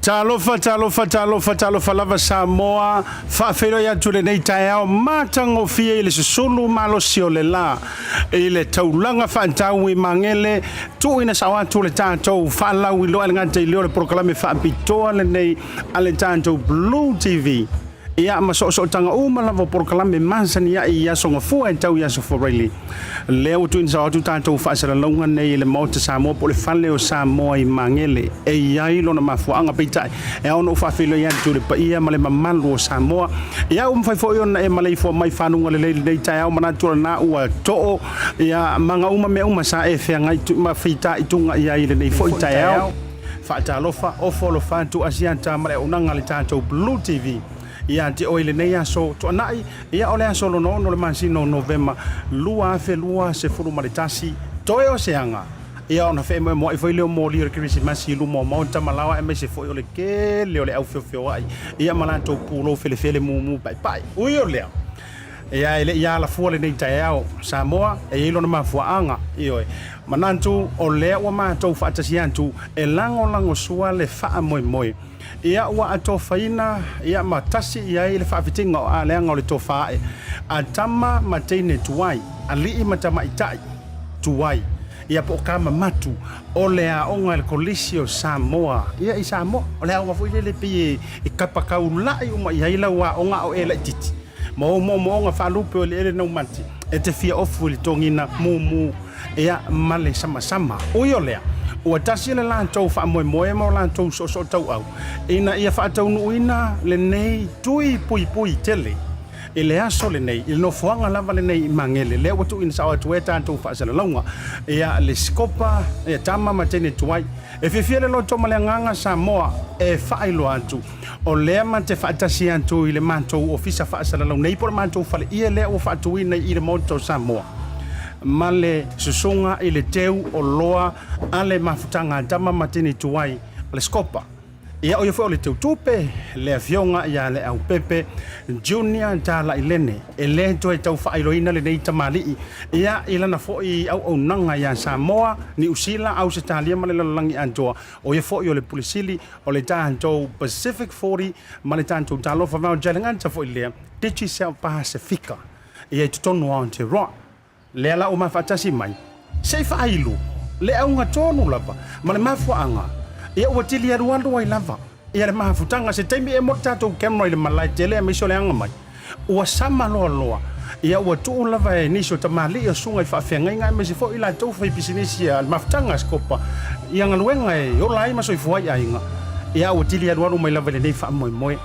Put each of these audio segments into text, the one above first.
Talofa, talofa, talofa, talofa lava Samoa, faafeiloai atu i lenei taeao matagofie i le susulu malosi o le la i le taulaga faatau i Magele, tuuina sao atu le tatou faalauiloa e le gata i lea o le polokalame faapitoa lenei a le tatou Blue TV. Ia, ma soosootaga uma lava o polokalame masani ai i Aso Gafua e tau i Aso Faraile. Lea ua tuuina sao atu tatou faasalalauga nei i le Maota Samoa po o le Fale o Samoa i Magele. E i ai lona mafuaaga, peitai, e ao ona ou faafeiloai atu i le paia ma le mamalu o Samoa. Ia, ua mafai foi ona e maleifua mai i faluga lelei i lenei taeao, manatu o lena ua too, ia, maga uma mea uma sa e feagai ma fitaituga i ai i lenei foi taeao. Faatalofa, ofo alofa atu Asiata ma le auaunaga a le tatou Blue TV ia te oe i lenei aso tuanai, ia o le aso lona ono o le masina o Novema 2021, toe o se aga, ia ona feemoemoai foi lea o moli o le Kerisimasi i luma o maota ma laoa aemaise foi o le tele o le au feofeoai, ia ma latou pulou felefele mumu paepae. Ui o lea, Ia, e le i alafua lenei taeao, Samoa, e i ai lona mafuaaga, ioe. Manatu o lea ua matou faatasi atu e lagolagosua le faamoemoe. Ia, ua atofaina, ia, ma tasi i ai le faafitiga o aleaga o le tofa ae a tama ma teine tuai, alii ma tamaitai tuai, ia, po o kamamatu o le aoga i le Kolisi o Samoa, ia, i Samoa. O le aoga foi lele pei e kapakaula'i uma i ai lau aoga a o e laitiiti. Ma ou moomooga faalupe o eleele naumati e te fia ofu i le togina mumu ea ma le samasama. Ui o lea, ua tasi le latou faamoemoe ma o latou soosootauau ina ia faataunuuina lenei tui puipui tele i le aso lenei, i le nofoaga lava lenei i Magele, lea ua tuuina sao atu ai a tatou faasalalauga ia le Sikopa, ia tama ma teine tuai. E fiafia le loto ma le agaga Samoa e faailoa atu. O lea ma te faatasi atu i le matou ofisa faasalalau nei po o le matou faleie lea ua faatuina i le Maota o Samoa ma le susuga i le teu o loa a le mafutaga a tama ma teine tuai o le Scopa. Ia o ia foi o le teu tupe, le afioga ia Leaupepe Junior Talailene. E le toe tau faailoaina lenei tamalii ia i lana foi auaunaga ia Samoa, Niu Sila, Ausetalia ma le lalolagi atoa. O ia foi o le Pule Sili o le tatou Pacific 40 ma le tatou Talofa Voucher, le gata foi lea Digicel Pasifika ia i totonu o Aotearoa. Lea la ua mafaatasi mai se i faailu le auga tonu lava ma le mafuaaga ia ua tili alualu ai lava ia le mafutaga se taimi e mo le tatou camera i le malae tele aemaise o le aga mai ua sama loaloa ia ua tuu lava e nisi o tamalii o susuga i faafeagaiga aemaise foi i latou faipisinisi a le mafutaga a Sikopa ia galuega e ola ai ma soifua ai aiga ia ua tili alualu mai lava i lenei faamoemoe.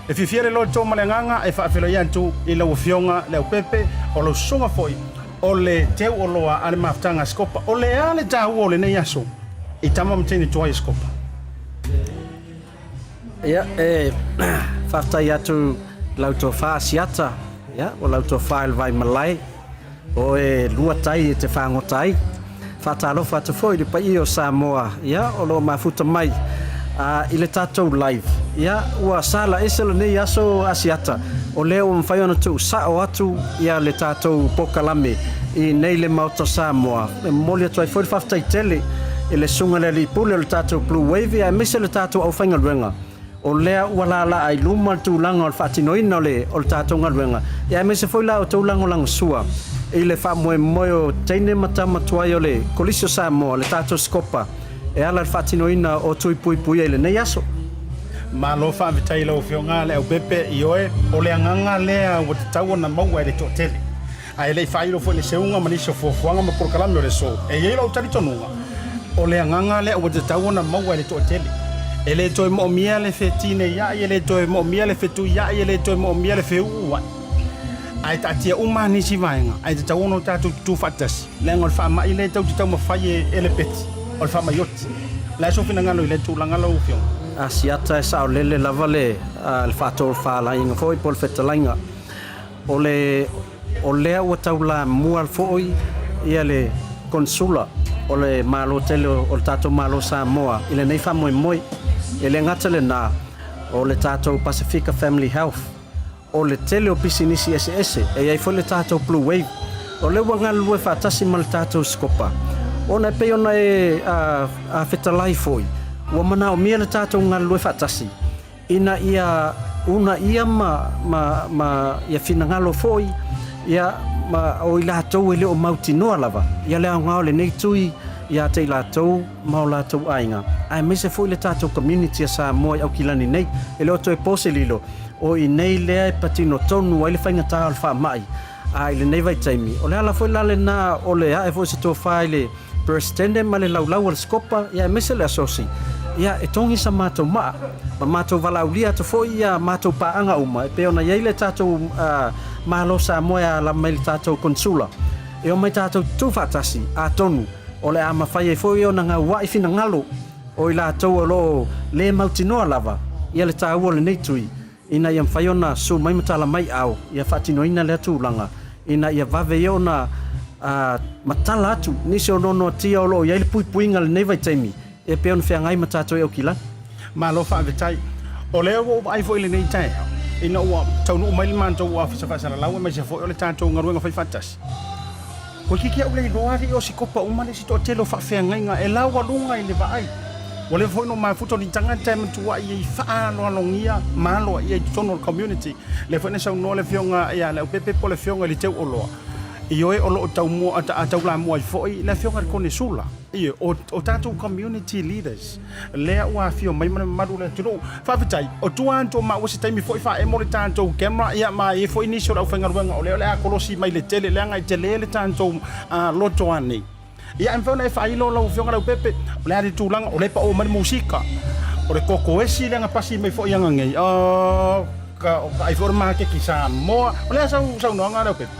E fiafia le loto ma le agaga e faafeiloai atu i lau Afioga Leaupepe, o lau susuga foi o le teu oloa a le mafutaga a Sikopa. O le a le taua o lenei aso i tama ma teine tuai a Sikopa? Ia, e faafetai atu lau tofa Asiata, ia, o lau tofa i le Vaimalae, o e lua tai e te fagota ai. Faatalofa atu foi i le paia o Samoa, ia, o lo o mafuta mai a, i le tatou live. Ia, ua sala ese lenei aso Asiata, o lea ua mafai ona tuu sao atu ia le tatou pokalame i nei le Maota Samoa. E momoli atu ai foi le faafetai tele i le Susuga i le Alii Pule o le tatou Blue Wave aemaise le tatou aufaigaluega o lea ua laalaa i luma le tulaga o le faatinoina o le o le tatou galuega, ia aemaise foi la outou lagolagosua i le faamoemoe o teine ma tama tuai o le Kolisi o Samoa, le tatou Sikopa, e ala i le faatinoina o tui puipuia i lenei aso. Malo faafetai i lau Afioga Leaupepe, ioe, o le agaga lea ua tatau ona maua e le toatele. Ae le i faailo foi le seuga ma nisi o fuafuaga ma polokalame o le aso, e i ai lou talitonuga, o le agaga lea ua tatau ona maua e le toatele. E le toe moomia le fetineiai, e le toe moomia le fetuiai, e le toe moomia le feuuai. Ae taatia uma lava nisi vaega, ae tatau ona o tatou tutu faatasi, leaga o le faamai lea e tatou te taumafai e lepeti, o le faamai oti. O le a sou finagalo i lea tulaga lau Afioga? Asiata e saolele lava le faatofalaiga foi po o le fetalaiga. O le o lea ua taulamua foi ia le Konesula o le Malo tele o le tatou Malo Samoa i lenei faamoemoe. E le gata lena, o le tatou Pasifika Family Health, o le tele o pisinisi eseese, e i ai foi le tatou Blue Wave, o lea ua galulue faatasi ma le tatou Sikopa, ona e pei ona e fetalai foi, Ua manaomia le tatou galulue faatasi ina ia uunaia ma, ma, ma ia finagalo foi ia ma o i latou e le o mautinoa lava ia le aoga o lenei tui ia te i latou ma o latou aiga, aemaise foi le tatou community a Samoa i Aukilani nei. E le o toe po se lilo, o i inei lea e patino tonu ai le faigata o le faamai. A i lenei vaitaimi, o le ala foi la lena o le ae foi o se tofa i le Peresetene ma le laulau a le Sikopa, ia aemaise le Asosi, ia e togi sa matou maa, ma matou valaaulia atu foi ia matou paaga uma e pei ona i ai le tatou Malo Samoa e ala mai i le tatou Konesula, e omai tatou tutu faatasi, atonu o le a mafai ai foi ona gaua'i finagalo o i latou o lo o le mautinoa lava ia le taua o lenei tui, ina ia mafai ona susu mai ma tala mai ao ia faatinoina lea tulaga ina ia vave ia ona matala atu nisi o noanoatia o lo o i ai le puipuiga i lenei vaitaimi e pei ona feagai ma tatou i Aukilani. Malo faafetai. O lea ua ou vaai foi i lenei taeao ina ua taunuu mai le matou Ofisa Faasalalau aemaise foi o le tatou galuega faifaatasi. Toeitiiti au le iloa alii o sikopa uma le isi toatele o faafeagaiga e laualuga i le vaai. Ua leva foi ona ou mafuta o ni tagata e matuai ai faaaloalogia ma aloaia i totonu o le community. Lea foi na saunoa le afioga ia Leaupepe po o le afioga i le Teuoloa, ioe o lo o taumua taulamua ai foi le afioga i le Konesula. Ioe, o, o tatou community leaders lea ua afio mai ma le mamalu o le atunuu. Faafetai, o tua atu o maua se taimi foi faaemo le tatou camera, ia ma e i ai foi nisi o le aufaigaluega o lea o le a kolosi mai le tele leaga e tele le tatou loto a nei. Ia ae mafai ona e faailo lau Afioga Leaupepe, o le a le tulaga, o lea e pao mai le musika, o le kokoesi lea na pasi mai foi aga nei, oh, ka, o ka ai foi o le maketi Samoa. O le a sau saunoaga Leaupepe?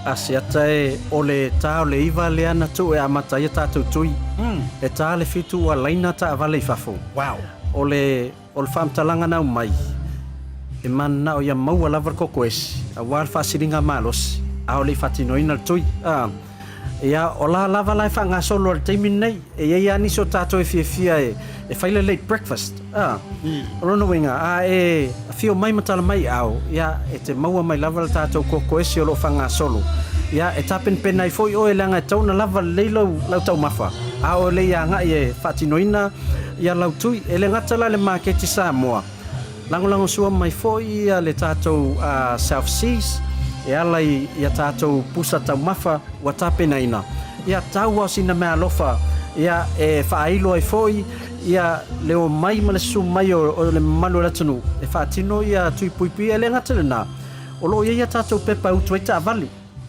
Asiata e, o le ta o le iva lea na tuu e amata ai a tatou tui. E ta le fitu ua laina taavale i fafo. Wow. O le, o le faamatalaga na aumai, e mananao ia maua lava le kokoesi, aua le faasiliga malosi, a o le i faatinoina le tui. A, ia, o la lava la e faagasolo i le taimi lenei. E i ai lava nisi o tatou e fiafia e, e fai le late breakfast. A, o lona uiga, a e afio mai ma tala mai ao, ia, e te maua mai lava le tatou kokoesi o lo o faagasolo. Ia, e tapenapena ai foi oe leaga e tatau ona lava lelei lou, lau taumafa, a o le i agai e faatinoina ia lau tui. E le gata la i le maketi Samoa, Lagolagosua mai foi le tatou South Seas e ala i a tatou pusa taumafa ua tapenaina. Ia tau ao sina meaalofa ia e faailo ai foi ia le omai ma le susu mai o le mamalu o le atunuu e faatino ia tui puipuia. E le gata i lena, o lo o i ai a tatou pepa e utu ai taavale.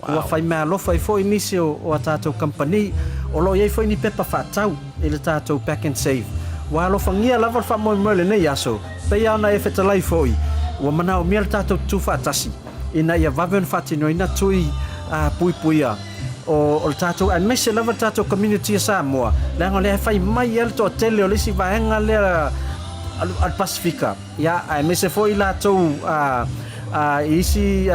Ua fai meaalofa ai foi nisi o a tatou kamupani. O lo o i ai foi ni pepa faatau i le tatou Pack and Save. Ua alofagia lava le faamoemoe i lenei aso, pei lava ona e fetalai foi, ua manaomia le tatou tutū faatasi ina ia vave ona faatinoina tui puipuia o le tatou, aemaise lava le tatou community a Samoa, leaga o lea e fai mai lava le toatele o le isi vaega lea a le Pasefika. Ia, aemaise foi latou i isi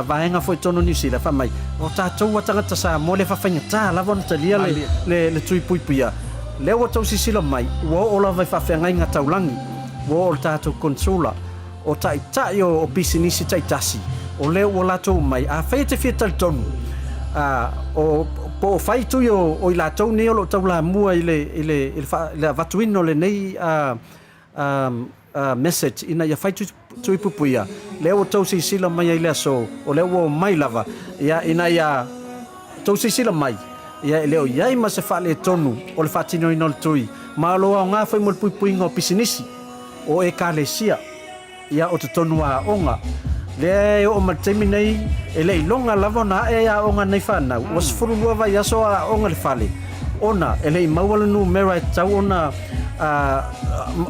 vaega foi i totonu o Niu Sila, fai mai, o tatou a tagata Samoa lea faafaigata lava ona talia le tui puipuia. Lea ua outou silasila mai, ua oo lava i faafeagaiga taulagi, ua oo i le tatou Consular, o taitai o pisinisi taitasi, o lea ua latou omai. Afai e te fia talitonu, o, po o fai tui o i latou nei o lo o taulamua i le avatuina o lenei message ina ia fai tui puipuia, lea ua tou silasila mai ai i le aso, o lea ua omai lava, ia, ina ia tou silasila mai, ia, e le o i ai ma se faaletonu o le faatinoina o le tui, ma o lo o aoga foi mo le puipuiga o pisinisi, o Ekalesia. Ia, o totonu o aoga. Lea e oo mai le taimi nei, e le iloga lava ona ae ai aoga a nei fanau. Ua 12 vaiaso o aoga i le fale, ona e le i maua le numera e tatau ona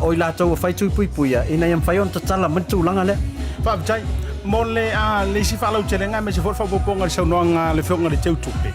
o i latou ua fai tui puipuia ina ia mafai ona tatala mai le tulaga lea. Faafetai mo le le isi faalautelega aemaise foi le faaopoopoga i le saunoaga a le Afioga i le Teutupe.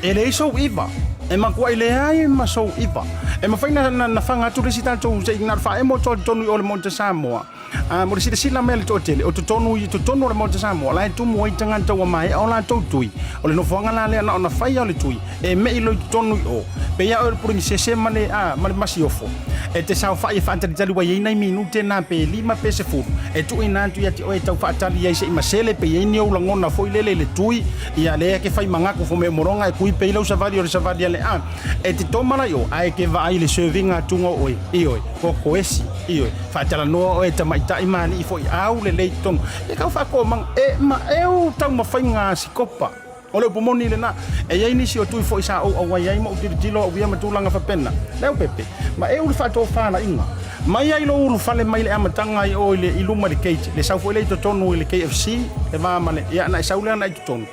E leai sou iva, e matuai leai ma sou iva. E mafai na faga atu le isi tatou se i na o le faaemo atu lava i totonu i o i le Maota Samoa. A mo le silasila mai a le toatele, o totonu i totonu o le Maota Samoa, la e tumu ai tagata ua maea o latou tui. O le nofoaga la lea na ona fai lava o le tui, e me'i loa i totonu i o. Pei lava oe o le Polonisese ma le, a, ma le Masiofo, e te saofai e faatalitali ua i ai nai minute na pe lima pe sefulu, e tuuina atu ia te oe e tau faatali ai se i masele pe i ai ni ou lagona foi lele i le tui, ia lea e ke fai mangaku fo me moroga e kui pei lau savali o le savali a le a. E te toma la i o, ae ke vaai i le serving atuga o oe, ioe, kokoesi, ioe, faatalanoa oe e tamaitai ma alii foi au lelei totonu. E kau faakoomaga, e ma eu taumafaiga a sikopa. O le upu moni lena, e i ai nisi o tui foi sa ou auai ai ma ou tilotilo au ia ma tulaga faapena. Leaupepe, ma eu le faatofalaiga. Mai ai lou ulufale mai le amataga i o i le i luma i le gate, le sau foi lea i totonu i le KFC, le va ma le, ia na e sau lea na i totonu.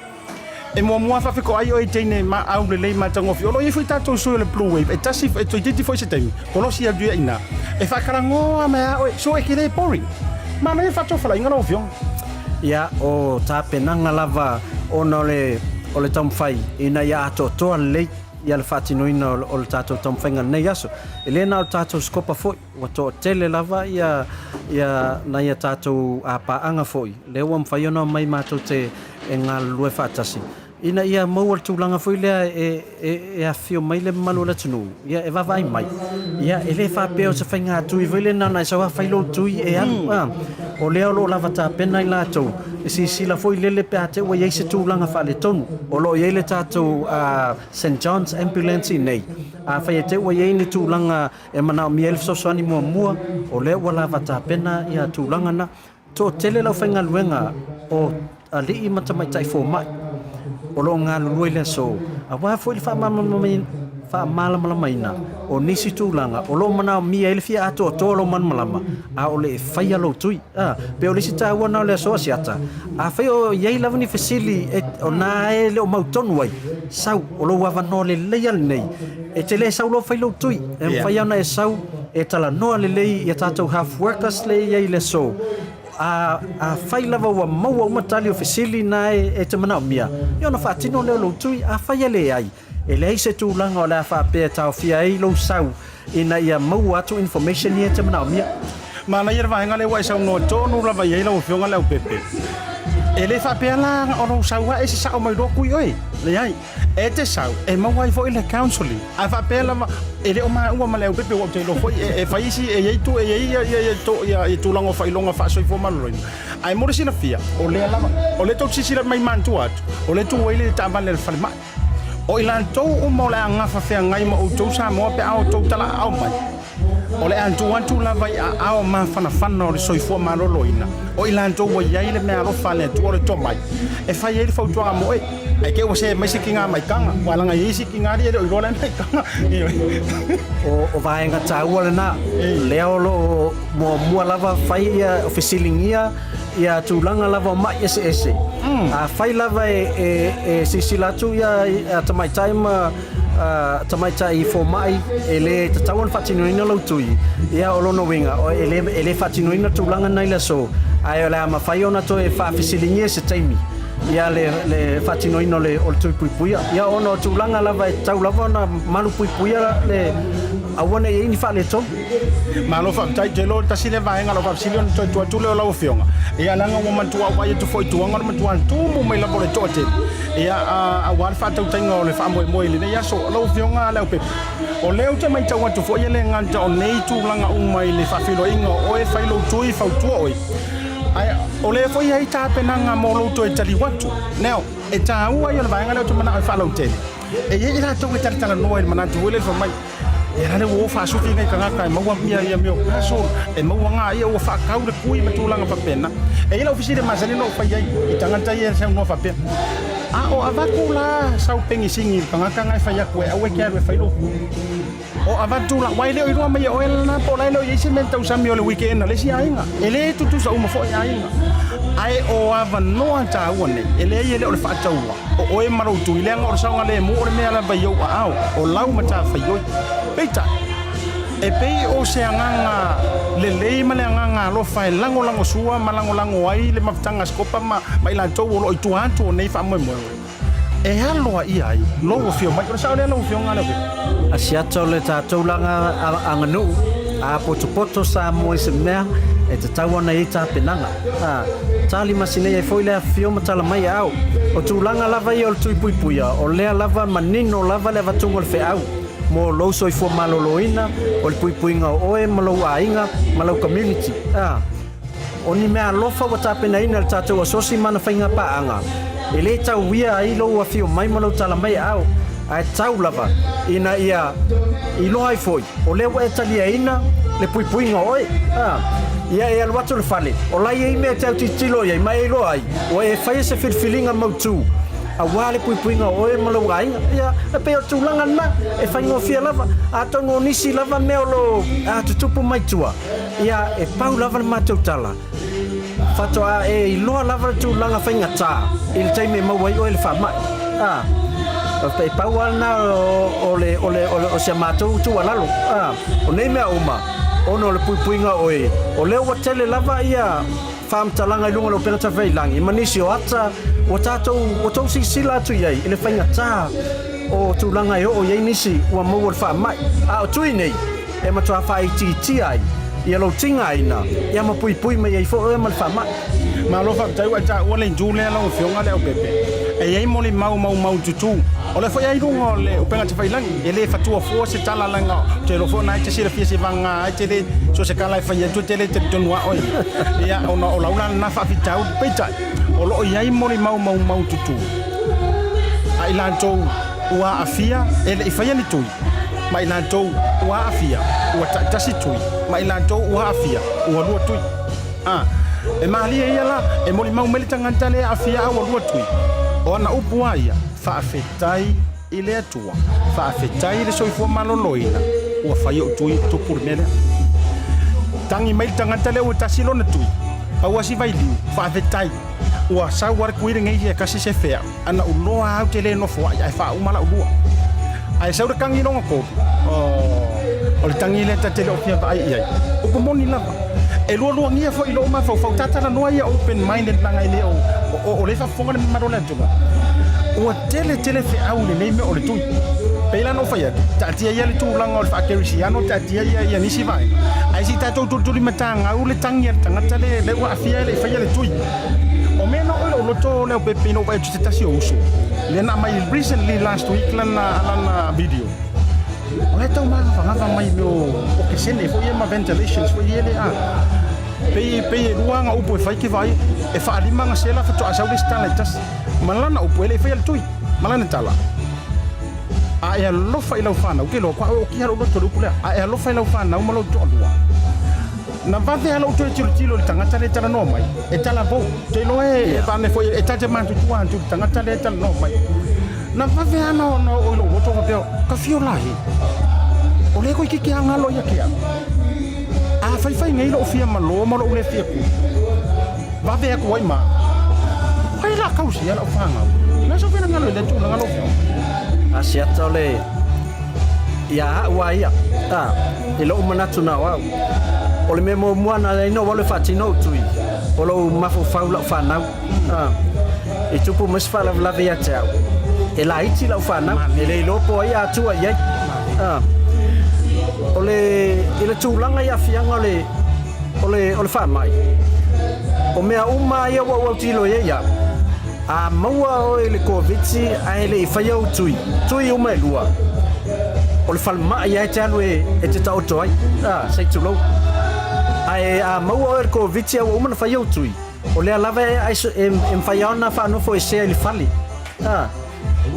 E muamua faafetoai oe i teine ma aulelei matagofie. O lo o i ai foi tatou sui o le Blue Wave, e tasi, e toeitiiti foi se taimi, kolosi atu ia i ina, e faakalagoa mai a oe, so e ke le boring. Manaia faatofalaiga lau Afioga. Ia, o tapenaga lava ona o le, o le taumafai ina ia atoatoa lelei ia le faatinoina o le tatou taumafaiga i lenei aso. E le na o le tatou sikopa foi, ua toatele lava ia, ia nai a tatou paaga foi, lea ua mafai ona omai matou te e galulue faatasi ina ia maua le tulaga foi lea e, e, e afifio mai le mamalu o le atunuu, ia e vaavaai mai. Ia e le faapea o se faigatui foi lea na ona e sau lava fai lou tui e alu. A, o lea o lo o lava tapena i latou, e silasila foi lele pe a te ua i ai se tulaga faaletonu. O lo o i ai le tatou St John's Ambulance i inei. Afai e te ua i ai ni tulaga e manaomia ai le fesoasoani muamua, o lea ua lava tapena ia tulaga na. Toatele le aufaigaluega o alii ma tamaitai fomai o lo o galulue i le aso, aua foi le faamalamalamaina o nisi tulaga o lo o manaomia ai le fia atoatoa o lou malamalama, a o le e faia lou tui. A, pei o le isi taua lena o le aso Asiata, afai o i ai lava ni fesili e, o na e le o mautonu ai, sau, o lou avanoa lelei lava lenei, e te le sau loa fai lou tui, e mafai ona e sau e talanoa lelei i a tatou health workers lea e i ai i le aso, a, afai lava ua maua uma tali o fesili na e, e te manaomia, ia ona faatino lea o lou tui. Afai e leai, e leai se tulaga o le a faapea e taofia ai lou sau ina ia maua atu information ia e te manaomia. Manaia le vaega lea ua e saunoa tonu lava i ai lau Afioga Leaupepe. E le faapea la o lou sau lava e sasao mai loa kui oe. Leai. E te sau, e maua ai foi le counselling. A faapea lava, e le o maua ma Leaupepe ua ou te iloa foi e, e fai isi, e i ai tu, e i ai ia, ia, ia, to, ia, ia tulaga o faailoga faasoifua maloloina. Ae mo le silafia, o lea lava, o lea tou te silasila mai manatua atu, o lea e tu ai le taavale a le falemai. O i latou uma o le a gafa feagai ma outou Samoa pe a outou talaaao mai, o le a tuu atu lava i aao mafanafana o le soifua maloloina, o i latou ua i ai le meaalofa a le Atua o le tomai, e fai ai le fautuaga mo oe. Ae te i ua see mai se tiga maitaga, ua laga i ai isi tiga alii e le o iloa la e maitaga. O vaega taua lena, lea o lo o muamua lava fai ia fesiligia ia tulaga lava o ma'i eseese. Afai lava e silasila atu ia tamaitai ma tamaitai fomai e le tatau ona faatinoina lou tui, ia o lona uiga e le faatinoina tulaga na i le aso, ae o le a mafai ona toe faafesiligia i se taimi ia le faatinoina o le tui puipuia. Ia ona o tulaga lava e tatau lava ona malupuipuia le aua ne i i ai ni faaletonu. Malo faafetai, ou te iloa tasi lea vaega o lau faafesili ona toe tuu atu lea o lau Afioga. Ia leaga ua matua ou vaai atu foi i tuaga o le matua tumu mai lava o le toatele, ia, aua le faatautaiga o le faamoemoe i lenei aso. Lau Afioga Leaupepe, o lea ou te matau atu foi e le gata o nei tulaga uma i le faafeiloaiga o oe, fai lou tui, fautua oe, ae o lea foi e i ai tapenaga mo lou toe taliu atu. Now, e taua ia o le vaega lea ou te manao e faalautele. E i ai i latou e talatalanoa i le manatu foi lele fai mai, E la le ua o faasuki ngai tagata e maua mia ia mea o parcel, e maua ngā ia ua whaakau le kui ma tulaga faapena. E i ai lau fesili e masani ona ou fai ai i tagata ia e saunoa faapea, A o avatu la sau pegisini i le tagata nga e fai atu e aua e te alu e fai lou kui. O avatu la, aua e le o iloa mai e oe lena po o la e le o i ai se mea e tausami o le weekend a le isi aiga. E le tutusa uma foi aiga. Ae o avanoa taua nei, e leai e le o le faataua. O oe ma lou tui, leaga o le saogalemu o le mea lava i ou aao, o lau matafaioi. Peitai, e pei o se agaga lelei ma le agaga alofa e lagolagosua ma lagolago ai le mafutaga a Sikopa ma ma i latou o lo o i tua atu o nei faamoemoe, e aloaia ai lou afio mai. O le sao lea lau Afioga Leaupepe? Asiata o le tatou laga aganuu, a potopoto Samoa i se mea, E tatau ona i ai tapenaga. Ā, tali masinei ai foi le afifio ma tala mai ao. O tulaga lava ia o le tui puipuia, o lea lava manino lava le avatuga o le feau mo lou soifua maloloina, o le puipuiga o oe ma lou aiga ma lau community. Ā, o ni mea alofa ua tapenaina e le tatou asosi ma ana faiga paaga, e le tauia ai lou afio mai ma lou tala mai ao, ae tau lava ina ia iloa ai foi O lea ua e taliaina le puipuiga o oe. A, ia e alu atu i le fale, o la e i ai mea e te autilotilo i ai ma e iloa ai, ua e faia se filifiliga mautu aua le puipuiga o oe ma lou aiga. Ia, e pei o le tulaga lena, e faigofie lava. Atonu o nisi lava mea o lo o tutupu mai tua, ia, e pau lava le matou tala, Faatoa e iloa lava le tulaga faigata i le taimi e maua ai oe le faamai. A, e pau lava lena o le, o le, o le, o si a matou tuualalo. A, o nei mea uma, ona o le puipuiga o oe, o lea ua tele lava ia faamatalaga i luga o le upega tafailagai ma nisi o ata ua tatou, ua tou silasila atu i ai i le faigata o tulaga e oo i ai nisi ua maua le faamai. A o tui nei, e matua faaitiitia ai ia lou tigaina, ia ma puipui mai ai foi oe ma le faamai. Malo faafetai ua e taua le itu lea lau Afioga Leaupepe. E i ai molimau maumau tutū. O lea foi e i luga o le upega tafailagi, e le fatua fua se tala leaga ou te iloa foi o na e te silafia se vaga e te le so o se tala e fai atu e te le talitonu a oe ia ona o lau la lena faafitauli. Peitai, o lo o i ai molimau maumau tutū a i latou ua aafia e le i faia ni tui, ma i latou ua aafia ua taitasi tui, ma i latou ua aafia ua lua tui. A, e malie ia la, e molimau mai le tagata le aafia a ua lua tui. O ana upu a ia, Faafetai i le Atua, faafetai i le soifua maloloina, ua fai ou tui tupu le mea lea. Tagi mai le tagata lea ua tasi lona tui, pau a si vailiu, faafetai, ua sau a le kui lenei ia kasi se fea. Ana ou loa au te le nofo ai ae faauma lau lua. Ae sau le tagi lona tolu, oh, o le tagi lea ta te le o fia vaai i ai. Upu moni lava. E lualuagia foi i lou mafaufau, ta talanoa ia open minded leaga e le o, o, o lea e faafofoga le mamalu o le atunuu. Ua tele tele feau i lenei mea o le tui. Pei la ona ou fai atu, taatia ia le tulaga o le faakerisiano, taatia ia, ia nisi vaega. Ae se i tatou tulituli matagau le tagi a le tagata le, le ua aafia e le i faia le tui. O mea na oo i lou loto Leaupepe ina ua vaai atu i se tasi o uso lea na aumai recently last week lana lana video. O la e tau magavagava mai mea o okesene foi ia ma ventilations foi ia le a. Pei pei e lua ana upu e fai ke vaai e faalima ana sela faatoa sau le isi tala e tasi. Ma lana upu e le i faia le tui ma lana tala. A e alofa i lau fanau, ke loa kua oe okia lou loto i le upu lea. A e alofa i lau fanau ma lou toalua. Na vave lava lou toe tilotilo i le tagata lea e talanoa mai, e talavou. Ou te iloa e pane foi e ta te matutua atu i le tagata lea e talanoa mai. Na vave lava ona oo i lou loto faapea, ka fio la he. O lea toeitiiti lava galo ia te au. A faifai nei lou fia malo ma lou le fia ku, vave atu ai ma au. O ai la tausia lau fanau? Na sau finagalo i lea tulaga lau afioga. A siata o le ia a'u a ia, a, i lo'u manatu na o au. O le mea muamua na ala ai na ou alu e faatino ou tui, o lou mafaufau i lau fanau. A, i tupu mai se faalavelave ia te au, e laiti lau fanau, e le iloa po o ai a tua i ai. A, o le, i le tulaga i aafiaga o le, o le, o le faamai, o mea uma ia ua ou autilo i ai au, A maua oe i le Koviti ae le i faia ou tui, tui uma e lua, o le falemai lava e te alu e te taoto ai, a, sei tulou. Ae a maua oe i le Koviti a ua uma ona faia ou tui, o lea lava e, e, e mafai lava ona faanofoesea i le fale, a,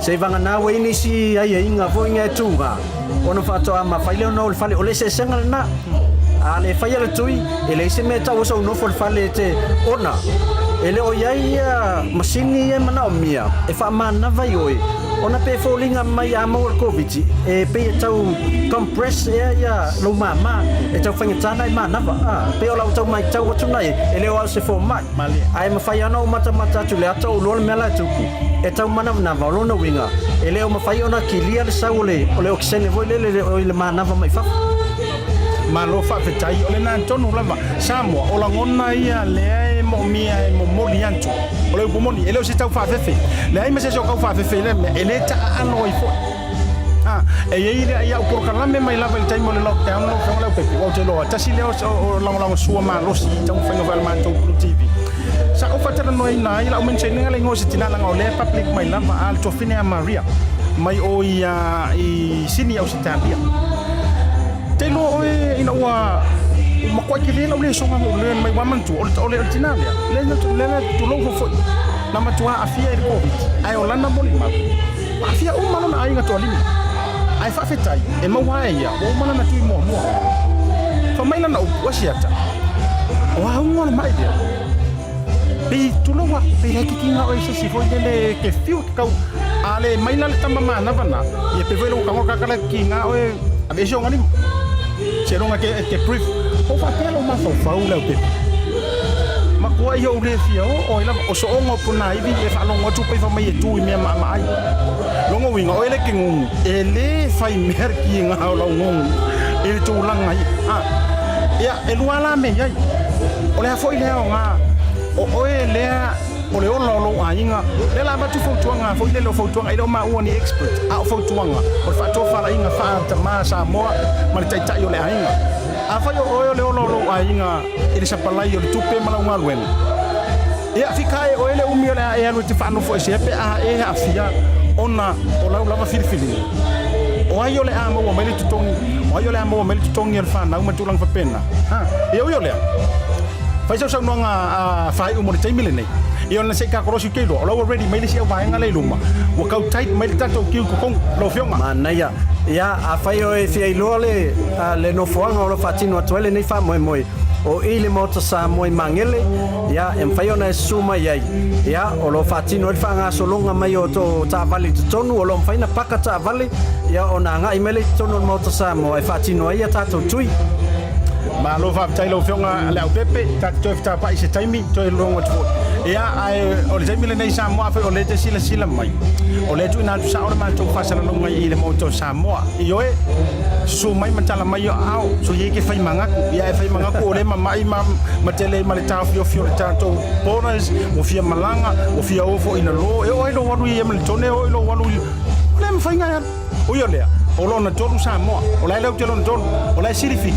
seivagana ua i ai nisi aiaiga foi ia e tuga, ona faatoa mafai lea ona o i le fale. O le eseesega lena. A le faia le tui, e leai se mea e tau ai sou nofo i le fale e te ona. E le o i ai ia masini ia e manaomia e faamanava i oe, ona pe foliga mai a maua le Koviti, e pei e tau compress ea ia lou māmā, e tau faigata ona e manava. A, pei o lau tau matau atu na i ai, e le o au se fomai. Ae mafai lava ona ou matamata atu i le ata ou iloa le mea la e tupu. E tau manavanava, o lona uiga, e le o mafai ona kilia le sau o le, o le okesene foi lele o i le manava mai fafo. Malo faafetai, o lena tonu lava. Samoa, o lagona ia lea e moomia e momoli atu. O le upu moni, e le o se tau faafefe. Leai ma se isi o tau faafefe i lea mea, e le taaalo ai foi. A. A, e i ai lea i au polokalame mai lava i le taimi o le lockdown lau Afioga Leaupepe, aua ou te iloa, tasi lea o lagolagosua malosi i taumafaiga foi a le matou Blue TV. Sa ou faatalanoaina ai lau mention ina le igoa o se tina leaga o lea e public mai lava a le tuafine a Maria mai o ia i Sini Ausetalia. Te iloa oe ina ua matuai tele lau lesoga na ou learn mai ua manatua o le o le tina lea lea lea tulou foi na matua aafia i le Covid ae o lana molimau Aafia uma lona aiga toalima. Ae faafetai, e maua ae ia, ua uma lana tui muamua. Fai mai lana upu, Asiata, o a uga o le mai lea? Pei tulou a, pei la e kikiga oe i se isi foi lele e te fiu e te kau. A le mai la le tama manava na, ia pei foi lou tago kaka la e kikiga oe, aveese ona lima. Seiloga e te brief. Ua faapea lou mafaufau Leaupepe. Matua ia ou le fia oo ai lava. O sooga o Punaivi e faalogo atu pei fai mai e tu i mea maamaai. Lona uiga, o ele ke gugu, e le fai mea le kiga o lau gugu i le tulaga ia. A, ia, e lua la mea i ai. O le a foi le aoga o oe lea o le ola o lou aiga, lea la avatu fautuaga foi lele o fautuaga, e le o maua ni expert, a o fautuaga o le faatofalaiga faa-tama Samoa ma le taitai o le aiga. Afai o oe o le ola o lou aiga i le sapalai o le tupe ma lau galuega, ia fika e oe le umi o le a e alu e te faanofoesea pe a e aafia ona o lau lava filifiliga. O ai o le a maua mai le totogi? O ai o le a maua mai le totogi o le fanau ma tulaga faapena? Ha, ia ui o lea, fai sau saunoaga a faaiu mo le taimi lenei. Ia ona se i kakolosi ou te iloa, o la ua ready mai le isi auvaega lea i luma, ua kau tight mai le tatou queue i totonu. Lau Afioga. Manaia. Ia, afai o e fia iloa le, le nofoaga o lo o faatino atu ai lenei faamoemoe, o i le Maota Samoa i Magele, ia, e mafai ona e susu mai ai, ia, o lo o faatino ai le faagasologa mai o tou taavale i totonu, o lo o mafai ona paka taavale, ia, ona agai mai lea i totonu o le Maota Samoa e faatino ai a tatou tui. Malo faafetai lau Afioga Leaupepe, ta te toe fetapa'i i se taimi, toe logo atu foi. Ia, ae o le taimi lenei Samoa, afai o lea e te silasila mai, o lea e tuuina atu sao le matou faasalalauga i le Maota o Samoa. Ioe, susu mai ma tala mai o aao, soia i ke fai manatu. Ia e fai manatu o lea mama'i ma, ma tele ma le taofiofi o le tatou borders, ua fia malaga, ua fia o foi ina lo, e oo ai lou alu i Hamiltone, e oo ai lou alu i... O le mafai na e alu. Ui o lea, o lona tolu Samoa, o la e leu te lona tolu, o la e silifiki,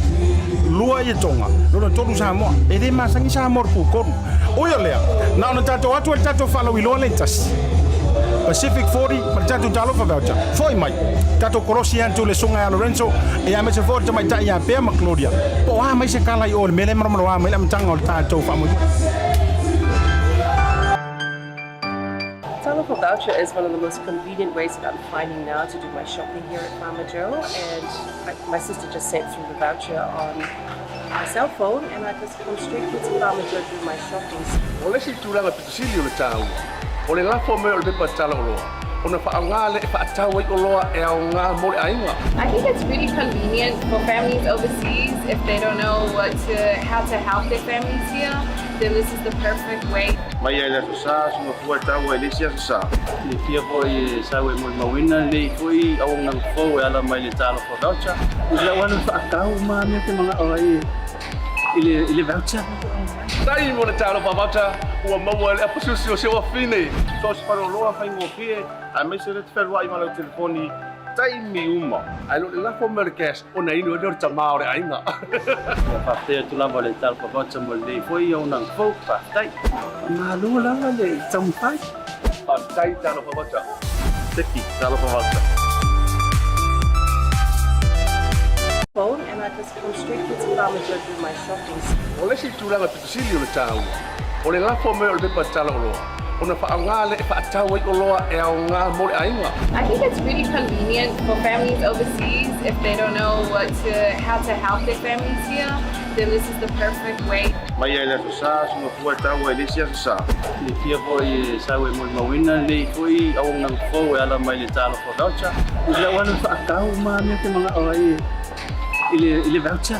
lua ia Tonga, lona tolu Samoa, e le masani Samoa le pukolu. Ui o lea, na ona tatou atu ai le tatou faalauiloa lea i tasi. Pacific 40 ma le tatou talofa voucher. Foi mai, tatou kolosi atu le susuga ia Lorenzo, ia aemaise foi o le tamaitai ia Pea ma Claudia. Po o a mai se kala i o i le mea lea e malomaloa mai le amataga o le tatou faamoemoe. Talofa voucher is one of the most convenient ways that I'm finding now to do my shopping here at Farmer Joe, and I, my sister just sent through the voucher on my cell phone, and I just come straight here to Farmer Joe to do my shopping. O le isi tulaga pito sili o le taua, o le lafo mai o le pepa tala oloa, ona faaaoga lea e faatau ai oloa e aoga mo le aiga. I think it's really convenient for families overseas if they don't know what to, how to help their families here, then this is the perfect way. Mai ai le Aso Sa, suga fua e taua i le isi Aso Sa. Silafia foi e sau e molimauina lenei foi auaunaga fou e ala mai le Talofa Voucher. I lau alu faatau ma mea te manao ai i le i le voucher. Tai mo le Talofa Voucher ua maua e le apasusi o si ou afine. So o se faleoloa faigofie aemaise le te fealuai ma lau telefoni taimi uma. Ae le o le lafo mai o le cash ona inu ai lea o le tama o le aiga. Ia faafetai atu lava le Talofa Voucher mo lenei foi auaunaga fou. Faafetai. Malo lava le taumafai. Faafetai Talofa Voucher. Seki Talofa Voucher. Phone and I just come straight here to Farmer Joe to do my shopping. O le isi tulaga pito sili o le taua, o le lafo mai o le pepa tala oloa, ona faaaoga lea e faatau ai oloa e aoga mo le aiga. I think it's really convenient for families overseas if they don't know what to, how to help their families here, then this is the perfect way. Mai ai le Aso Sa, suga fua e taua i le isi Aso Sa. Silafia foi e sau e molimauina lenei foi auaunaga fou e ala mai le Talofa Voucher. I lau alu faatau ma mea te manao ai i le i le voucher.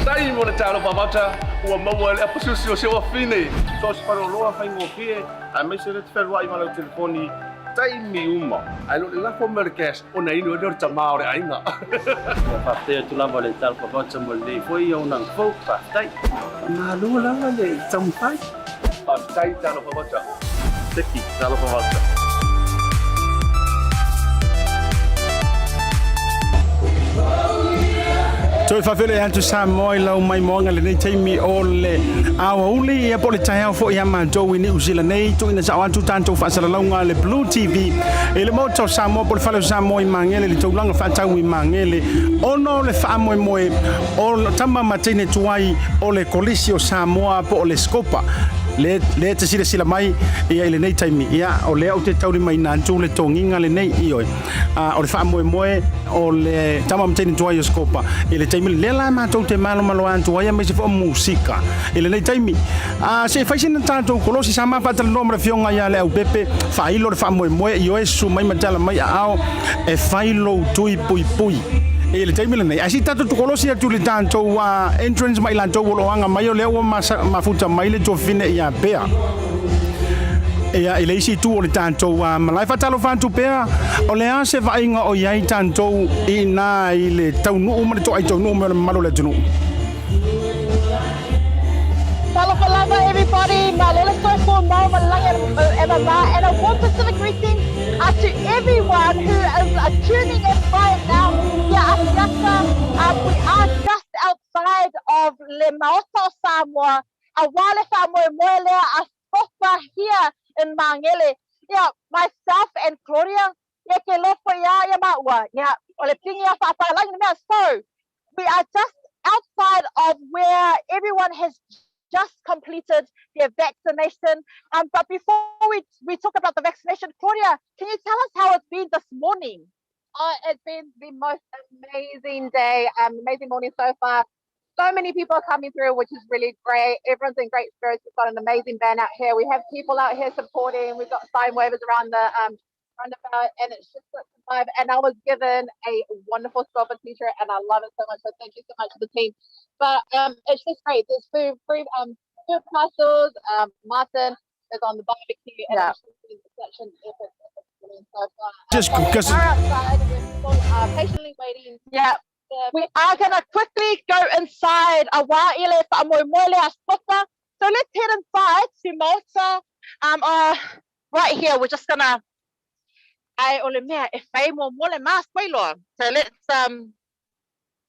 Tai mo le Talofa Voucher ua maua e le apasusi o si ou afine. So o se faleoloa faigofie aemaise le te fealuai ma lau telefoni taimi uma. Ae le o le lafo mai o le cash ona inu ai lea o le tama o le aiga. Ia faafetai atu lava le Talofa Voucher mo lenei foi auaunaga fou. Faafetai. Malo lava le taumafai. Faafetai Talofa Voucher. Seki Talofa Voucher. Toe faafeiloai atu Samoa i lau maimoaga i lenei taimi o le aoauli ia po o le taeao foi ia matou i Niu Sila nei tuuina sao atu tatou faasalalauga a le Blue TV i le Maota o Samoa po o le Fale o Samoa i Magele i le taulaga faatau i Magele ona o le faamoemoe o tama ma teine tuai o le Kolisi o Samoa po o le Scopa le le te silasila mai ia i lenei taimi ia o lea ou te taulimaina atu le togiga lenei ioe o le faamoemoe o le tama ma teine tuai o Scopa i le taimi lea la matou te malomalo atu ai aemaise foi o musika i lenei taimi. A se i fai sina tatou kolosi sa ma faatalanoa ma le afioga ia Leaupepe faailo le faamoemoe ioe susu mai ma tala mai aao e fai lou tui puipui i le taimi lenei. Ae se i tatou kolosi atu i le tatou entrance ma i latou o lo o aga mai o lea ua mafuta mai le tuafafine ia Bea. Ia, i le isi itu o le tatou malae faatalofa atu pea, o le a se vaaiga o i ai tatou i ina i le taunuu ma le toai taunuu mai o le mamalu o le atunuu? Talofa lava everybody, malo le soifua mau ma le lagi e mama and a warm Pacific greeting to everyone who is tuning in right now here Asiata. We are just outside of Le Maota o Samoa Aua le faamoemoe lea a Sofa here in Māngere. Ia, myself and Claudia, ia ke lofo iā ia māua, ia, o le pingi a whaapālangi na mea. So, we are just outside of where everyone has just completed their vaccination. But before we, we talk about the vaccination, Claudia, can you tell us how it's been this morning? Oh, it's been the most amazing day, amazing morning so far. So many people are coming through, which is really great. Everyone's in great spirits. We've got an amazing band out here. We have people out here supporting. We've got sign wavers around the roundabout, and it's just such a vibe. And I was given a wonderful Scopa t-shirt, and I love it so much. So thank you so much to the team. But it's just great. There's food, free food parcels. Martin is on the barbecue, and it's just been such an epic, epic morning so far. Just But we 'cause- are outside, where people are patiently waiting. Yeah. We are going to quickly go inside a wā i le whaamoemoe le a Sofa. So let's head inside to Malta. Right here, we're just going to... Ai, o le mea, e whai mo mo le mask wailoa. So let's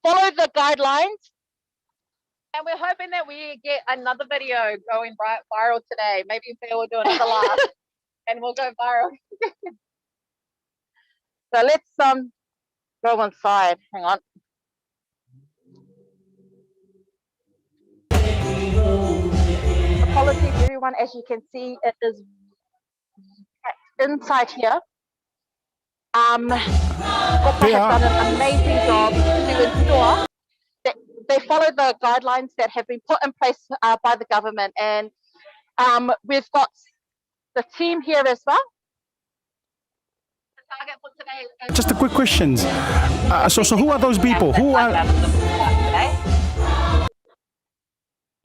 follow the guidelines. And we're hoping that we get another video going viral today. Maybe Phil will do another laugh and we'll go viral. So let's go inside. Hang on. Apologies everyone, as you can see, it is packed inside here. Gopa have done an amazing job to ensure that they follow the guidelines that have been put in place by the government. And we've got the team here as well. The target for today is Just a quick question. So who are those people? Who are...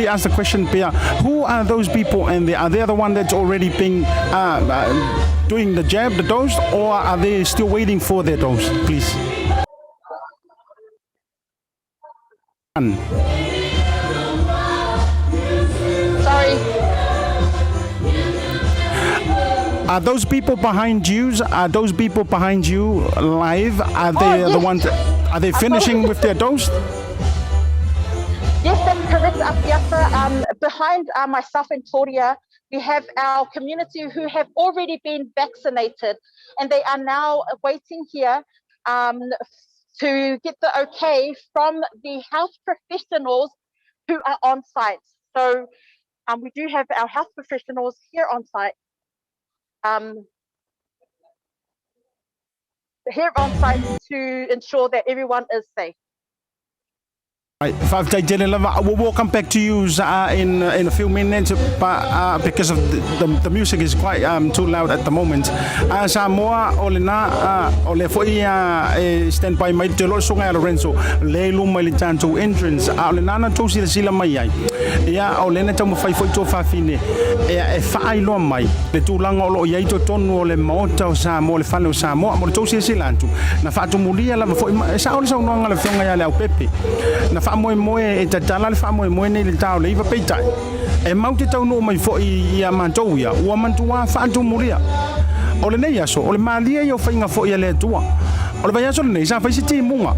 Ask the question, Pia. Who are those people, and are they the one that's already been doing the jab, the dose, or are they still waiting for their dose? Please. Sorry. Are those people behind you? Are those people behind you live? Are they Oh, the yes. ones? Are they finishing with their dose? Yes, that's correct, Apiata. Behind myself and Claudia, we have our community who have already been vaccinated, and they are now waiting here to get the okay from the health professionals who are on site. So we do have our health professionals here on site. Here on site to ensure that everyone is safe. Right, faafetai tele lava. We'll come back to you in a few minutes, but because of the music is quite too loud at the moment. Samoa o lena o le foi e stand by mai te lo susuga ia Lorenzo le luma i le tatou entrance a o lena na tou silasila mai ai. Ia o lena taumafai foi tuafafine e faailoa mai le tulaga o lo o i ai totonu o le Maota o Samoa, le Fale o Samoa mo le tou silasila atu. Na faatumulia lava foi e sao le saunoaga a le Afioga ia Leaupepe. Na faamoemoe e tatala le faamoemoe nei i le ta o le 9 peitai e mau te taunuu mai foi ia matou ia ua matua faatumulia. O lenei aso o le malie ia o faiga foi a le Atua. O le vaiaso lenei sa fai se timuga.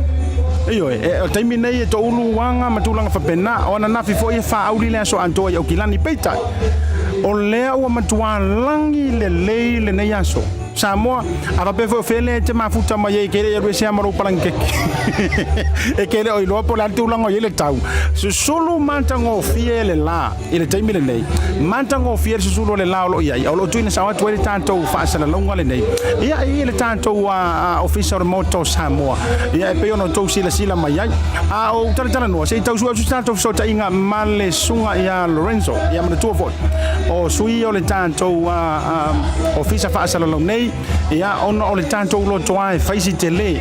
Ioe, e, o le taimi nei e toulu uaga ma tulaga faapena. O ananafi foi e faauli le aso atoa i Aukilani. Peitai, o lea ua matua lagi lelei lenei aso. Samoa, a faapea foi o fea lea e te mafuta mai ai e ke le i alu ese lava ma lou palagi keke. E ke le o iloa po o le a le tulaga o i ai le tau. Susulu matagofie le la i le taimi lenei. Matagofie le susulu o le la o lo o i ai, a o lo o tuuina sao atu ai le tatou faasalalauga lenei. Ia, e i ai le tatou Ofisa o le Maota o Samoa, ia e pei ona outou silasila mai ai. A o ou talatalanoa, se i tau sue atu se tatou fesootaiga ma le susuga ia Lorenzo. Ia manatua foi, o sui o le tatou Ofisa faasalalau nei, ia ona o le tatou lotoa e fai si tele.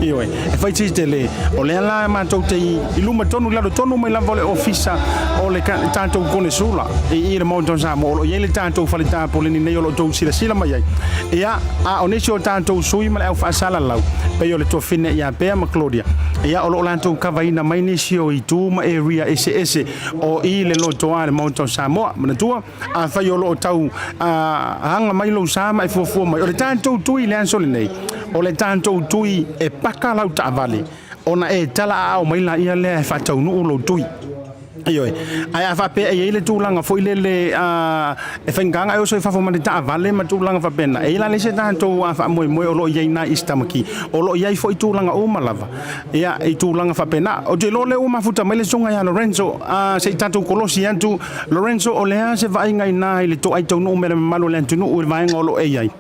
Ioe, e fai si tele. O lea la matou te i luma tonu, i lalo tonu mai lava o le Ofisa o le tatou Konesula i le Maota o Samoa, o lo o i ai le tatou fale tapoleni nei o lo o outou silasila mai ai. Ia, a o nisi o tatou sui ma le au faasalalau, pei o le tuafine ia Bea ma Claudia, ia o lo o latou kavaina mai nisi o itu ma area eseese o i le lotoa a le Maota o Samoa. Manatua, afai o lo o tau aga mai lou sa ma e fuafua mai, o le tatou tui i le aso lenei, o le tatou tui e paka lau taavale, ona e tala aao mai laia lea e faataunuu lou tui. Ioe. Ae a faapea e i ai le tulaga foi lele e faigata ona e oso i fafo ma le taavale ma tulaga faapena, e i ai la le isi tatou faamoemoe o lo o i ai na i Stamaki, o lo o i ai foi tulaga uma lava ia i tulaga faapena. Ou te iloa o lea ua mafuta mai le susuga ia Lorenzo, se i tatou kolosi atu. Lorenzo, o le a se vaaiga i ina i le toai taunuu mai le mamalu o le atunuu i le vaega o lo o e i ai?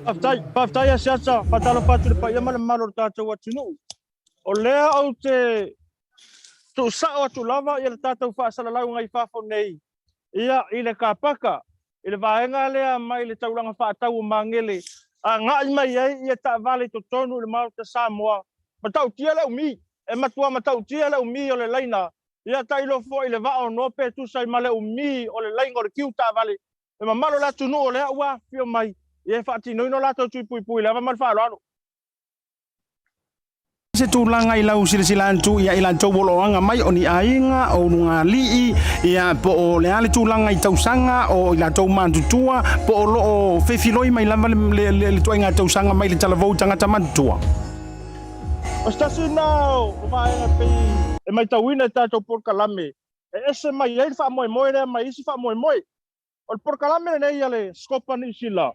Faafetai, faafetai Asiata, faatalofa atu i le paia ma le mamalu o le tatou atunuu. O lea ou te tuusao atu lava ia le tatou faasalalauga i fafo nei, ia, i le kapaka, i le vaega lea mai le taulaga faatau o Magele, agai mai ai ia taavale i totonu i le Maota Samoa. Matautia le umi, e matua matautia le umi o le laina, ia tailo foi i le vaa o Noa pe tusa ai ma le umi o le laina o le kiu taavale. Le mamalu o le atunuu o lea ua afifio mai, ia e faatinoina o latou tui puipui i le ava ma le faaaloalo. Se tulaga i lau silasila atu ia i latou o lo o aga mai, o ni aiga, o ulugalii, ia, po o le a le tulaga i tausaga, o i latou matutua, po o lo o fefiloi mai lava le, le, le, le tuaiga tausaga mai le talavou i tagata matutua. O se tasi lena o vaega e pei e matauina i tatou polokalame e ese mai ai le faamoemoe lea mai isi faamoemoe. O le polokalame lenei a le Scopa Niu Sila,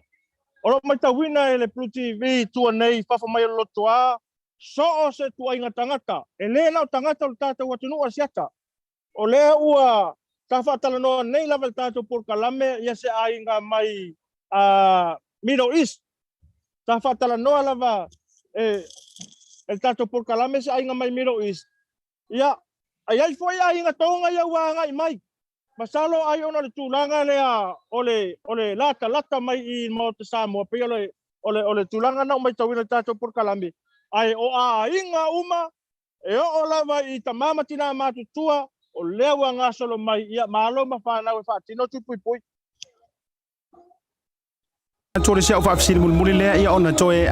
o lo o matauina e le Blue TV i tua nei i fafo mai o le lotoa, so o se ituaiga tagata, e le na o tagata o le tatou atunuu Asiata. O lea ua ta faatalanoa nei lava i le tatou polokalame ia se aiga mai Middle East. Ta faatalanoa lava e le tatou polokalame se aiga mai Middle East. Ia, e i ai foi aiga Tonga ia ua agai mai. Masalo ai ona o le tulaga lea o le o le latalata mai i Maota Samoa, pei o le o le o le tulaga na ou matauina i le tatou polokalame, ae o aiga uma e oo lava i tama ma tina matutua, o lea ua gasolo mai, ia malo ma fanau e faatino tui puipui. Atu o le isi au faafesili mulimuli lea, ia ona toe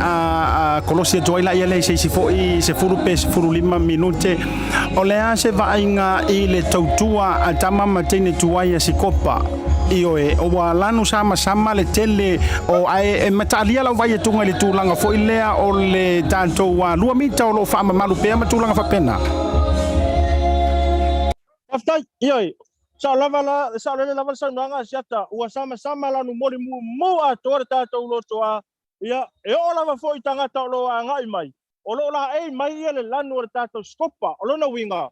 kolosi atu ai laia lea i se isi foi 10 pe 15 minute. O le a se vaaiga i le tautua a tama ma teine tuai a Sikopa? Ioe, ua lanu samasama le tele o ae e mataalia lau vaai atuga i le tulaga foi lea o le tatou 2 mita o lo o faamamalu pea ma tulaga faapena. Faafetai. Ioe, sao lava la, sao lelei lava le saunoaga a Siata, ua samasama lanu moli mumu atoa le tatou lotoa, ia, e oo lava foi i tagata o lo o agai mai, o lo o laei mai ia le lanu o le tatou Scopa. O lona uiga,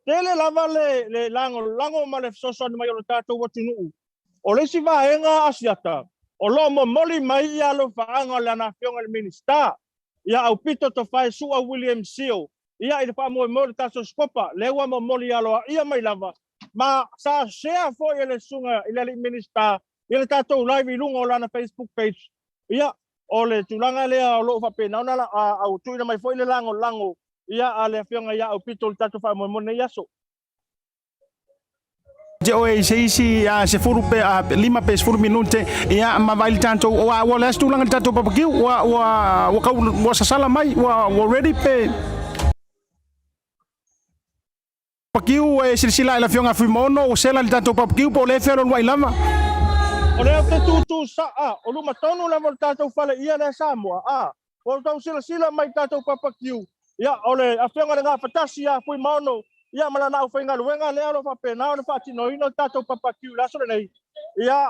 tele lava le, le lagolago ma le fesoasoani mai o le tatou atunuu. O le isi vaega a Siata, o lo o momoli mai ia alofaaga o lana Afioga i le Minisita, ia Aupito Tofae Su'a William Seal, ia i le faamoemoe o le tatou Scopa, lea ua momoli aloaia mai lava, ma sa share foi e le susuga i le alii Minisita ia le tatou live i luga o lana Facebook page. Ia, o le tulaga lea o lo o faapena ona au tuuina mai foi le lagolago ia a le Afioga ia Aupito i le tatou faamoemoe i lenei aso. Te oe i se isi 10 pe 5 pe 10 minute ia ma vai le tatou ua ua le a se tulaga i le tatou barbecue ua ua ua kau ua sasala mai ua ua ready pe barbecue e silasila i le afioga Fuimaono ua sela i le tatou barbecue po o lea e fealualuai lava. O lea ou te tūtū sa'a, o luma tonu lava o le tatou fale ia lea Samoa, a. Ua outou silasila mai i tatou papakiu, ia, o le Afioga i le Gafatasi ia Fuimaono, ia ma lana aufaigaluega lea o lo o faapena ona faatinoina le tatou papakiu i le aso lenei. Ia,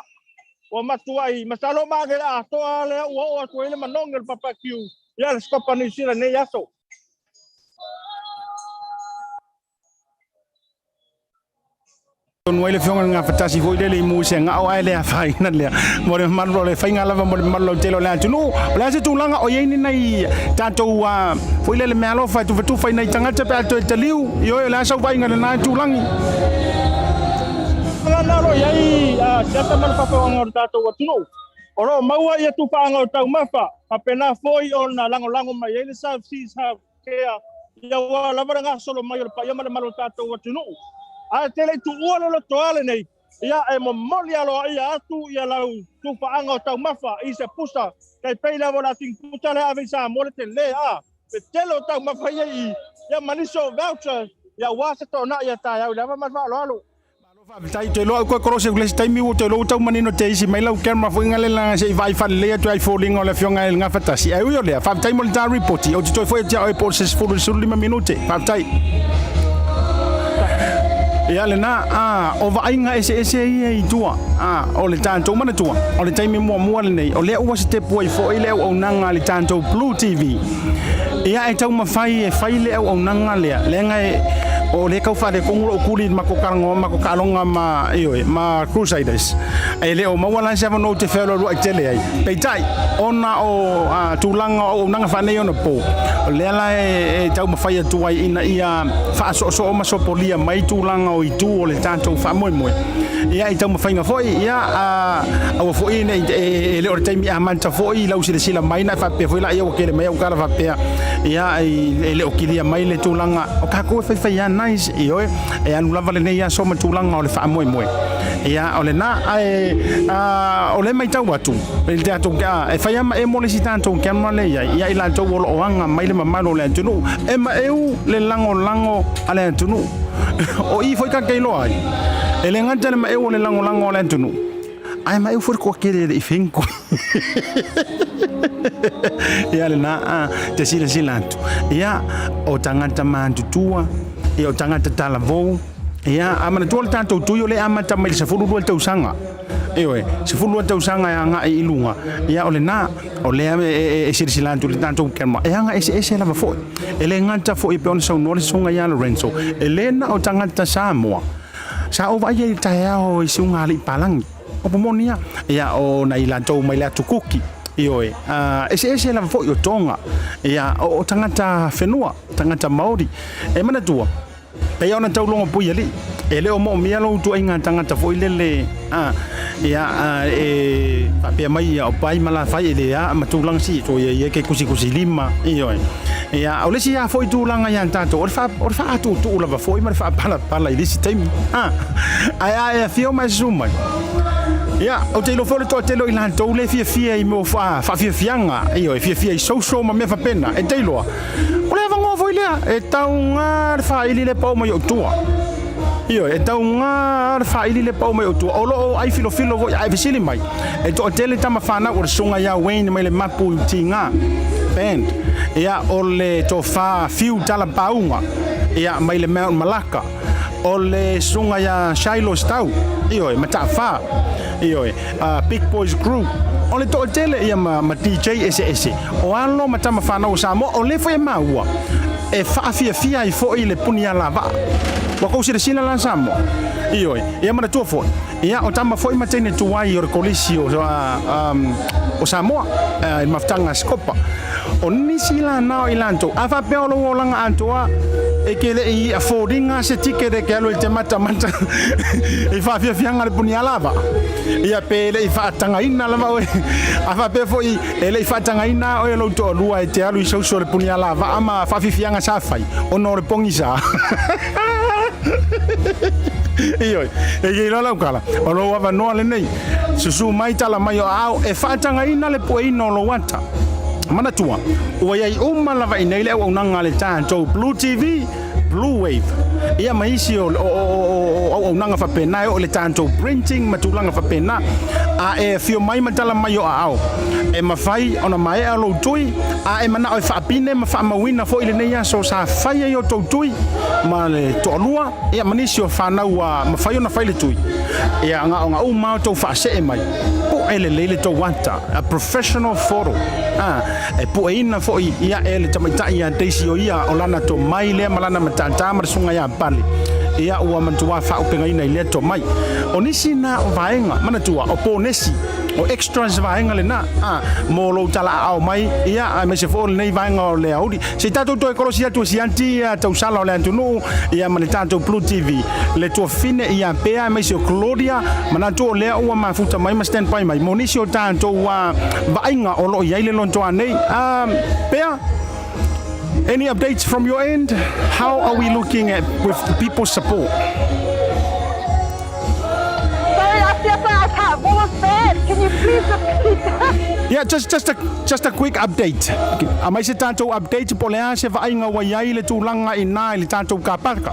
ua matuai, masalo ma age le atoa lea ua oo atu ai le manogi o le papakiu ia le Scopa Niu Sila i lenei aso. Tonu ai le Afioga i le Gafatasi foi lele i mu i se gao ae le afaina lea mo le mamalu o le faiga lava mo le mamalu lautele o le atunuu. O le a se tulaga o i ai ni nai tatou foi lele meaalofa e tufatufa i nai tagata pe a toe taliu i oe, o le a sau vaaiga i lena tulaga? Lana o lo o i ai se ata ma le faafeuaga o le tatou atunuu. O lo o maua ia tufaaga o taumafa, faapena foi ona lagolago mai ai le South Seas Health Care, ia ua lava le gasolo mai o le paia ma le malu o le tatou atunuu. Ae te le i tuua le lotoa lenei, ia e momoli aloaia atu ia lau tufaaga o taumafa i se pusa, tai pei lava o le ating pusa lea ave i Samoa le tele a le tele o taumafa ia i ia ma nisi o vouchers ia aua se toonai ia taeao i le ava ma le faaaloalo. Faafetai, toe loa au koe kolosi atu le isi taimi ua toe loa ua tau manino te isi mai lau camera foi ngale la se i vaai faalelei atu ai foliga o le afioga i le Gafatasi. Ae ui o lea, faafetai mo le ta ripoti. Ou te toe foi atu ia oe po o se 10 i le 15 minute. Faafetai. Ia lena, a, o vaaiga eseese ia i tua, a, o le tatou manatua, o le taimi muamua lenei, o lea ua sitepu ai foi le auaunaga a le tatou Blue TV. Ia e taumafai e fai le auaunaga lea, leaga e, o lea e tau faaletonu lou tuli i le matou talanoa, matou taaloga ma, ioe, ma Crusaders. E le o maua la se avanoa ou te fealualuai tele ai. Peitai, ona o a, tulaga o auaunaga faaneionapo, o lea la e, e taumafai atu ai ina ia faasoosoo ma sopolia mai tulaga o itu o le tatou faamoemoe. Ia, i taumafaiga foi, ia, a, aua foi ne i, e, e le o le taimi amata foi i lau silasila mai na e faapea foi laia ua tele mai au tala faapea, ia, e le o kilia mai le tulaga o tatou e faifai lava nice, ioe, e alu lava lenei aso ma tulaga o le faamoemoe. Ia, o lena, ae, a, o lea e matau atu, i le tatou, a, e fai lava ma emo le isi tatou camera lea e i ai, ia i latou o lo o aga mai le mamalu o le atunuu, e maeu le lagolago a le atunuu. O i foi ta te iloa ai, e le gata le maeu o le lagolago a le atunuu, ae maeu foi le toatele e le i fenku. Ia lena, a, te silasila atu. Ia, o tagata matutua, ia o tagata talavou, ia, a manatua le tatou tui o lea e amata mai le 12 tausaga. Ioe, 12 tausaga e agai i luga, ia o lena, o lea e silasila atu i le tatou camera, e aga eseese lava foi. E le gata foi e pei ona saunoa le susuga ia Lorenzo, e le na o tagata Samoa. Sa ou vaai ai i le taeao i susuga alii palagi, upu moni lava, ia o nai latou mai le atu Kuki, ioe, eseese lava foi o Tonga, ia o tagata whenua, tagata Maori. E manatua, Pei ona tau logo pui alii, e le o moomia lou tuaiga tagata foi lele, a, ia, a, e faapea mai ia o pai ma lafai e le a ma tulaga si to ia ia ke kusikusi lima, ioe. Ia, o le isi a foi tulaga ia tatou, o le wha, o le whaatuutuu lava foi ma le whaapalapala i le isi taimi. A, ae a e afio ma e susu mai. Ia, ou te iloa foi o le toatele o i latou le fiafia i mea o wha, whaafiafiaga, ioe, fiafia i social ma mea faapena, e te iloa. O le avanoa foi lea e tauga le faili le pao mai ou tua. Ioe, e tauga le faili le pao mai ou tua. O lo o ai filofilo foi ae fesili mai. E toatele tama fanau o le susuga ia Wayne mai le Mapu i Tiga Band. Ia, o le tofa Fiu Talapauga, ia, mai le Mount Malaka. O le susuga ia Shiloh Stau, ioe, Mataafa, ioe, Big Boys Crew. O le toatele ia ma, ma DJ eseese. O alo ma tama fanau o Samoa, o lea foi e maua e faafiafia ai foi le puni alavaa. Ua kou silasila la Samoa? Ioe, ia manatua foi, ia o tama foi ma teine tuai o le Kolisi o, o Samoa, i le mafutaga a Sikopa. O nisi la na o i latou, a faapea o lou olaga atoa, e ke le i affordinga se ticket e ke alu i te matamata i faafiafiaga le puni alavaa. Ia pe le i faatagaina lava oe, a faapea foi E le i faatagaina oe e lou toalua e te alu i sausu o le puni alavaa ma faafiafiaga sa fai, ona o le pogisa. Ioe, e ke iloa lau kala, o lou avanoa lenei. Susu mai tala mai o aao e faatagaina le pueina o lou ata. Manatua, ua i ai uma lava i nei le auaunaga a le tatou Blue TV, Blue Wave. Ia ma isi o auaunaga faapena e oo i le tatou printing ma tulaga faapena. A e afio mai ma tala mai o aao, e mafai ona maea lou tui, a e manao e faapine ma faamauina foi lenei aso sa fai ai o tou tui ma le toalua, ia ma nisi o fanau ua mafai ona fai le tui. Ia gaoga uma o tou faasee mai, pue lelei le tou ata, a professional photo, a, e pueina foi ia e le tamaitai ia Daisy o ia o lana tomai lea ma lana matata ma le susuga ia Pale, ia ua manatua faaupegaina i lea tomai. O nisi na o vaega, manatua, o ponesi, o extras vaega lena, a, mo lou talaaao mai, ia, aemaise foi o lenei vaega o le aoauli. Se i tatou toe kolosi atu e siati ia tausala o le atunuu, ia ma le tatou Blue TV, le tuafafine ia Pea aemaise o Claudia, manatu o lea ua mafuta mai ma stand by mai mo nisi o tatou vaaiga o lo o i ai le lotoa nei. Pea, any updates from your end? How are we looking at with the people's support? Sorry, Asiata, I can't. What was that? Can you please repeat that? Yeah, just a quick update. Aumai se tatou update po o le a se vaaiga ua i ai le tulaga inā i le tatou car park.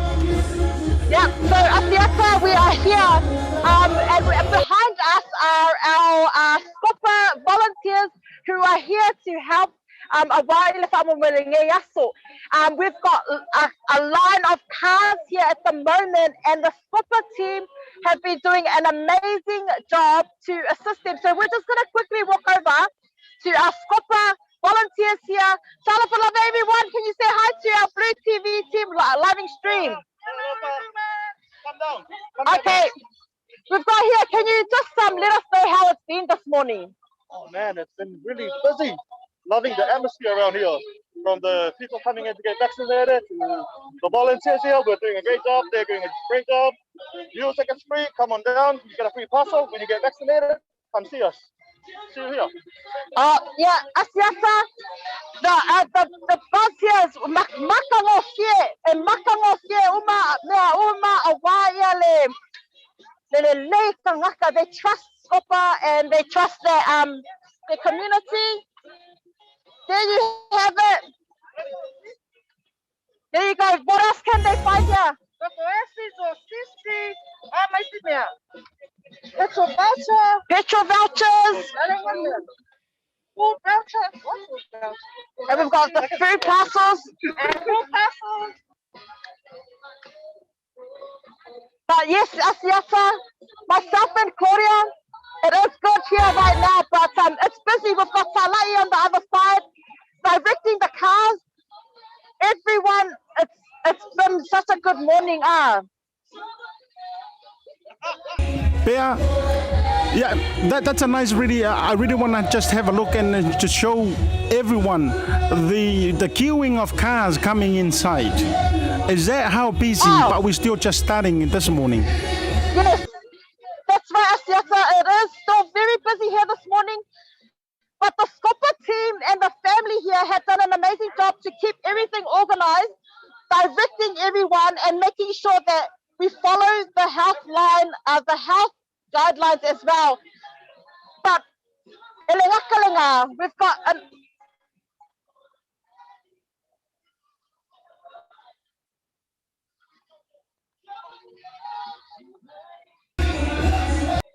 Yeah, so Asiata, we are here, and behind us are our SCOPA volunteers who are here to help aua i le faamoemoe lenei aso. We've got a line of cars here at the moment, and the SCOPA team have been doing an amazing job to assist them. So we're just going to quickly walk over to our SCOPA volunteers here. Talofa lava everyone, can you say hi to our Blue TV team live stream? Okay, we've got here, can you just let us know how it's been this morning? Oh man, it's been really busy. Loving the atmosphere around here. From the people coming in to get vaccinated to the volunteers here, we're doing a great job. They're doing a great job. Music is free. Come on down. You get a free parcel when you get vaccinated. Come see us. See you here. Yeah, Asiata, the buzz here is makagofie, e makagofie uma mea uma aua ia le lelei tagata. They trust SCOPA and they trust the community. There you have it. There you go. What else can they find here? Petrol voucher. Petrol vouchers. Food voucher. What food voucher? And we've got the food parcels. And food parcels. But yes, Asiata, myself and Claudia, it is good here right now, but it's busy. We've got Salai on the other side, directing the cars. Everyone, it's been such a good morning. Ah. Pea, yeah, that's a nice really, I really want to just have a look and to show everyone the queuing of cars coming inside. Is that how busy? Oh. But we're still just starting this morning. Yes, that's right, Asiata. It is still very busy here this morning. But the SCOPA team and the family here have done an amazing job to keep everything organized, directing everyone and making sure that we follow the health line, the health guidelines as well. But we've got an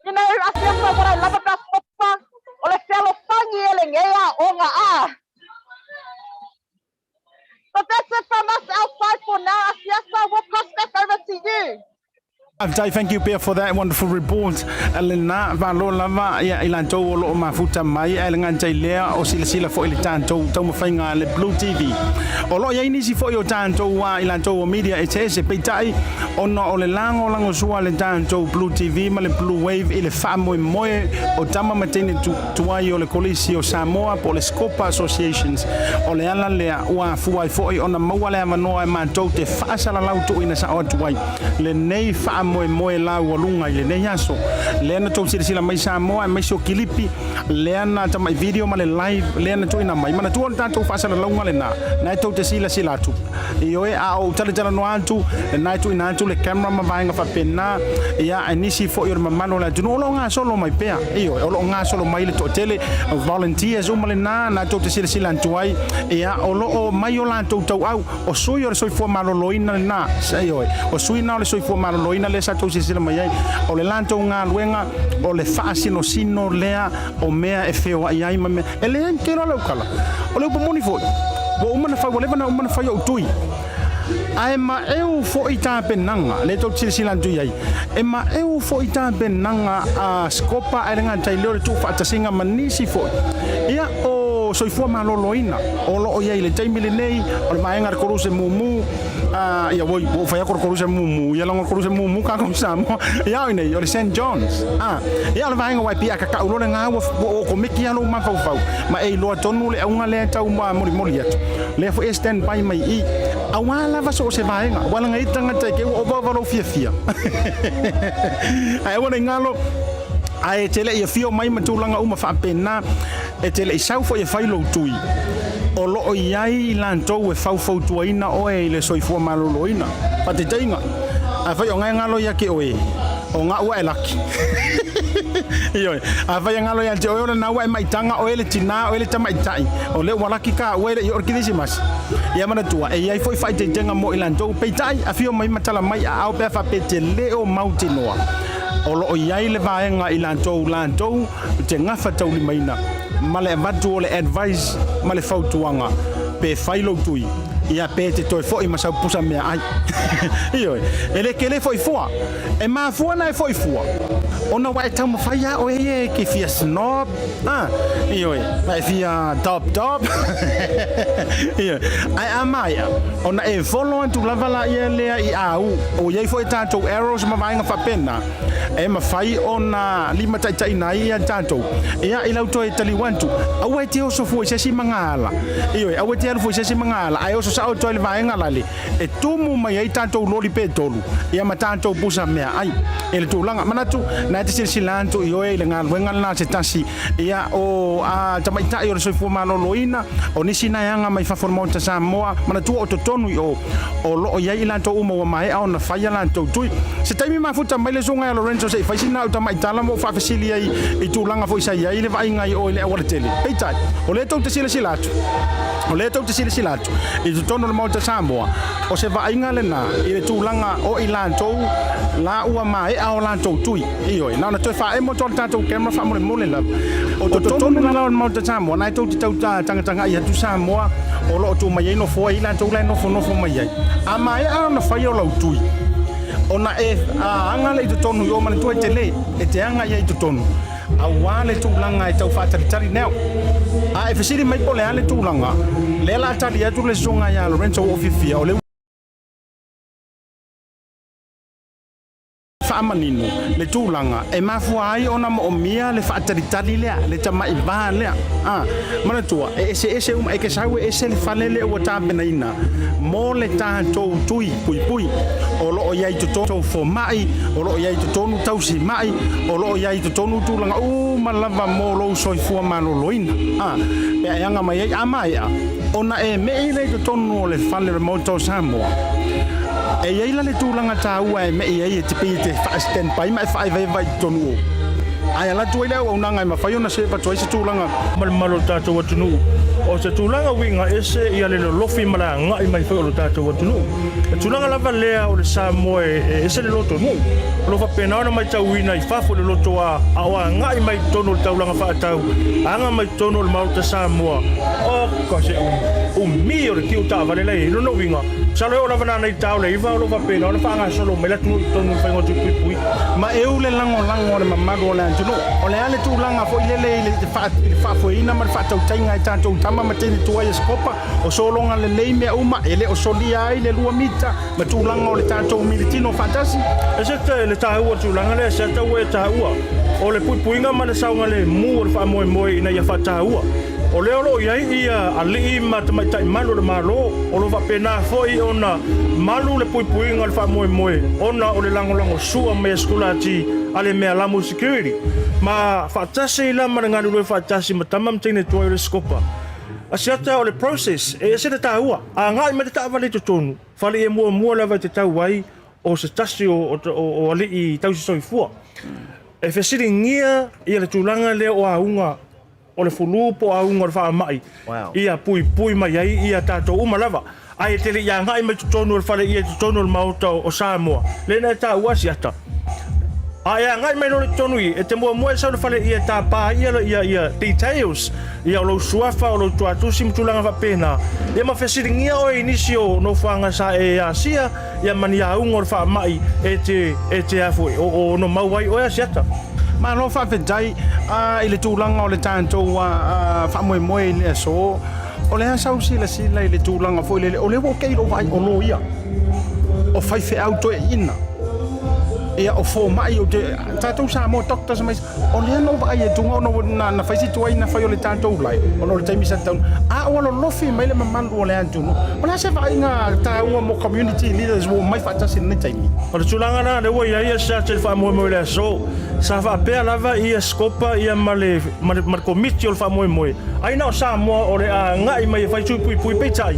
Asiata, what I love about SCOPA, o le fealofani e le ngea o ngā a. But that's it from us outside for now. Asiata, we'll pass back over to you. Faafetai, thank you Pea for that wonderful report. Lena malo lava ia i latou o lo o mafuta mai ae le gata i lea o silasila foi i le tatou taumafaiga a le Blue TV. O lo o i ai nisi foi o tatou i latou o media eseese peitai ona o le lagolagosua a le tatou Blue TV ma le Blue Wave i le faamoemoe o tama ma teine tuai o le Kolisi o Samoa po o le SCOPA Associations o le ala lea ua afua ai foi ona maua le avanoa e matou te faasalalau tuuina sao atu ai lenei faamoemoe. faamoemoe laualuga i lenei aso. Lea na tou silasila mai Samoa aemaise o kilipi, lea na tamai video ma le live lea na tuuina mai. Manatua o le tatou faasalalauga lena, na e tou te silasila atu. Ioe, a ou talatalanoa atu, lena e tuuina atu le camera ma vaega faapena, ia, ae nisi foi o le mamalu o le atunuu o lo o gasolo mai pea. Ioe, o lo o gasolo mai le toatele, volunteers uma lena, na tou te silasila atu ai, ia, o lo o mai o latou tauau. O sui o le soifua maloloina lena, ioe, o sui na o le soifua maloloina lea sa tou silasila mai ai, o le latou galuega o le faasinosino lea o mea e feoai ai ma mea. E leai ma kelo lau tala. O le upu moni foi, ua uma ona fai, ua leva ona uma ona fai ou tui. Ae maeu foi tapenaga, lea tou te silasila atu i ai, e maeu foi tapenaga a Scopa ae le gata i lea o le tuufaatasiga ma nisi foi. Ia, o soifua maloloina o lo o i ai i le taimi lenei, o le vaega a le Koluse mumu, a, ia, oi, ua ou fai atu o le Koluse mumu, ia leaga o le Koluse mumu kākou i Samoa, ia oi nei, o le Saint John's, a, ia o le vaega ua e piakakau loa lena, ua, ua okomeki lava lou mafaufau, ma e iloa tonu le auga lea e tau molimoli atu, lea foi e stand by mai i i, auā lava so o se vaega, ua laga ai tagata e te ua ovaova lou fiafia. Ae aua ne i galo, ae e te le i afio mai ma tulaga uma faapena, E te le i sau foi e fai lou tui, o lo o i ai i latou e faufautuaina oe i le soifua maloloina. Faataitaiga, afai o gae galo ia te oe, o ga'u ua e laki. Ioe, afai e galo ia te oe o lena ua e maitaga oe le tina, oe le tamaitai, o lea ua laki ka ua e le i oo i le Kerisimasi. Ia manatua, e i ai foi faaitaitaiga mo i latou, peitai, afio mai ma tala mai aao pe a faapea e te le o mautinoa o lo o i ai le vaega i latou, latou te gafataulimaina ma le avatu o le advice ma le fautuaga pe fai lou tui ia pe te toe foi ma sau pusa meaai. Ioe, e le kele foi fua. E mafua na e foi fua ona ua e taumafai a oe ia e ke fia snob, a, ioe, ma e fia top top. Ioe, ae a maea ona e follow atu lava laia lea i au, ua i ai foi tatou arrows ma vaega faapena. e mafai ona limataitaiina ai ia tatou. Ia, i lau toe taliu atu, aua e te oso fua i se isi magaala. Ioe, aua e te alu fua i se isi magaala, ae oso sao atu ai i le vaega lale e tumu mai ai tatou loli pe tolu, ia ma tatou pusa meaai. I le tulaga, manatu, na e te silasila atu, ioe, i le galuega lena a se tasi, ia, o a tamaitai o le soifua maloloina, o nisi na e aga mai fafo o le Maota Samoa, manatua o totonu i o, o lo o i ai i latou uma ua maea ona fai a latou tui. Se taimi mafuta mai le susuga ia Lorenzo se i fai sina au tamaitala ma ou faafesili ai i tulaga foi sa i ai le vaaiga i o i le aualatele. Peitai, o lea tou te silasila atu, o lea tou te silasila atu i totonu o le Maota Samoa, o se vaaiga lena i le tulaga o i latou la ua maea o latou tui. Ioe, na ona toe faaemo atu lava le tatou camera faamolemole lava. O totonu la o le Maota Samoa, na e tou te tau tagatagai atu Samoa o lo o tuu mai ai nofoa i latou la e nofonofo mai ai. A maea ona fai o lau tui, ona e aga lea i totonu i o manatua e tele, e te aga i ai i totonu, auā le tulaga e tau faatalitali now. A e fesili mai po o le a le tulaga, lea la a tali atu le susuga ia Lorenzo ua ou fiafia, o le. Faamanino le tulaga e mafua ai ona moomia le faatalitali lea, le tamai va lea. A, manatua, e eseese uma, e te sau e ese le fale lea ua tapenaina mo le tatou tui puipui. O lo o i ai i totonu fomai, o lo o i ai i totonu tausimai, o lo o i ai i totonu tulaga uma lava mo lou soifua maloloina. A, pe a e aga mai ai, a maea ona e me'i lea i totonu o le fale o le Maota o Samoa. E i ai la le tulaga taua e me'i ai e te pei e te faa-stand by ma e faaevaeva i totonu o. Ae ala atu ai le auaunaga e mafai ona serve atu ai se tulaga. Ma le mamalu o le tatou atunuu. O se tulaga uiga ese ia le lolofi ma le agai mai foi o le tatou atunuu. O le tulaga lava lea o le Samoa e ese le lotonuu. O lo o faapena ona matauina i fafo i le loto a a o agai mai i totonu o le taulaga faatau, aga mai i totonu o le Maota Samoa. Oka se umi o le kiu taavale la i ai. I lona uiga, Masalo e oo lava nana i tao le iva o lo o faapena ona faagasolo mai le atunuu i totonu o le faiga o Tuipuipui. Ma eu le lagolago a le mamalu o le atunuu. O le a le tulaga foi lele i le faafoeina ma le faatautaiga e tatou tama ma teine tuai e Sikopa, o sologa lelei mea uma, e le o solia ai le lua mita ma tulaga o le tatou militino faatasi. E se le taua o le tulaga lea, se ata ua e taua, o le puipuiga ma le saogalemu o le faamoemoe ina ia faataua. O lea o lo o i ai ia alii ma tamaitai malu o le Malo, o lo o faapena foi ona malu le puipuiga o le faamoemoe ona o le lagolagosua mai a sikulati a le Mealamu Security ma faatasi la ma le galulue faatasi ma tama ma teine tuai o le Sikopa. Asiata o le process e ese le taua, agai mai le taavale i totonu, fale ia muamua lava e te tau ai o se tasi o alii tausi soifua. E fesiligia ia le tulaga lea o auga o le fulu po o auga o le faamai ia puipui mai ai ia tatou uma lava. Ae e te le i agai mai totonu o le fale ia i totonu o le Maota o Samoa, lea na e taua Asiata. A e agai mai loa i totonu i i, e te muamua e sau i le fale ia e tapa ai ia, ia, ia details, ia o lou suafa, o lou tuatusi ma tulaga faapena. Ia ma fesiligia oe i nisi o nofoaga sa e asia, ia ma ni auga o le faamai e te, e te a foi, o, o ono mau ai oe Asiata. Malo faafetai i le tulaga o le tatou faamoemoe i le aso. O le a sau silasila i le tulaga foi lele, o lea ua ok i lou vaai, o loia, o faifeau toeaiina, ia o fomai, ou te, tatou Samoa doctors ma isi, o lea na ou vaai atu ona ua na fai si tuai na fai o le tatou live, ona o le taimi sa tatau, a ua lolofi mai le mamalu o le atunuu. O le a se vaaiga taua mo community leaders ua omai faatasi i lenei taimi? O le tulaga la lea ua i ai SAT i le faamoemoe i le aso, sa faapea lava ia Scopa ia ma le ma le Komiti o le faamoemoe, ai na o Samoa o le a agai mai e fai tui puipui, peitai,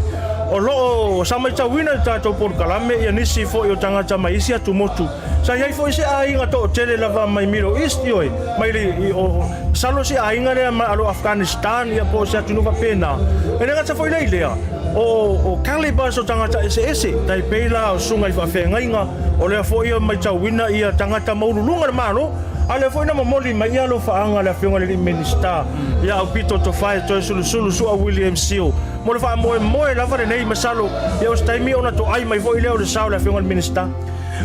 o lo o sa matauina i le tatou polokalame ia nisi foi o tagata mai isi atumotu. Sa i ai foi se aiga toatele lava mai Middle East, ioe, mai le, o, masalo se aiga lea mai alo Afghanistan ia po o se atunuu faapena. E le gata foi lea i lea, o, o calibers o tagata eseese, tai pei la o susuga i faafeagaiga, o lea foi e matauina ia tagata maualuluga le Malo, a o lea foi na momoli mai ia alofaaga a le Afioga i le Alii Minisita ia Aupito Tofae Toesulusulu Sua William Seal mo le faamoemoe lava lenei, masalo ia o se taimi ona toai mai foi lea o le sao o le Afioga i le Minisita.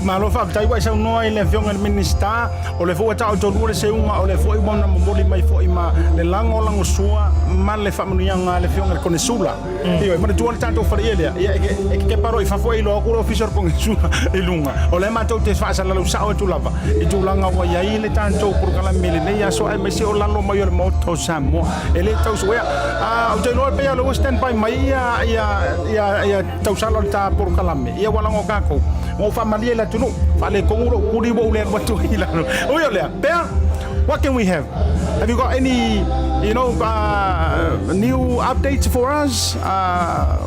Malo faafetai ua e saunoa i le Afioga i le Minisita, o lea foi ua taotolua le seuga, o lea foi ua ona momoli mai foi ma le lagolagosua ma le faamanuiaga a le Afioga i le Konesula. Ioe, manatua le tatou faleie lea, ia e kekepa loa i fafo e iloa atu le Ofisa o le Konesula i luga. O lea matou te faasalalau sao atu lava i tulaga ua i ai le tatou polokalame i lenei aso aemaise o lalo mai o le Maota o Samoa. E le tau suea. Ou te iloa pei o lea ua stand by mai ia, ia, ia, ia tausala o le ta polokalame. Ia ua lago kākou. Ua ou faamalie i le atunuu. Faaletonu lou kuli ua ou le alu atu ai i lalo. Ui o lea, Pea, what can we have? Have you got any, you know, new updates for us?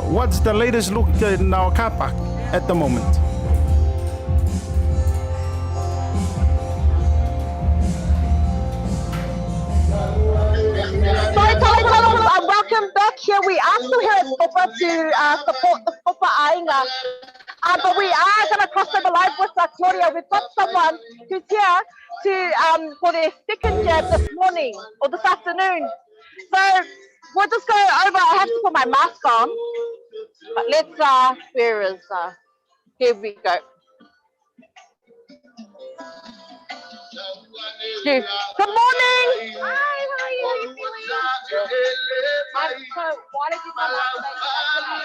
What's the latest look in our car park at the moment? Sorry, Tala, Tala, welcome back here. We are still here at Scopa to support the Scopa Aiga. But we are going to cross over live with Claudia. We've got someone who's here to for their second jab this morning or this afternoon. So we'll just go over. I have to put my mask on. But let's, where is, here we go. Good morning. Hi, how are you? How are you feeling? So why did you come out today to vaccinate?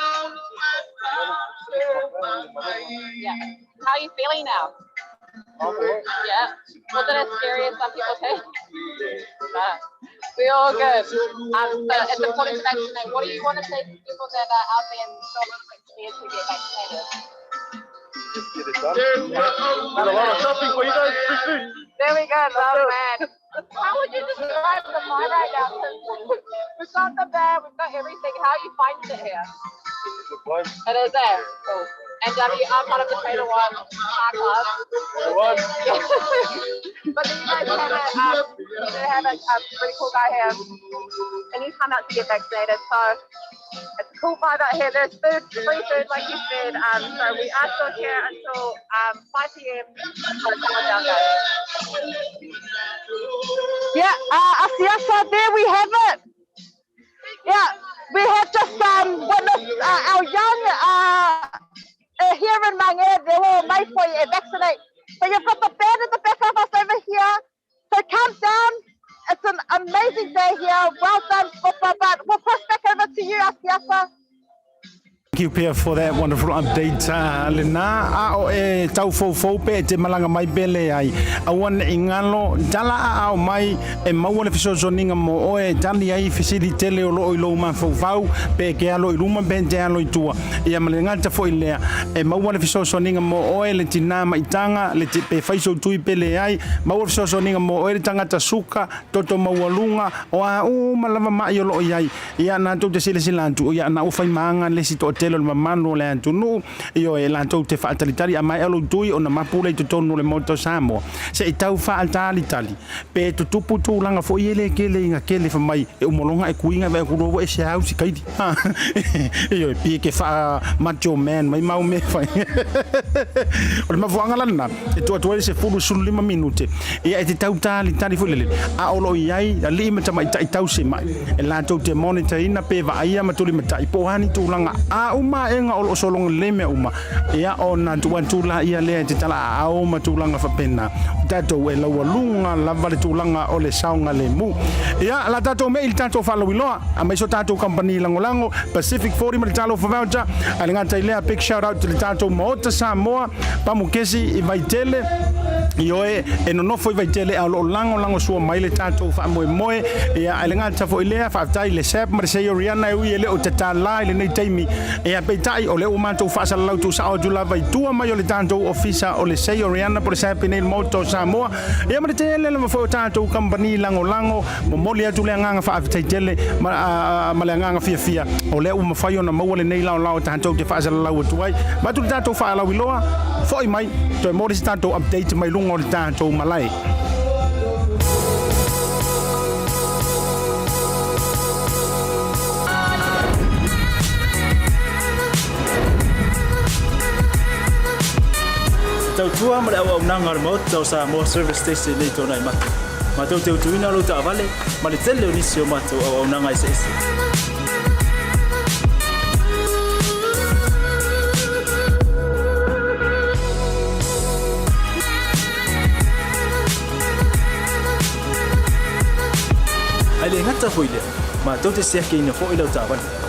Yeah. How are you feeling now? Yeah. Was it as scary as some people say? No. We're all good. So it's important to vaccinate. What do you want to say to people that are out there and still a little bit scared to get vaccinated? Just get it done. Got a lot of shopping for you guys. Free food. There we go, love man. How would you describe the vibe right now? We've got the band, we've got everything. How are you finding it here? It's a good place. It is there. Cool. And you are part of the Trader One Car Club. One. But then you guys have you do have a really cool guy here, and he's come out to get vaccinated. So it's a cool vibe out here. There's food, free food, like you said. So we are still here until 5 p.m. So come on down, guys. Yeah, Asiata, there we have it. Yeah, we have just witnessed our young here in Mangere, they're all made for you vaccinate. But you've got the band in the back of us over here. So come down. It's an amazing day here. Well done, Scopa. But we'll cross back over to you, Asiata. Thank you Pia for that wonderful update. Lena, a o e tau foufou pe e te malaga mai pe leai. Aua ne i galo, tala aao mai e maua le fesoasoaniga mo oe e tali ai fesili tele o loo i lou mafaufau, pe e ke alo i luma pe e te alo i tua. Ia ma le gata foi lea, e maua le fesoasoaniga mo oe le tinā maitaga, le te, pe fai sou tui pe leai, maua le fesoasoaniga mo oe le tagata suka, toto maualuga, o a uma lava ma'i o loo i ai. Ia, latou te silasila atu, ia, na ua fai maga le isi toatele o le mamalu o le atunuu, ioe, latou te faatalitali a maea lou tui ona mapu lea i totonu o le Maota o Samoa, se i tau faatalitali, pe tutupu tulaga foi e le kele ina kele fai mai e umologa e kuiga e vaai atu loa ua ese au si kaili. Ha, ioe, pei ke faa macho man mai mau mea fai. O le mafuaaga la lena, e tuu atu ai le 15 minute, ia e te tau talitali foi lele, a o lo o i ai alii ma tamaitai tausimai, e latou te monitor ina pe vaaia ma tulimatai po o a ni tulaga a uma aega o lo o sologa lelei mea uma, ia ona tuu atu laia lea e te talaaao ma tulaga faapena. O tatou e laualuga lava le tulaga o le saogalemu. Ia, la tatou mei i le tatou faalauiloa, aemaise o tatou kamupani lagolago, Pacific 40 ma le Talofa Voucher, ae le gata i lea, big shout out i le tatou Maota Samoa, Pamukesi i Vaitele, ioe, e nonofo i Vaitele a o lo o lagolagosua mai le tatou faamoemoe. Ia, ae le gata foi i lea, faafetai i le SAP ma le Seio Riana e ui e le o tatala i lenei taimi, ia, peitai, o lea ua matou faasalalau tuusao atu lava i tua mai o le tatou ofisa o le Seio Riana po o le SAP i nei i le Maota o Samoa, ia ma le tele lava foi o tatou kamupani lagolago. Momoli atu le agaga faafetai tele ma, ma le agaga fiafia o lea ua mafai ona maua lenei laolao tatou te faasalalau atu ai. Avatu le tatou faalauiloa, foi mai, toe maua le isi tatou update mai luga o le tatou malae. Tautua ma le auaunaga a le Maota o Samoa Service Station i nei Tuanaimato. Matou te utuina lou taavale ma le tele o nisi o matou auaunaga eseese. Ae le gata foi lea, matou te siakiina foi lau taavale.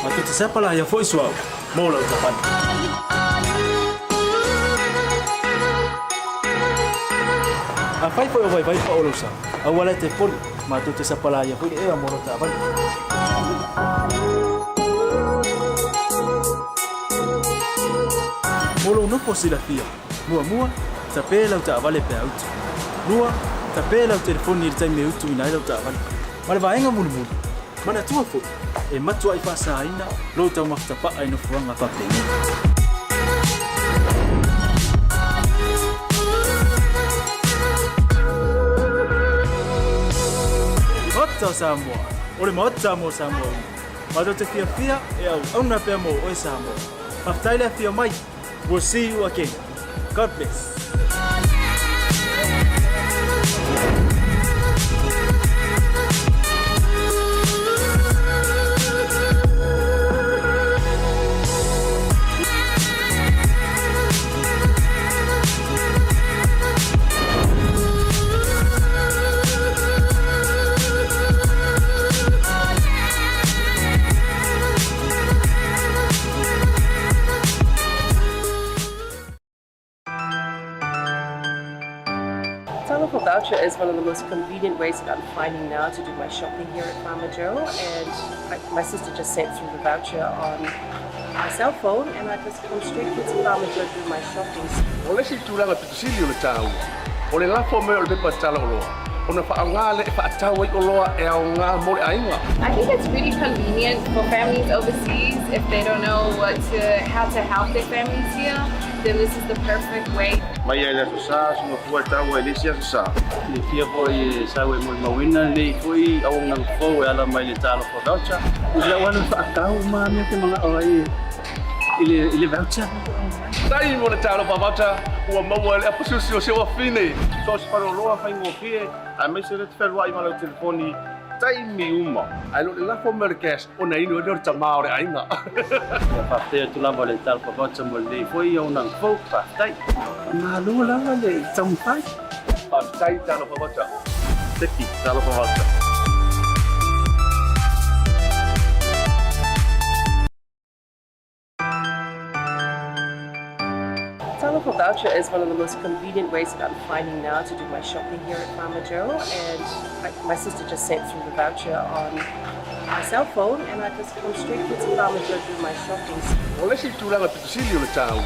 Matou te sapalaia foi suauu mo lau taavale. Afai foi o vaivai pao lou sa, aua la e te poli, matou te sapalaia foi le ea mo lau taavale. Mo lou nofo silafia, muamua, tape lau taavale pe a utu. Lua, tape lau telefoni i le taimi e utuina ai lau taavale. Ma le vaega mulimuli, manatua foi, e matuai faasaina lou taumafa tapaa i nofoaga faapenei. Maota o Samoa, o le Maota mo Samoa uma. Matou te fiafia e auauna pea mo oe Samoa. Faafetai le afio mai. We'll see you again. God bless. Talofa voucher is one of the most convenient ways that I'm finding now to do my shopping here at Farmer Joe, and I, my sister just sent through the voucher on my cell phone, and I just come straight here to Farmer Joe to do my shopping. O le isi tulaga pito sili o le taua, o le lafo mai o le pepa tala oloa, ona faaaoga lea e faatau ai oloa e aoga mo le aiga. I think it's really convenient for families overseas if they don't know what to, how to help their families here, then this is the perfect way. Mai lava i le Aso Sa, soga fua e taua i le isi Aso Sa. Silafia foi e sau e molimauina lenei foi auaunaga fou e ala mai le Talofa Voucher. O lau alu faatau ma mea te manao ai i le i le voucher. Tai mo le Talofa Voucher ua maua e le apusiusi o si ou afine. So o se faleoloa faigofie aemaise le te fealuai ma lau telefoni. Taimi uma, ae le o le lafo mai o le cash ona inu ai lea o le tama o le aiga. Ia faafetai atu lava le Talofa Voucher mo lenei foi auaunaga fou. Faafetai. Faamalo lava le taumafai. Faafetai Talofa Voucher. Thank you Talofa Voucher. Talofa voucher is one of the most convenient ways that I'm finding now to do my shopping here at Farmer Joe. And I, my sister just sent through the voucher on my cell phone, and I just come straight here to Farmer Joe to do my shopping. O le isi tulaga pito sili o le taua,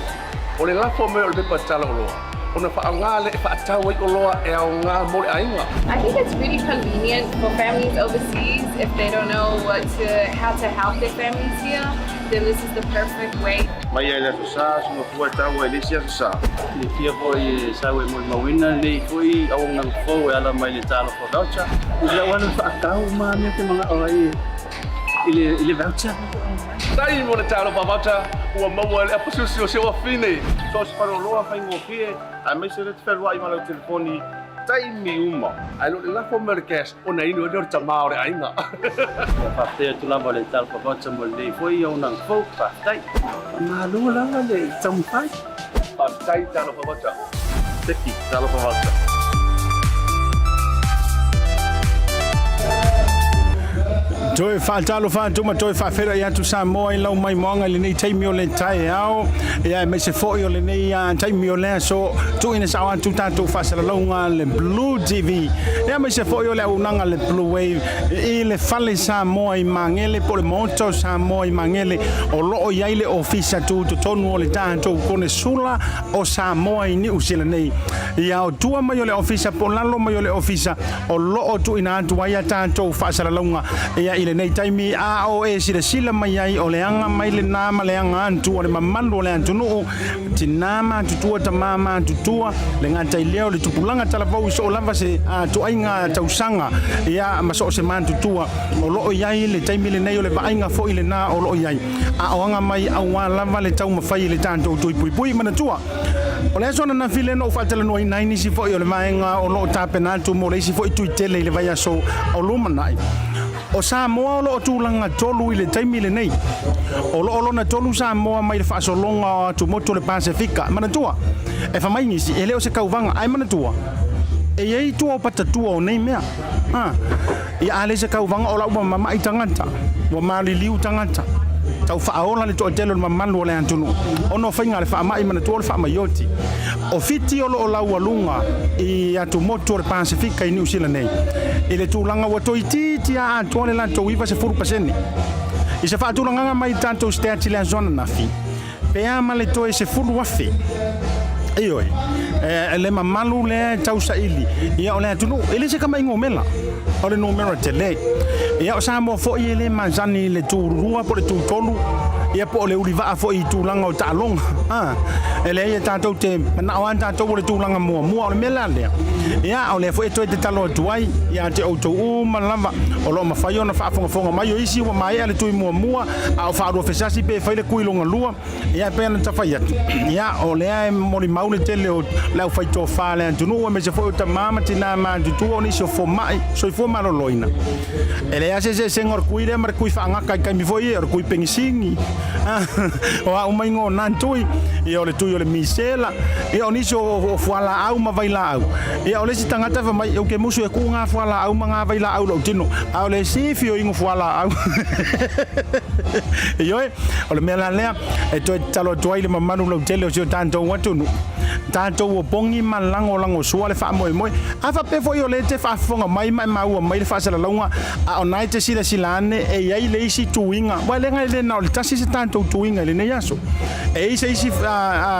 o le lafo mai o le pepa tala oloa, ona faaaoga lea e faatau ai oloa e aoga mo le aiga. I think it's really convenient for families overseas if they don't know what to, how to help their families here, then this is the perfect way. Mai lava i le Aso Sa, soona fua e taua i le isi Aso Sa. Silafia foi e sau e molimauina lenei foi auaunaga fou e ala mai le Talofa Voucher. I lau alu faatau ma mea te manao ai i le i le voucher. Tai mo le Talofa Voucher ua maua e le apusiusi o si ou afine. So o se faleoloa faigofie aemaise lea te fealuai ma lau telefoni taimi uma. Ae le o le lafo mai o le cash ona inu ai lea o le tama o le aiga. Ia faafetai atu lava le Talofa Voucher mo lenei foi auaunaga fou. Faafetai. Faamalo lava le taumafai. Faafetai Talofa Voucher. Thank you Talofa Voucher. Toe faatalofa atu ma toe faafeiloai atu Samoa i lau maimoaga i lenei taimi o le taeao, ia aemaise foi o lenei taimi o le aso tuuina sao atu tatou faasalalauga le Blue TV, ia aemaise foi o le auaunaga le Blue Wave i le fale Samoa i Magele po o le Maota o Samoa i Magele o lo o i ai le ofisa tutotonu o le tatou Konesula o Samoa i Niu Sila nei. Ia o tua mai o le ofisa po o lalo mai o le ofisa o lo o tuuina atu ai a tatou faasalalauga ia i lenei taimi, a o e silasila mai ai o le aga mai lena ma le aga atu o le mamalu o le atunuu, tinā matutua, tamā matutua, le gata i lea o le tupulaga talavou i soo lava se ituaiga tausaga ia ma soo se matutua o lo o i ai le taimi lenei o le vaaiga foi lena o lo o i ai a o aga mai auā lava le taumafai i le tatou tui puipui. Manatua, o le aso ananafi lea na ou faatalanoaina ai nisi foi o le vaega o lo o tapena atu mo le isi foi tui tele i le vaiaso o lumanai. O Samoa o lo o tulaga tolu i le taimi lenei. O lo o lona tolu Samoa mai le faasologa o atumotu o le Pasefika. Manatua, e fai mai nisi, e le o se kauvaga, ae manatua, e i ai tua o patatua o nei mea. Ha, ia a le se kauvaga o la ua mamai tagata, ua maliliu tagata, tau faaola le toatele o le mamalu o le atunuu ona o faiga a le faamai, manatua o le faamai oti. O Fiti o lo o laualuga i atumotu o le Pasefika i Niu Sila nei, i le tulaga ua toeitiiti a atoa le latou 90%. I se faatulagaga mai tatou stats i le aso ananafi, pe a ma le toe 10,000, ioe, le mamalu lea e tausaili ia o le atunuu, e le se tama'i gomela, o le numera tele. Ia o Samoa foi e le masani i le tu lua po o le tu tolu, ia po o le ulivaa foi i tulaga o taaloga. A, e leai e tatou te manao lava tatou o le tulaga muamua. O le mea la lea, ia o lea foi e toe tatalo atu ai ia te outou uma lava o lo o mafai ona faafogafoga mai. O isi ua maea le tui muamua, a o faaluafesasi pe fai le kui lona lua, ia e pei ona tafai atu, ia o lea e molimau le tele o le aufaitofa a le atunuu, aemaise foi o tamā ma tinā matutua, o nisi o fomai soifua maloloina. E leai lava se eseesega o le kui lea ma le kui faagata i taimi foi ia, o le kui penisini, o a uma igoa o na tui, ia o le tui o le misela, ia o nisi o fualaau ma vailaau. Ia o le isi tagata fai mai, ou te musu e kuu ngā fualaau ma ngā vailaau lou tino, a o le isi fio inu fualaau. Ioe, o le mea la lea e toe tatalo atu ai i le mamalu lautele o si o tatou atunuu, tatou opogi ma lagolagosua le faamoemoe. A faapea foi o lea e te faafofoga mai ma e maua mai le faasalalauga, a o na e te silasila ane e i ai le isi tuiga, aua leaga e le na o le tasi se tatou tuiga i lenei aso. E i ai se isi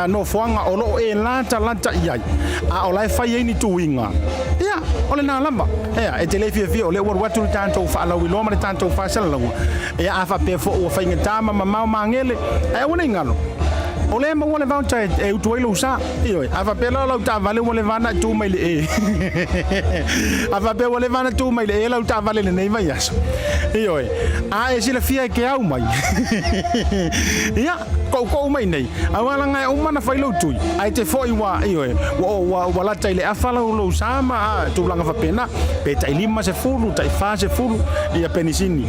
nofoaga o lo o e latalata i ai, a o la e fai ai ni tuiga, ia, o lena lava. Ea, e te le fiafia o lea ua alu atu le tatou faalauiloa ma le tatou faasalalauga. Ia, a faapea foi ua faigata ma mamao magele, ae aua ne i galo, o lea e maua le voucher e utu ai lou sa. Ioe, a faapea la o lau taavale ua leva ana tu mai le e. A faapea ua leva ana tu mai le e lau taavale i lenei vaiaso. Ioe, a e silafia e ke au mai. Ia. Koukou mai nei, aua laga e uma ona fai lou tui, ae te foi ua, ioe, ua, ua, ua lata i le afa lau, lou sa ma, a, tulaga faapena, pe tai 50, tai 40 ia penisini,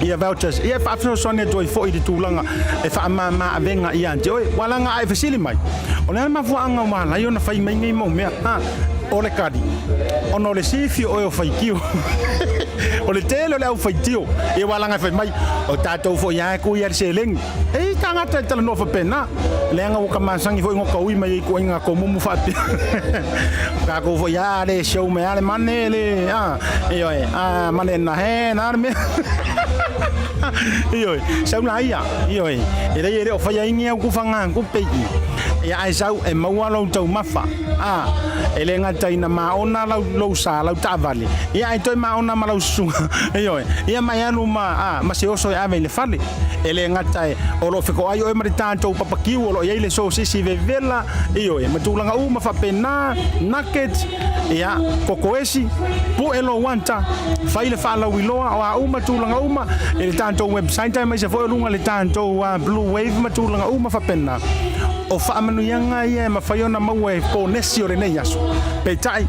ia vouchers, ia e faafesoasoani atu ai foi i le tulaga e faamama avega ia te oe. Ua laga a e fesili mai, o le a le mafuaaga ua ala ai ona fai mai nei mau mea, a, o le kali, ona o le sifi o oe o faitio. O le tele o le au faitio, ia ua laga e fai mai, o tatou foi lava e kui lava i le seleni. E i ai tagata e talanoa faapena, leaga ua ka masani foi ona taui mai ai ituaiga tomumu faapea. O tatou foi lava a le show mai lava le mane le, a, ioe, a mane na he na le mea. Ioe, sau la ia, ioe, e leai e le o faia ai ni au tufaga tupe i i. Ia ae sau e maua lou taumafa, a, e le gata ina maona lau, lou sa, lau taavale, ia ae toe maona ma lau susuga, ioe, ia ma e alu ma, a, ma se oso e ave i le fale. E le gata e, o lo o fetoai oe ma le tatou papakiu o lo o i ai le sosisi vevela, ioe, ma tulaga uma faapena, nuggets, ia, kokoesi, pue lou ata, fai le faalauiloa, o a uma tulaga uma i le tatou website aemaise foi o luga i le tatou Blue Wave ma tulaga uma faapena. O faamanuiaga ia e mafai ona maua e ponesi o lenei aso. Peitai,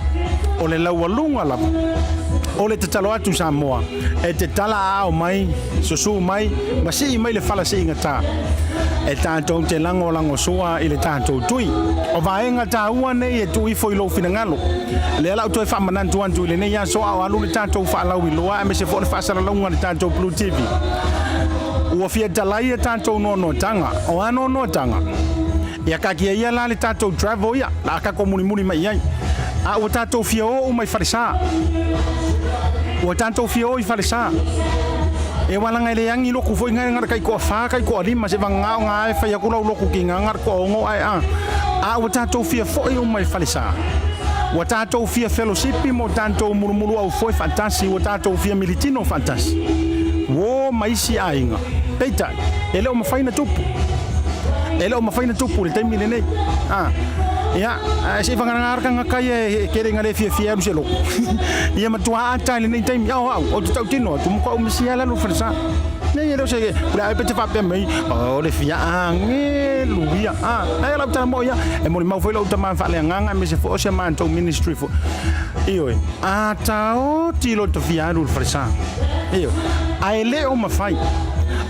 o le laualuga lava o le tatalo atu Samoa e te tala aao mai, Susū mai ma sii mai le fala siigata e tatou te lagolagosua i le tatou tui. O vaega taua nei e tuu ifo i lou finagalo. Lea la ou toe faamanatu atu i lenei aso a o alu le tatou faalauiloa aemaise foi o le faasalalauga a le tatou Blue TV. Ua fia talai a tatou noanoataga. O a noanoataga? Ia kakia ia la le tatou travel ia, la a tatou mulimuli mai i ai. A ua tatou fia o uma i falesa. Ua tatou fia o i falesa. E ua laga e le agi loku foi ngai ngara kai koa wha, kai koa lima, se vanga o ngā e whai aku lau loku ki ngā ngara koa ongo ai a. A ua tatou fia foi uma i falesa. Ua tatou fia fellowshipi mo tatou mulumulu au foi faatasi, ua tatou fia militino faatasi. Uo ma isi aiga. Peitai, e le o mafai ona tupu. E le o mafai ona tupu i le taimi lenei. A, ia, se i whangaranga kai e kere ngā le fiafia alu se loko. Ia matua ata i lenei taimi. Ao au, o te tautino atu, mo kau misi ala lu whansa. Nei e leo se, kura ai pete whapea mai, o le fia ange, luia. A, ai lau tala mo ia, e moli mau foi lau tama whaale anganga, me se fo o se mātou ministry fo. Ioe, a tao tilo te fia alu le whansa. Ioe, ae le o mafai.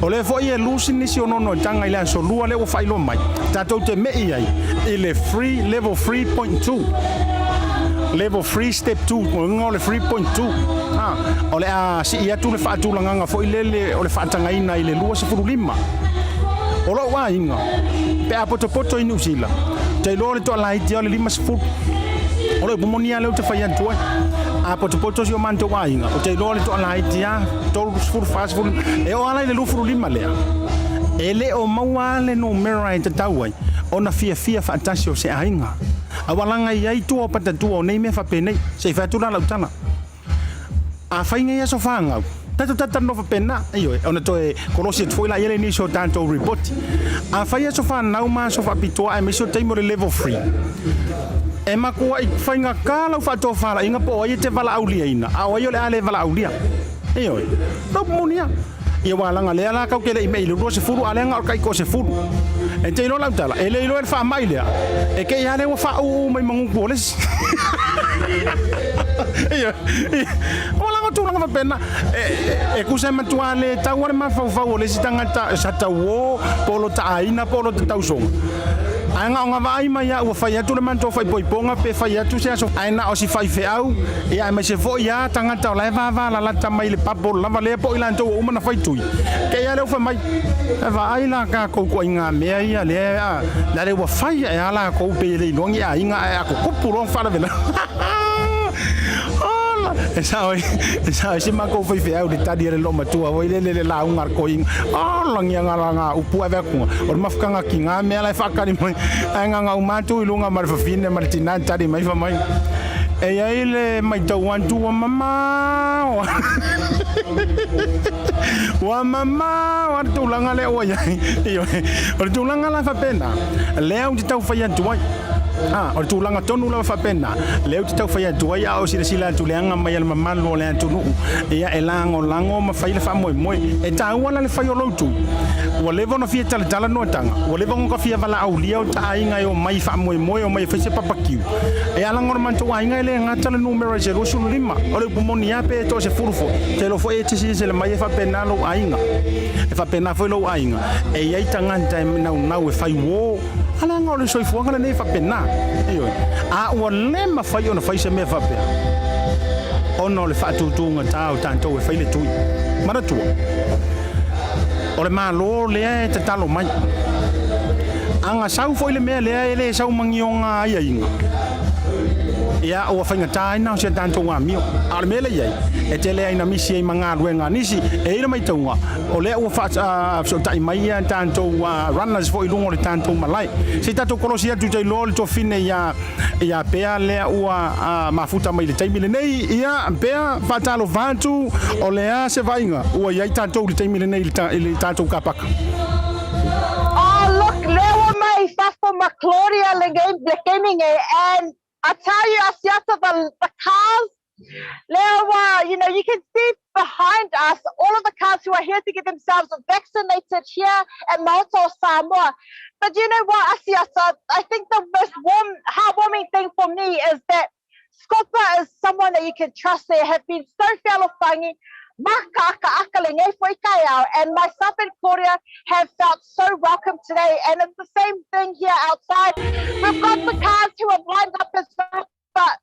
O lea foi e lusi nisi o noanoataga i le aso lua lea ua faailoa mai, tatou te me'i ai i le free level 3.2. Level 3 step 2, o iga o le 3.2. Ha, o le a sii atu le faatulagaga foi lele o le faatagaina i le 25. O lou aiga, pe a potopoto i Niu Sila, ou te iloa o le toalaiti o le 50. O le upu moni lava lea ou te fai atu ai. A potopoto si o matou aiga, ou te iloa o le toalaiti lava, 30, 40, e oo lava la i le 25 lea, e le o maua lava le numera e tatau ai ona fiafia faatasi o se aiga. A ua laga i ai tua o patatua o nei mea faapenei. Se i fai atu la lau tala. A fai nei aso fanau, tatou talatalanoa faapena, ioe, ona toe kolosi atu foi laia le nisi o tatou ripoti. A fai aso fanau ma aso faapitoa aemaise o taimi o le level three, e matuai faigata lau faatofalaiga po o ai e te valaauliaina, a o ai o le a le valaaulia. Ioe, lau moni lava. Ia ua laga lea la kau te le i mei i le 20 a lea na o le tai toasefulu. E te iloa lau tala, e le iloa e le faamai lea, e te i a lea ua faauu mai manutu o le isi. Ia, ia, ua laga tulaga faapena. E, e, e tusa e matua le tau a le mafaufau o le isi tagata sa tauo po o lo ta aiga po o lo ta tausoga. Ae na ona vaai mai a ua fai atu le matou faaipoipoga pe fai atu se aso ae na o si faifeau ia aemaise foi a tagata o la e vavalalata mai le bubble lava lea po o i latou ua uma ona fai tui kei a lea ua fai mai e vaai la tatou ituaiga mea ia lea a la lea ua fai ae a latou pei e le iloa ni aiga ae a tutupu loa faalavelave Ola! E sao ai, e sao ai si makou faifeau i le tali a le loomatua foi lele le lauga a le koiga. Ola ngia nga la nga upu ave atu o le mafutaga ki nga mea la e faakali mai. Ae nga uma atu i luga ma le fafine ma le tina e tali mai fa mai. E iai le maitau atu ua mamao. Ua mamao a le tulaga lea ua iai. Ioe. O le tulaga la faapena, lea ou te tau fai atu ai. A, o le tulaga tonu lava faapena, lea ou te tau fai atu ai, a o silasila atu i le aga mai a le mamalu o le atunuu, ia e lagolago ma fai le faamoemoe. E taua la le fai o lou tui. Ua leva ona fia talatala Noataga, ua leva ona fia valaaulia o ta aiga e omai faamoemoe, omai e fai se papakiu. E ala ona o le matou aiga e le gata le numera i se 25, o le upu moni lava pe toasefulu foi, ou te iloa foi e te silasila mai e faapena lou aiga. E faapena foi lou aiga, e i ai tagata e naunau e fai uo, A leaga o le soifuaga lenei e faapena. Ioe. A ua le mafai ona fai se mea faapea, ona o le faatutugata o tatou e fai le tui. Manatua, o le Malo lea e tatalo mai. A na sau foi le mea lea e le sau ma ni ona aiaiga, ia ua faigata ai na o si a tatou amio. A o le mea lea e i ai, e tele ai na misi ai ma galuega a nisi. E i ai le maitauga, O lea ua faafesootai mai ia tatou runners foi i luga o le tatou malae. Se i tatou kolosi atu tai loa le tuafine ia ia Pea lea ua mafuta mai i le taimi lenei. Ia Pea, faatalofa atu, o le a se vaaiga ua i ai tatou i le taimi lenei i le tatou kapaka? Oh look, lea ua mai fafo ma Claudia Lekemige and I tell you Asiata the, the cars Lea ua, you know, you can see behind us all of the cars who are here to get themselves vaccinated here at Maota o Samoa. But you know what, Asiata, I think the most warm, heartwarming thing for me is that Scopa is someone that you can trust. They have been so fealofangi, and myself and Claudia have felt so welcome today. And it's the same thing here outside. We've got the cars who have lined up as well, but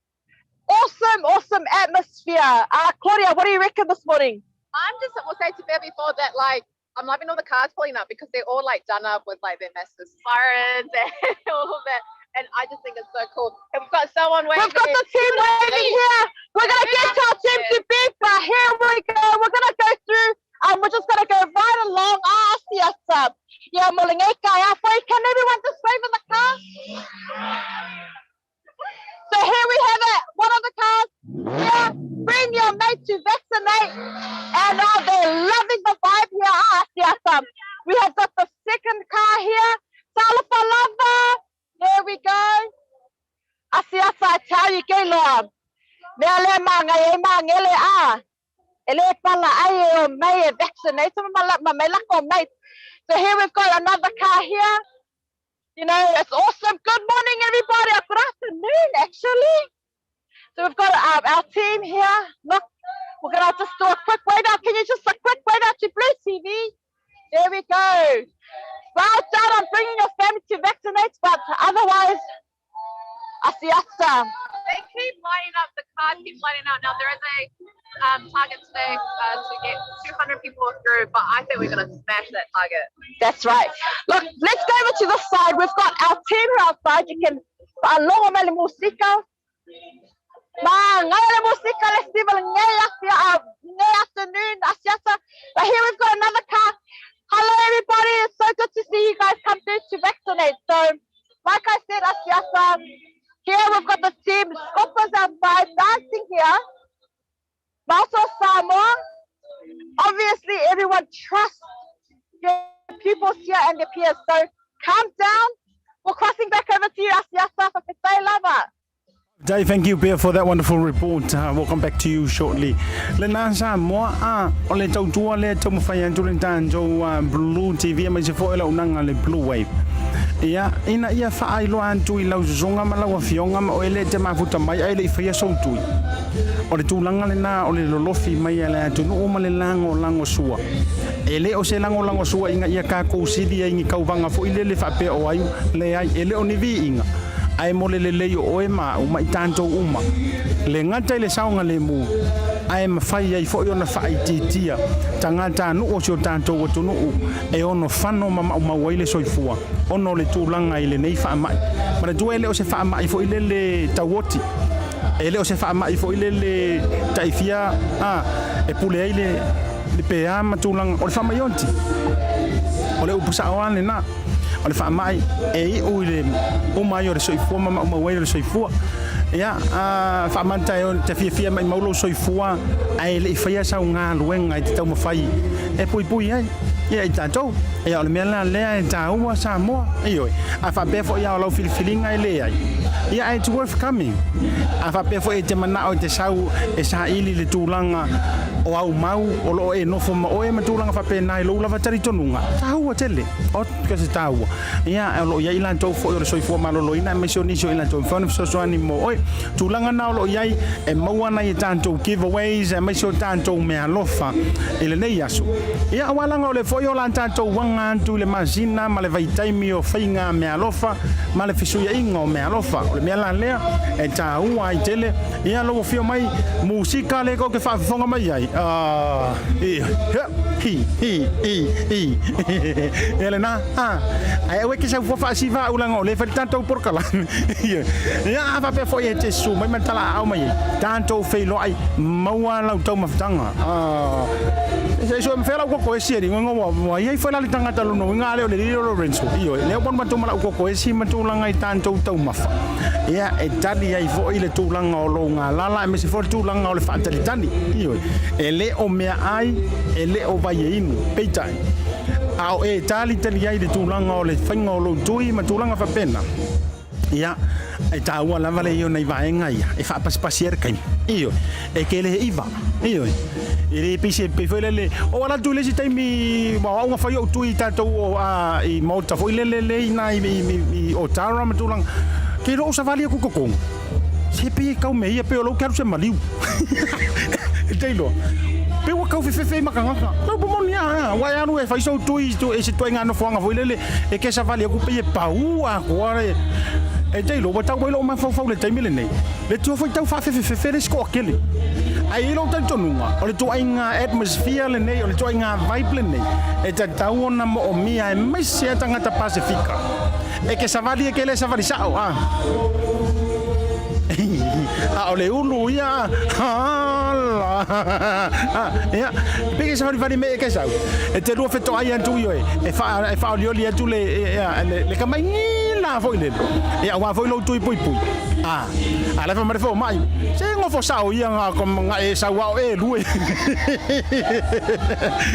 awesome, awesome atmosphere. Claudia, what do you reckon this morning? I'm just, will say to Bear before that, like, I'm loving all the cars pulling up because they're all like done up with like their massive sirens and all of that. And I just think it's so cool. And we've got someone waving. We've got the team waving here. We're going to get our team to be, but here we go. We're going to go through. We're just going to go right along. Ah, yes, yeah, Can everyone just wave in the car? So here we have it, one of the cars here. Bring your mate to vaccinate. And they're loving the vibe here. Ah, yes, we have got the second car here. Talofa lava. There we go. Asiasa, I tell you, ke loa. Mea le maangai e maangele a. E le pala ai e o mei e vaccinate ma mei lako mate. So here we've got another car here. You know, it's awesome. Good morning, everybody. Or good afternoon, actually. So we've got our team here. Look, we're going to just do a quick wave out. Can you just a quick wave out to BluTV? There we go. Well done on bringing your family to vaccinate, but otherwise, asiasa. They keep lining up, the cars keep lining up. Now, there is a target today to get 200 people through, but I think we're going to smash that target. That's right. Look, let's go over to this side. We've got our team here outside. You can fa'alogo mai le musika. Ma ngai le musika le Steve ngai ngai afternoon asiasa. But here we've got another car. Hello everybody. It's so good to see you guys come through to vaccinate. So, like I said, asiasa, here we've got the team Scopas outside dancing here. Maso Samoa. Obviously, everyone trusts their pupils here and their peers. So calm down. We're crossing back over to you, Asiasa Fafetai lava. Dave, thank you, Pia, for that wonderful report. We'll come back to you shortly. Lena Samoa a o le tautua lea taumafai atu le tatou BluTV aemaise foi le auaunaga le Blue Wave. Ia, ina ia faailoa atu i lau sosoga ma lau afioga ma oe le e te mafuta mai ae le i faia sou tui. O le tulaga lena o le lolofi mai a le atunuu ma le lagolagosua. E le o se lagolagosua ina ia tatou sili ai ni tauvaga foi lele faapea o ai, leai, e le o ni viiga, ae mo le lelei o oe ma au ma i tatou uma. Le gata i le saogalemu, ae mafai ai foi ona faaitiitia tagatanuu o si o tatou atunuu e ono fano ma maumau ai le soifua ona o le tulaga i lenei faamai. Manatua e le o se faamai foi lele tauoti, e le o se faamai foi lele taifia a e pule ai le le pea ma tulaga o le faamai oti. O le upu sao lava lena, o le faamai e iu i le uma ai o le soifua ma maumau ai le soifua. Ia, faamata e te fiafia maimau lou soifua ae le i faia sau galuega i te taumafai e puipui ai ia i tatou. Ia, o le mea la lea e taua Samoa, ioe. A faapea foi lava o lau filifiliga e leai, Ia, it's worth coming. A faapea foi e te manao e te sau e saili le tulaga o au mau o lo o e nofo ma oe ma tulaga faapena i lou lava talitonuga, taua tele. O ka se taua. Ia, o lo o i ai i latou foi o le soifua maloloina aemaise o nisi o i latou e mafai ona fesoasoani mo oe. Tulaga na o lo o i ai e maua nai a tatou giveaways aemaise o tatou meaalofa i lenei aso. Ia, aua leaga o lea foi o la tatou aga atu i le masina ma le vaitaimi o faiga meaalofa ma le fesuiaiga o meaalofa. O le mea la lea e taua ai tele ia lou afio mai musika lea kou te faafofoga mai ai. Ah, i, he, hi, hi, i, i. Ia lena, ah. Ae aua e te sau fua faasiva au leaga o lea e fai le tatou polokalame. Ia, a faapea foi e te susu mai ma tala aao mai ai, tatou feiloai, maua lau taumafataga. Ah, se sue mafai lau koko esi e ringa ua ua iai foi la le tagata lona uiga ale o le lili o Lorenzo. Ioe, lea ua matou ma lau koko esi ma tulaga i tatou taumafa. Ia, e tali ai foi le tulaga o lou galala aemaise foi le tulaga o le faatalitali. Ioe, e le o meaai, e le o vai e inu. Peitai, a o e talitali ai le tulaga o le faiga o lou tui ma tulaga faapena, ia, e taua lava le i o nai vaega ia e faapasipasi ai le taimi. Ioe, e tele he iva. Ioe, e le pei se pei foi lele, o ala atu i le isi taimi, ua o au na fai ou tui i tatou o, a, i maota foi lele le i na i, i, i, i Otara ma tulaga. Ke lou savali aku i totonu. Se pei e kau me ia, pei o lou ke alu se maliu. E te iloa. Pei ua kau fefefe ma tagata. Lau po moni a, ua e alu e fai sou tui i se ituaiga nofoaga foi lele, e ke savali aku pei e pau atoa le. E te iloa, ua tau mai lou mafaufau i le taimi lenei. Le tio foi tau faafefefefe le isi toatele. Ae i ai lou talitonuga, o le ituaiga atmosphere lenei, o le ituaiga vibe lenei, e tatau ona moomia aemaise lava tagata Pasefika. E ke savali e ke le savali sao a. A o le ulu ia a. Ia, pei ke savalivali me e ke sau. E te lua fetoai atu i oe, e wha, e whaolioli atu le, e, e, le, le kamaigila foi lele. Ia, aua foi lou tui puipui. A, a lefa ma le fomai. Se ngofo sao ia nga, nga e sau ao e lue.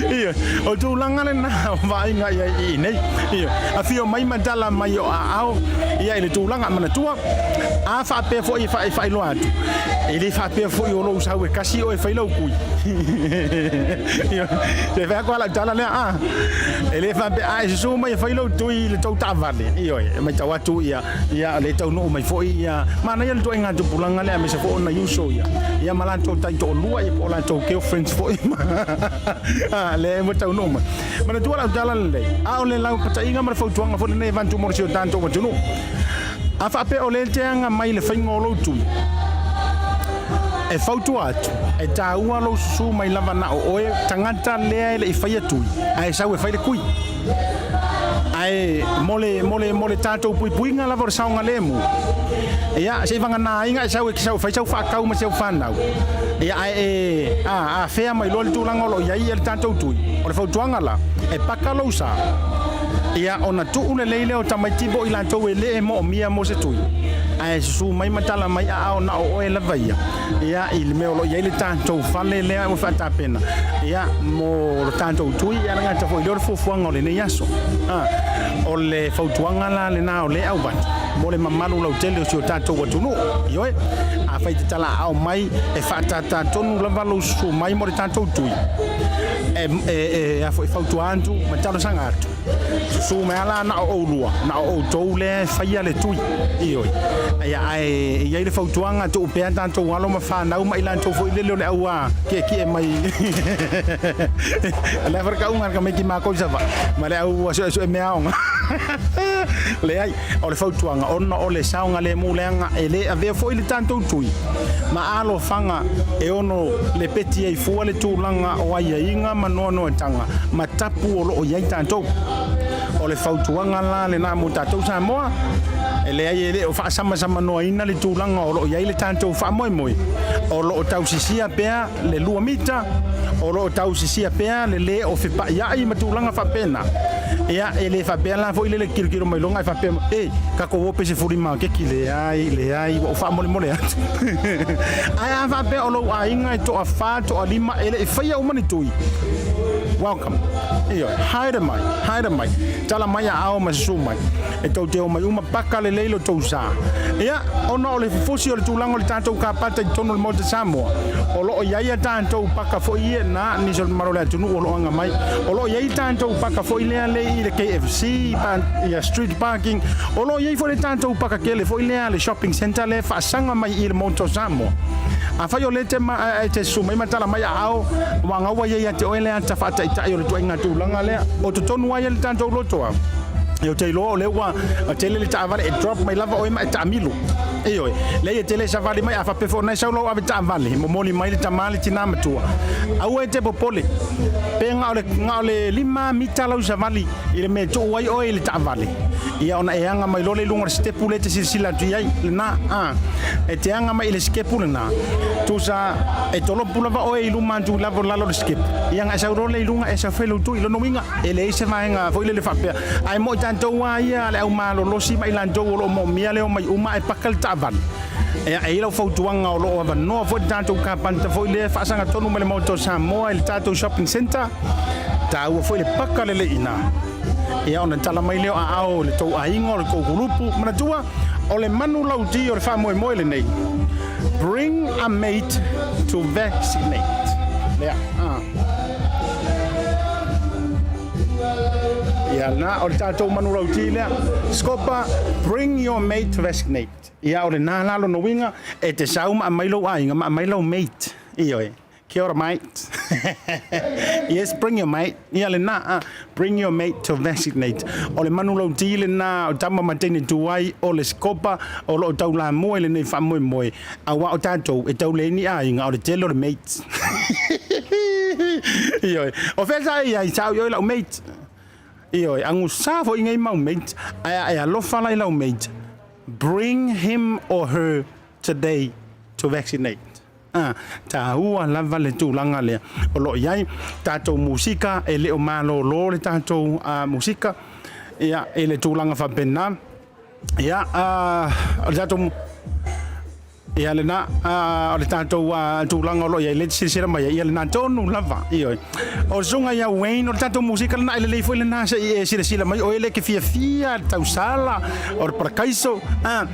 Ia, o tulaga lena o vaaiga ia i nei. Ia, afio mai ma tala mai o aao, ia i le tulaga manatua, a faapea foi e faailoa atu, e le faapea foi o lou sau e kasi oe e fai lau kui. Ia, se fai atu lava lau tala lea, a, e le faapea, a e susu mai e fai lou tui i le tou taavale, ioe, e matau atu ia, ia le taunuu mai foi ia, manaia le ituaiga tupulaga lea aemaise foi o nai uso ia, ia ma latou taitoalua ia po o latou girlfriends foi ma lea ua taunuu mai. Manatua lau tala lelei, a o le laupataiga ma le fautuaga foi lenei e avatu mo si o tatou atunuu. A faapea o lea e te aga mai i le faiga o lou tui, e fautua atu, e taua lou susu mai lava na o oe tagata lea e le i faia tui, ae sau e fai le kui. Ae mo le, mo le, mo le tatou puipuiga lava o le saogalemu, ia, se i vagana ai e sau e sau e fai sau faatau ma si au fanau, ia, ae e, a, afea mai loa le tulaga o lo o i ai le tatou tui. O le fautuaga la, e paka lou sa, ia, ona tuu lelei lea o tamaiti po o i latou e le e moomia mo se tui, ae susu mai ma tala mai aao na o oe lava ia. Ia, i le mea o lo o i ai le tatou fale lea ua faatapena, ia, mo le tatou tui, ia, le gata foi lea o le fuafuaga o lenei aso. A, o le fautuaga la lena o lea e avatu mo le mamalu lautele o si o tatou atunuu. Ioe, afai te talaaao mai, e faatātā tonu lava lou susu mai mo le tatou tui, e, e, e, a foi, fautua atu ma talosaga atu. Susu mai lava la na o oulua, na o outou lea e faia le tui. Ioe. Ia, ae e i ai le fautuaga, tuu pea tatou alo ma fanau ma i latou foi lele o le au kiekie mai. O le a farakauga le tamaiti matou i Savaii ma le au suesue meaaoga. Leai, o le fautuaga, ona o le saogalemu leaga e le avea foi le tatou tui ma alofaga e ono lepeti ai fua le tulaga o aiaiga ma noanoataga ma tapu o lo o i ai tatou. O le fautuaga la lena mo tatou Samoa, e leai e le o faasamsamanoaina le tulaga o lo o i ai le tatou faamoemoe, o lo o tausisia pea le lua mita, o lo o tausisia pea le le o fepaiai ma tulaga faapena. Ia, e le faapea la foi lele kilokilo mai loga e faapea, e, tatou o pe 15 o keki, leai, leai, ua ou faamolemole atu. Ae a faapea o lou aiga e toafa, toalima, e le i faia uma ni tui, welcome. Ioe, haere mai, haere mai, tala mai aao ma susu mai, e tou te omai uma paka lelei lo tou sa. Ia, ona o le fofosi o le tulaga o le tatou kapata i totonu o le Maota Samoa, o lo o i ai a tatou paka foi ia na nisi o le mamalu o le atunuu o lo o aga mai. O lo o i ai tatou paka foi lea le i le KFC, pa, ia street parking, o lo o i ai foi le tatou paka kele foi lea le shopping centre lea e faasaga mai i le Maota o Samoa. Afai o lea e te ma, e te susu mai ma tala mai aao, ua gaua ia ia te oe le ata faataitai o le tuaiga tulaga lea. O totonu ai le tatou loto a. E ou te iloa o lea ua tele le taavale e drop mai lava oe ma e taamilo. Ioe, leai e tele savali mai, a faapea foi o na e sau lau ave taavale, e momoli mai le tama le tina matua. Aua e te popole, pe na o le, na o le lima mita lau savali i le mea e tuu ai oe i le taavale, ia ona e aga mai loa lea i luga o le sitepu lea e te silasila atu i ai, lena, a. E te aga mai i le sikepu lena, tusa e tolopu lava oe i luma atu i lalo o le sikepu, ia ona e sau loa lea i luga e sau fai lou tui. Lona uiga, e leai se vaega foi lele faapea, ae mo i tatou lava ia le au malolosi ma i latou o lo o moomia le omai uma ae paka le taavale. Ia, e i ai lau fautuaga o lo o avanoa foi le tatou kapanta foi lea e faasaga tonu mai le Maota o Samoa i le tatou shopping centre, taua foi le paka lelei i ina. Ia ona tala mai lea o aao i le tou aiga o le tou kulupu. Manatua, o le manu lauti o le faamoemoe lenei. Bring a mate to vaccinate. Lea, ah. Ia na, o le tatou manu lauti lea. Scopa, bring your mate to vaccinate. Ia o lena la lona uiga, e te sau ma aumai lou aiga ma aumai lau mate. Ioe. Kia ora mate. Yes, bring your mate. Ia lena, ah, bring your mate to vaccinate. O le manu lauti lena o tama ma teine tuai o le Scopa o lo o taulamua i lenei faamoemoe, auā o tatou e tau leai ni aiga, o le tele o le mates. Ioe. O fea sa e i ai, sa au i oe lau mate. Ioe, agusa foi nei mau mate, ae a e alofa la i lau mate, bring him or her today to vaccinate. A, taua lava le tulaga lea o lo o i ai tatou musika, e le o malolo le tatou musika, ia, i le tulaga faapena. Ia, o le tatou, ia lena, o le tatou tulaga o lo o i ai, lea e te silasila mai ai, ia lena tonu lava, ioe. O le susuga ia Wayne, o le tatou musika lena, e lelei foi lena se i e silasila mai, o oe lea e te fiafia i le tausala, o le parakaiso, a.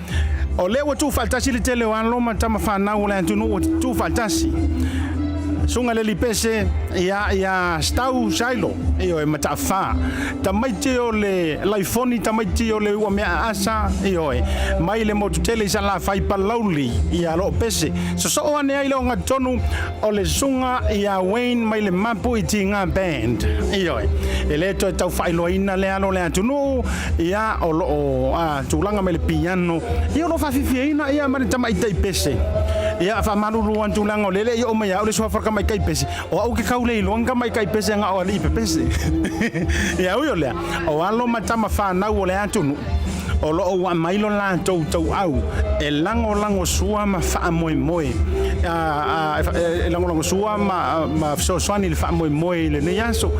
O lea ua tuufaatasi le tele o alo ma tama fanau o le atunuu ua tuufaatasi. Susuga le Lipese ia ia Stau Sailo, ioe, Mataafa. Tamaiti o le laifoni, tamaiti o le ua mea aasa, ioe, mai le motu tele i Salafai Palauli, ia loo pese. Sosoo ane ai le ogatotonu o le susuga ia Wayne mai le Mapu i Tiga Band, ioe. E le toe tau faailoaina le alo o le atunuu, ia, o loo tulaga mai le piano, ia o loo faafiafiaina ia ma le tamaitai pese. Ia, faamalulu atu leaga o lea e le i oo mai ia au le suafa o le tamaitai pese. O au ke kau le iloa ni tamaitai pese na o alii pepese. Ia ui o lea, o alo ma tama fanau o le atunuu, o lo o ua aumai lo latou tauau e lagolago sua ma faamoemoe, e lagolago sua ma fesoasoani i le faamoemoe i lenei aso.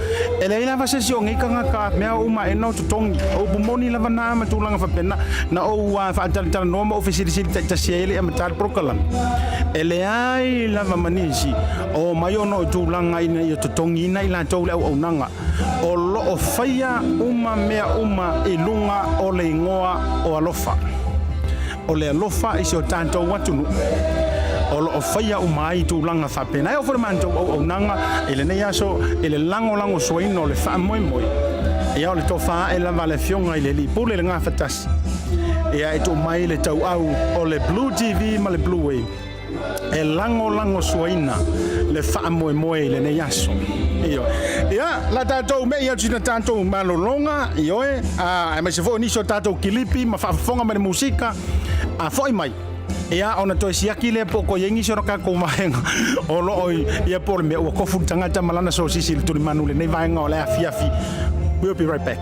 E leai lava se isi o nei tagata mea uma e na o totogi, o upu moni lava na ma tulaga faapena, na ou faatalatalanoa ma ou fesilisili taitasi ai e le i amata le polokalame. E leai lava ma nisi o omai ona o tulaga ina ia totogiina i latou le auaunaga, o lo o faia uma mea uma i luga o le igoa o alofa. O le alofa i si o tatou atunuu o lo o faia uma ai tulaga faapena. E oo foi le matou auaunaga i lenei aso i le lagolagosuaina o le faamoemoe, ia o le tofa ae lava a le Afioga i le Alii Pule le Gafatasi, ia e tuu mai le tauau o le Blue TV ma le Blue Wave. e lagolagosuaina le faamoemoe i lenei aso. Ioe. Ia, la tatou me'i atu sina tatou malologa, ioe, a, aemaise foi o nisi o tatou kilipi ma faafofoga mai le musika, a foi mai, ia, ona toe siaki lea po o toe i ai nisi o tatou vaega o lo o i, ia po o le mea ua kofu le tagata ma lana sosisi i le tulimanu i lenei vaega o le afiafi. We'll be right back.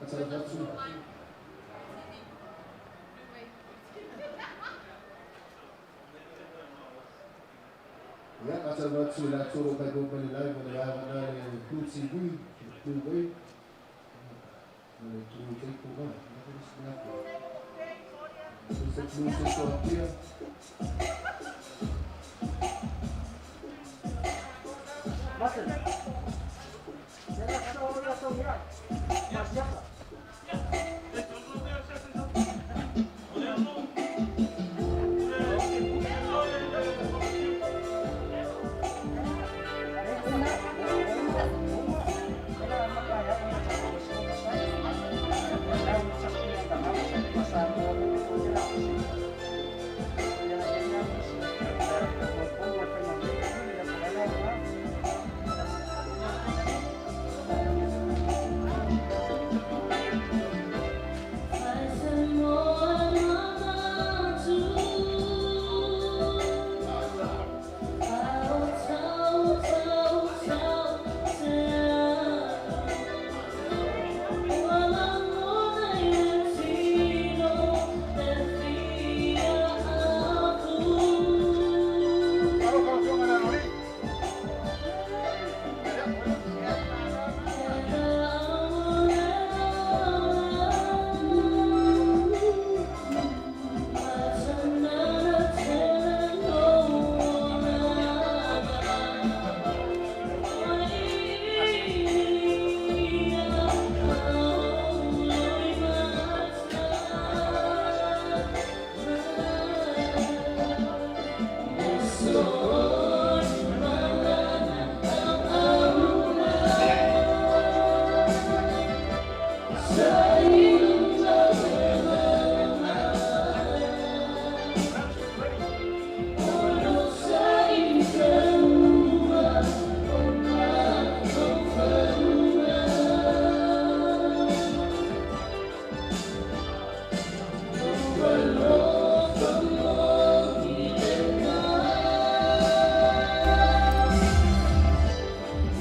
Faatalofa atu. Ia, faatalofa atu i latou o lo o matau mai le live o le vaega lena le Blue TV, le Blue Wave, ma le Blue Cable la. Ia, foi se mea hape. Se Blue Cable Apia. Martin.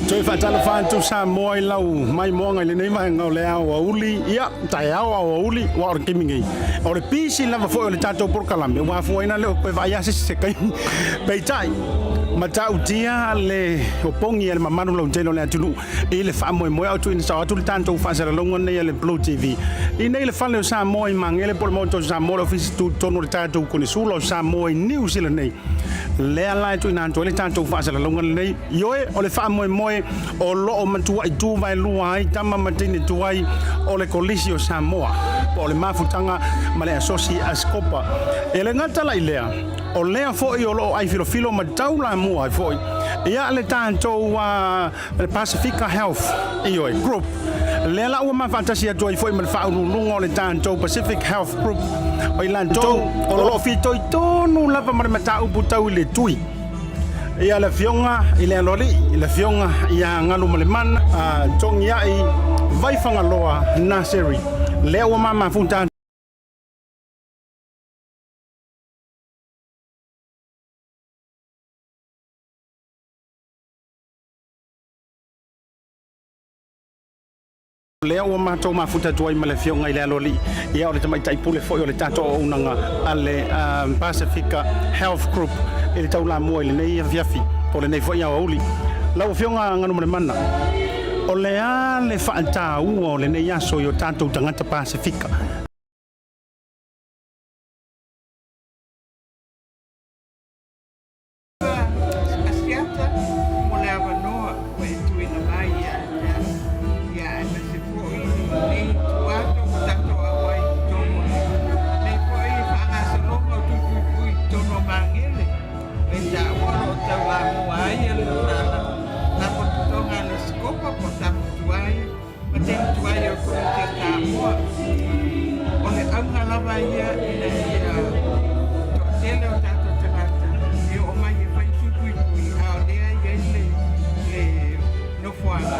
Toe faatalofa atu Samoa i lau maimoaga i lenei vaega o le aoauli, ia, taeao aoauli, ua o le taimi nei. O le pisi lava foi o le tatou polokalame, ua afuaina le toe vaai lava se isi se taimi. Peitai, matautia le opogi a le mamalu lautele o le atunuu i le faamoemoe a o tuuina sao atu le tatou faasalalauga lenei a le Blue TV i nei le fale o Samoa i Magele po o le Maota o Samoa, le ofisa tutotonu o le tatou Konesula o Samoa i Niu Sila nei. Lea la e tuuina atu ai le tatou faasalalauga lenei. Ioe, o le faamoemoe o lo o matuai tu vaelua ai tama ma teine tuai o le Kolisi o Samoa, po o le mafutaga ma le asosi a Scopa. E le gata la i lea, o lea foi o lo o aifilofilo ma taulamua ai foi ia le tatou Pasifika Health, ioe, Group. Lea la ua ma faatasi atu ai foi ma le faauluuluga o le tatou Pacific Health Group, o i latou o lo o fitoitonu lava ma le mataupu tau i le tui. Ia le Afioga i le Aloalii, i le Afioga ia Galumalemana Togiai Vaifagaloa Naseri, lea ua ma mafuta Lea ua matou mafuta atu ai ma le Afioga i le Aloalii, ia o le tamaitai pule foi o le tatou auaunaga a le Pasifika Health Group i le taulamua i lenei afiafi po o lenei foi aoauli. Lau Afioga Galumalemana, o le a le faataua o lenei aso i o tatou tagata Pasifika? Asiata mo le avanoa ua e tuuina mai ia te au, ia aemaise foi lenei ituato ua tatou auai i totonu o lenei foi faagasologa o Tuipuipui i totonu o Magele, e taua o lo o taulamua ai le Faalapotopotoga a le Sikopa po o Taputuai ma tele tuai o le Komiti a Samoa. O le auga lava ia ina ia toatele o tatou tagata e oo mai e fai tui puipui, a o lea e i ai le, le nofoaga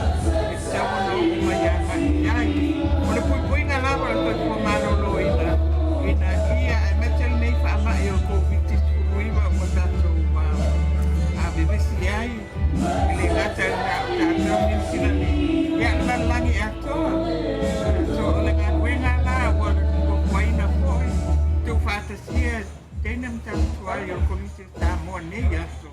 e tatau ona oo mai agai i ai. O le puipuiga lava o le soifua maloloina ina ia aemaise lenei faamai o le Koviti-19 ua tatou vevesi ai, E le gata i na o tatou Niu Silani, ia le lalolagi atoa. So, mataupu tuai o le Komiti o Samoa i lenei aso,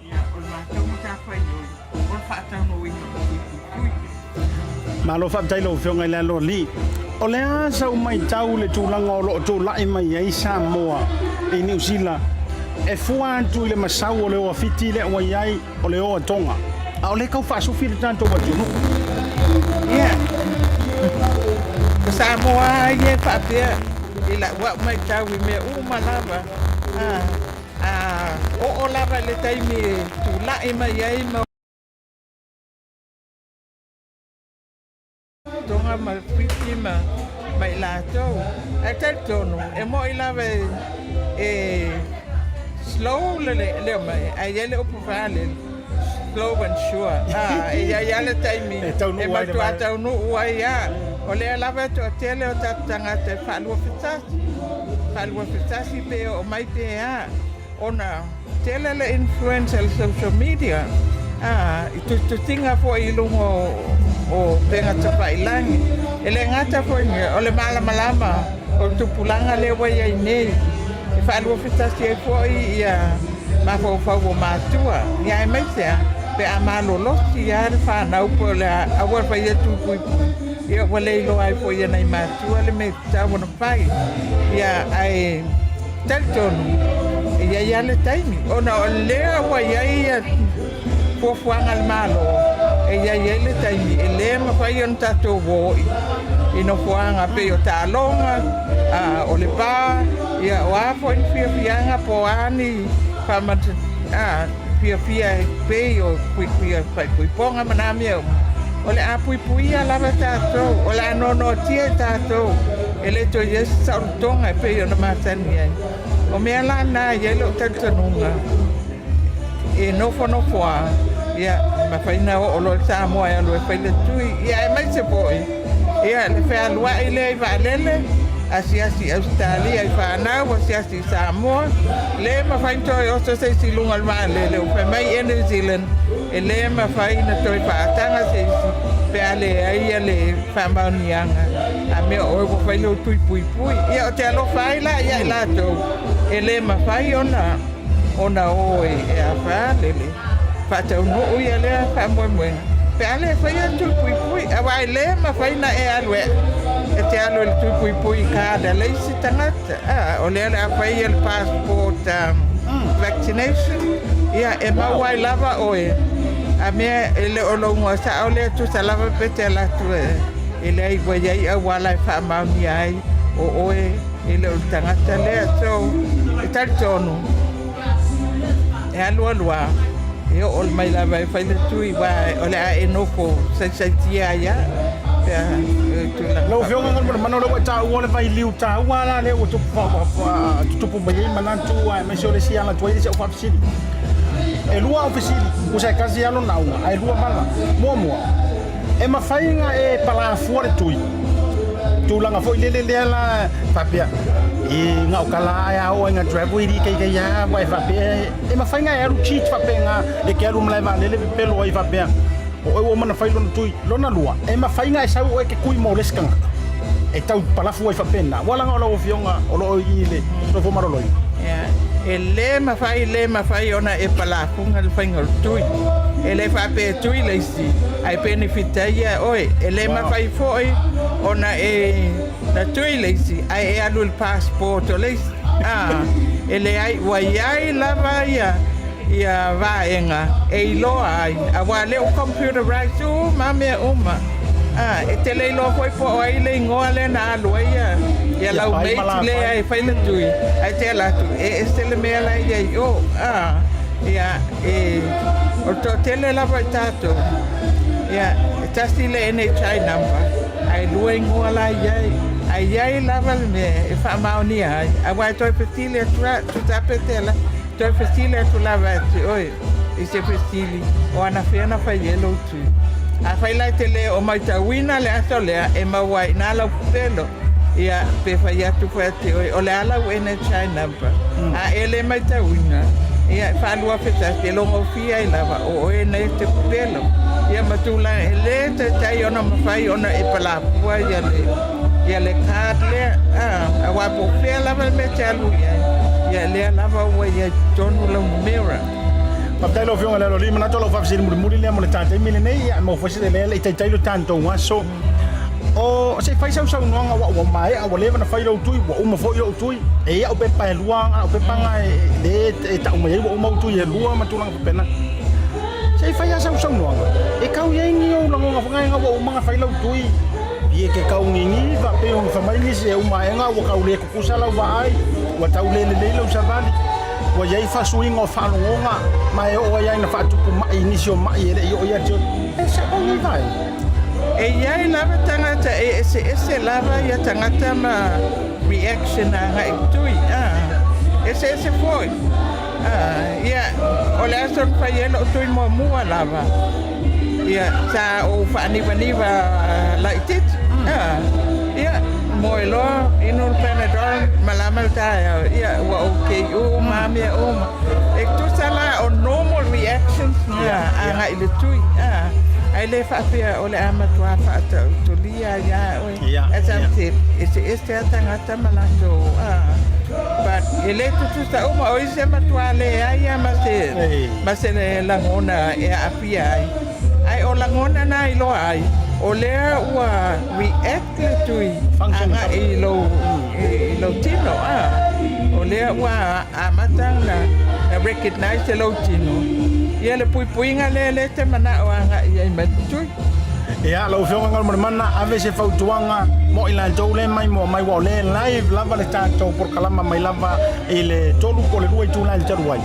ia, o le matou matafaioi, o le faataunuuina o le tui puipui. Malo faafetai lau Afioga i le Aloalii. O le a sau matau i le tulaga o lo o tulai mai ai Samoa i Niu Sila e fua atu i le masau o le oa Fiti lea ua i ai o le oa Toga, a o lea e tau faasufi le tatou atunuu. Ia, o Samoa lava ia e faapea i lau au matau i mea uma lava, a, a oo lava i le taimi e tulai mai ai ma Tonga ma Fiti ma, ma i latou. Ae talitonu, e moi lava e, e slow le, le, le omai, ae i ai le upu faalele, slow and sure. Ah, e i ai lava le taimi E taunuu e ai le matuā vaega. taunuu ai lava. O lea lava e toatele o tatou tagata e faaluafesasi, faaluafesasi pe oo mai pe a. Ona tele le influence a le social media a i tusitusiga foi i luga o upega tafailagi. E le gata foi i mea, o le malamalama o le tupulaga lea ua i ai nei, e faaluafesasi ai foi ia mafaufau o matua, ia aemaise a pe a malolosi lava le fanau po o le a, aua le faia tui puipui, ia ua le iloa ai foi e nai matua le mea e tatau ona fai. Ia ae talitonu e i ai lava le taimi, ona o lea ua i ai fuafuaga a le Malo e i ai ai le taimi e le mafai ona tatou o i nofoaga pei o taaloga, o le pa, ia o a foi ni fiafiaga po o a ni fiafia e pei o faaipoipoga ma na mea uma, o le a puipuia lava tatou, o le a noanoatia i tatou e le toe i ai se saolotoga e pei ona masani ai. O mea la na e i ai lou talitonuga, e nofonofo lava, ia, mafai ona oo loa le Samoa e alu e fai le tui, ia aemaise foi ia le fealuai lea i vaalele, asiasi i Ausetalia i fanau, asiasi i Samoa, le mafai ona toe oso se isi i luga o le vaalele, ua fai mai Air New Zealand e le mafai ona toe faataga se isi pe a leai le faamaoniaga a mea o oe ua fai lou tui puipui. Ia ou te alofa ai la ia i latou e le mafai ona ona o e afa le faataunuu ia lea faamoemoega pe a le faia le tui puipui, aua e le mafai ona e alu e e te alu i le tui puipui card a le isi tagata. A, o lea o le a fai le passport vaccination, ia e maua ai lava oe a mea e le o lou igoa sao lea, tusa lava pe te alu atu e leai ua i ai auala e faamaonia ai o oe e le o le tagata lea. So, e talitonu e alualu lava e oo mai lava e fai le tui, aua o le a e nofo saisaitia ai lava pe a e tulaga Lau Afioga faapea. Galumalemana, o lea ua e taua le vailiu taua la lea ua tutupu mai ai manatu aemaise o le isi ala tuai le isi au faafesili. E lua au fesili, tusa e tasi lava lona auga, ae lua vala. Muamua, e mafai ona e palafua le tui tulaga foi lele lea la faapea e na o kala ae a oo ai na travel i kai kai a wa e faapea e mafai na e alu cheat faapena e ke alu malae vaalele pepelo ai faapea o oe ua uma ona fai lona tui. Lona lua, e mafai na e sau oe ke kui mo le isi tagata e tau palafu ai faapena. Ua laga o lau Afioga o lo o i i le soifua maloloina. Ia, e le mafai, le mafai ona e palafuga le faiga o le tui. E le faapea e tui le isi, ae benefit ai ia oe. E le mafai foi ona e na tui le isi, ae e alu i le passport o le isi. A, e leai, ua i ai lava ia ia vaega e iloa ai, aua lea ua computerized uma mea uma. A, e te le iloa foi po o ai le igoa lea na alu ai ia, ia lau mate lea e fai le tui, ae te alu atu, e ese le mea la e i ai i o. A, ia, e, o le toatele lava i tatou, ia, e tasi le NHI number, ae lua igoa la e i ai. Ae i ai lava le mea e faamaonia ai, aua e toe fesili atu lava, tusa pe te alu atu, Toe fesili atu lava ia te oe i se fesili, o anafea na fai ai lou tui? Afai la e te le o maitauina le aso lea, e maua ai i ina lau pepelo. Ia, pe fai atu foi ia te oe, o le a lau NHI number? A e le maitauina, ia, e 2001, e logofia ai lava, o oe nei e te pepelo. Ia ma tulaga, e le taitai ona mafai ona e palapua ia le, ia le card lea, a, aua po o fea lava le mea e te alu i ai. Ia lea lava ua i ai totonu lau numera. Faafetai lau Afioga i le Aloalii, manatu o lau faafesili mulimuli lea mo le ta taimi lenei, ia maua foi se lea le i taitai lo tatou aso. O se i fai sau saunoaga aua ua maea ua leva ona fai lou tui, ua uma foi ou tui. E i ai au pepa e lua, au pepa na e e tau mai ai ua uma ou tui e lua ma tulaga faapena. Se i fai lava sau saunoaga, e tau i ai ni ou lagona foi ua uma ona fai lau tui, Pei e te kaugigi faapea ona fai mai nisi e uma aega ua tau le tutusa lau vaai, ua tau le lelei lau savali, ua i ai fasuiga o faalogoga ma e oo ai lava ina faatupu mai i nisi o mai e le i oo ia te oe. E sao nei vaega? E i ai lava tagata e eseese lava ia tagata ma reaction agai i tui, a, eseese foi. A, ia, o le aso na fai ai lou tui muamua lava, ia, sa ou faanivaniva laitiiti, a, ia, moe loa, inu le Panadol, malama le taeao, ia, ua okay uma lava mea uma. E tusa la o normal reactions na agai i le tui, a, ae le faapea o le a matua faatautolia ia oe. As I've said, eseese lava tagata ma latou, a. But e le tutusa uma, o isi e matua leai lava ma se, ma se lagona e aafia ai. Ae o lagona na iloa ai, o lea ua react le tui agai i lou, i lou tino, a. O lea ua amata ona recognize e lou tino, ia le puipuiga lea lea e te manao agai i ai mai le tui. Ia, lau Afioga Galumalemana, ave se fautuaga mo i latou lea mai mua mai, aua o lea e live lava le tatou polokalama mai lava i le 3 po o le 2 itula i le talu ai.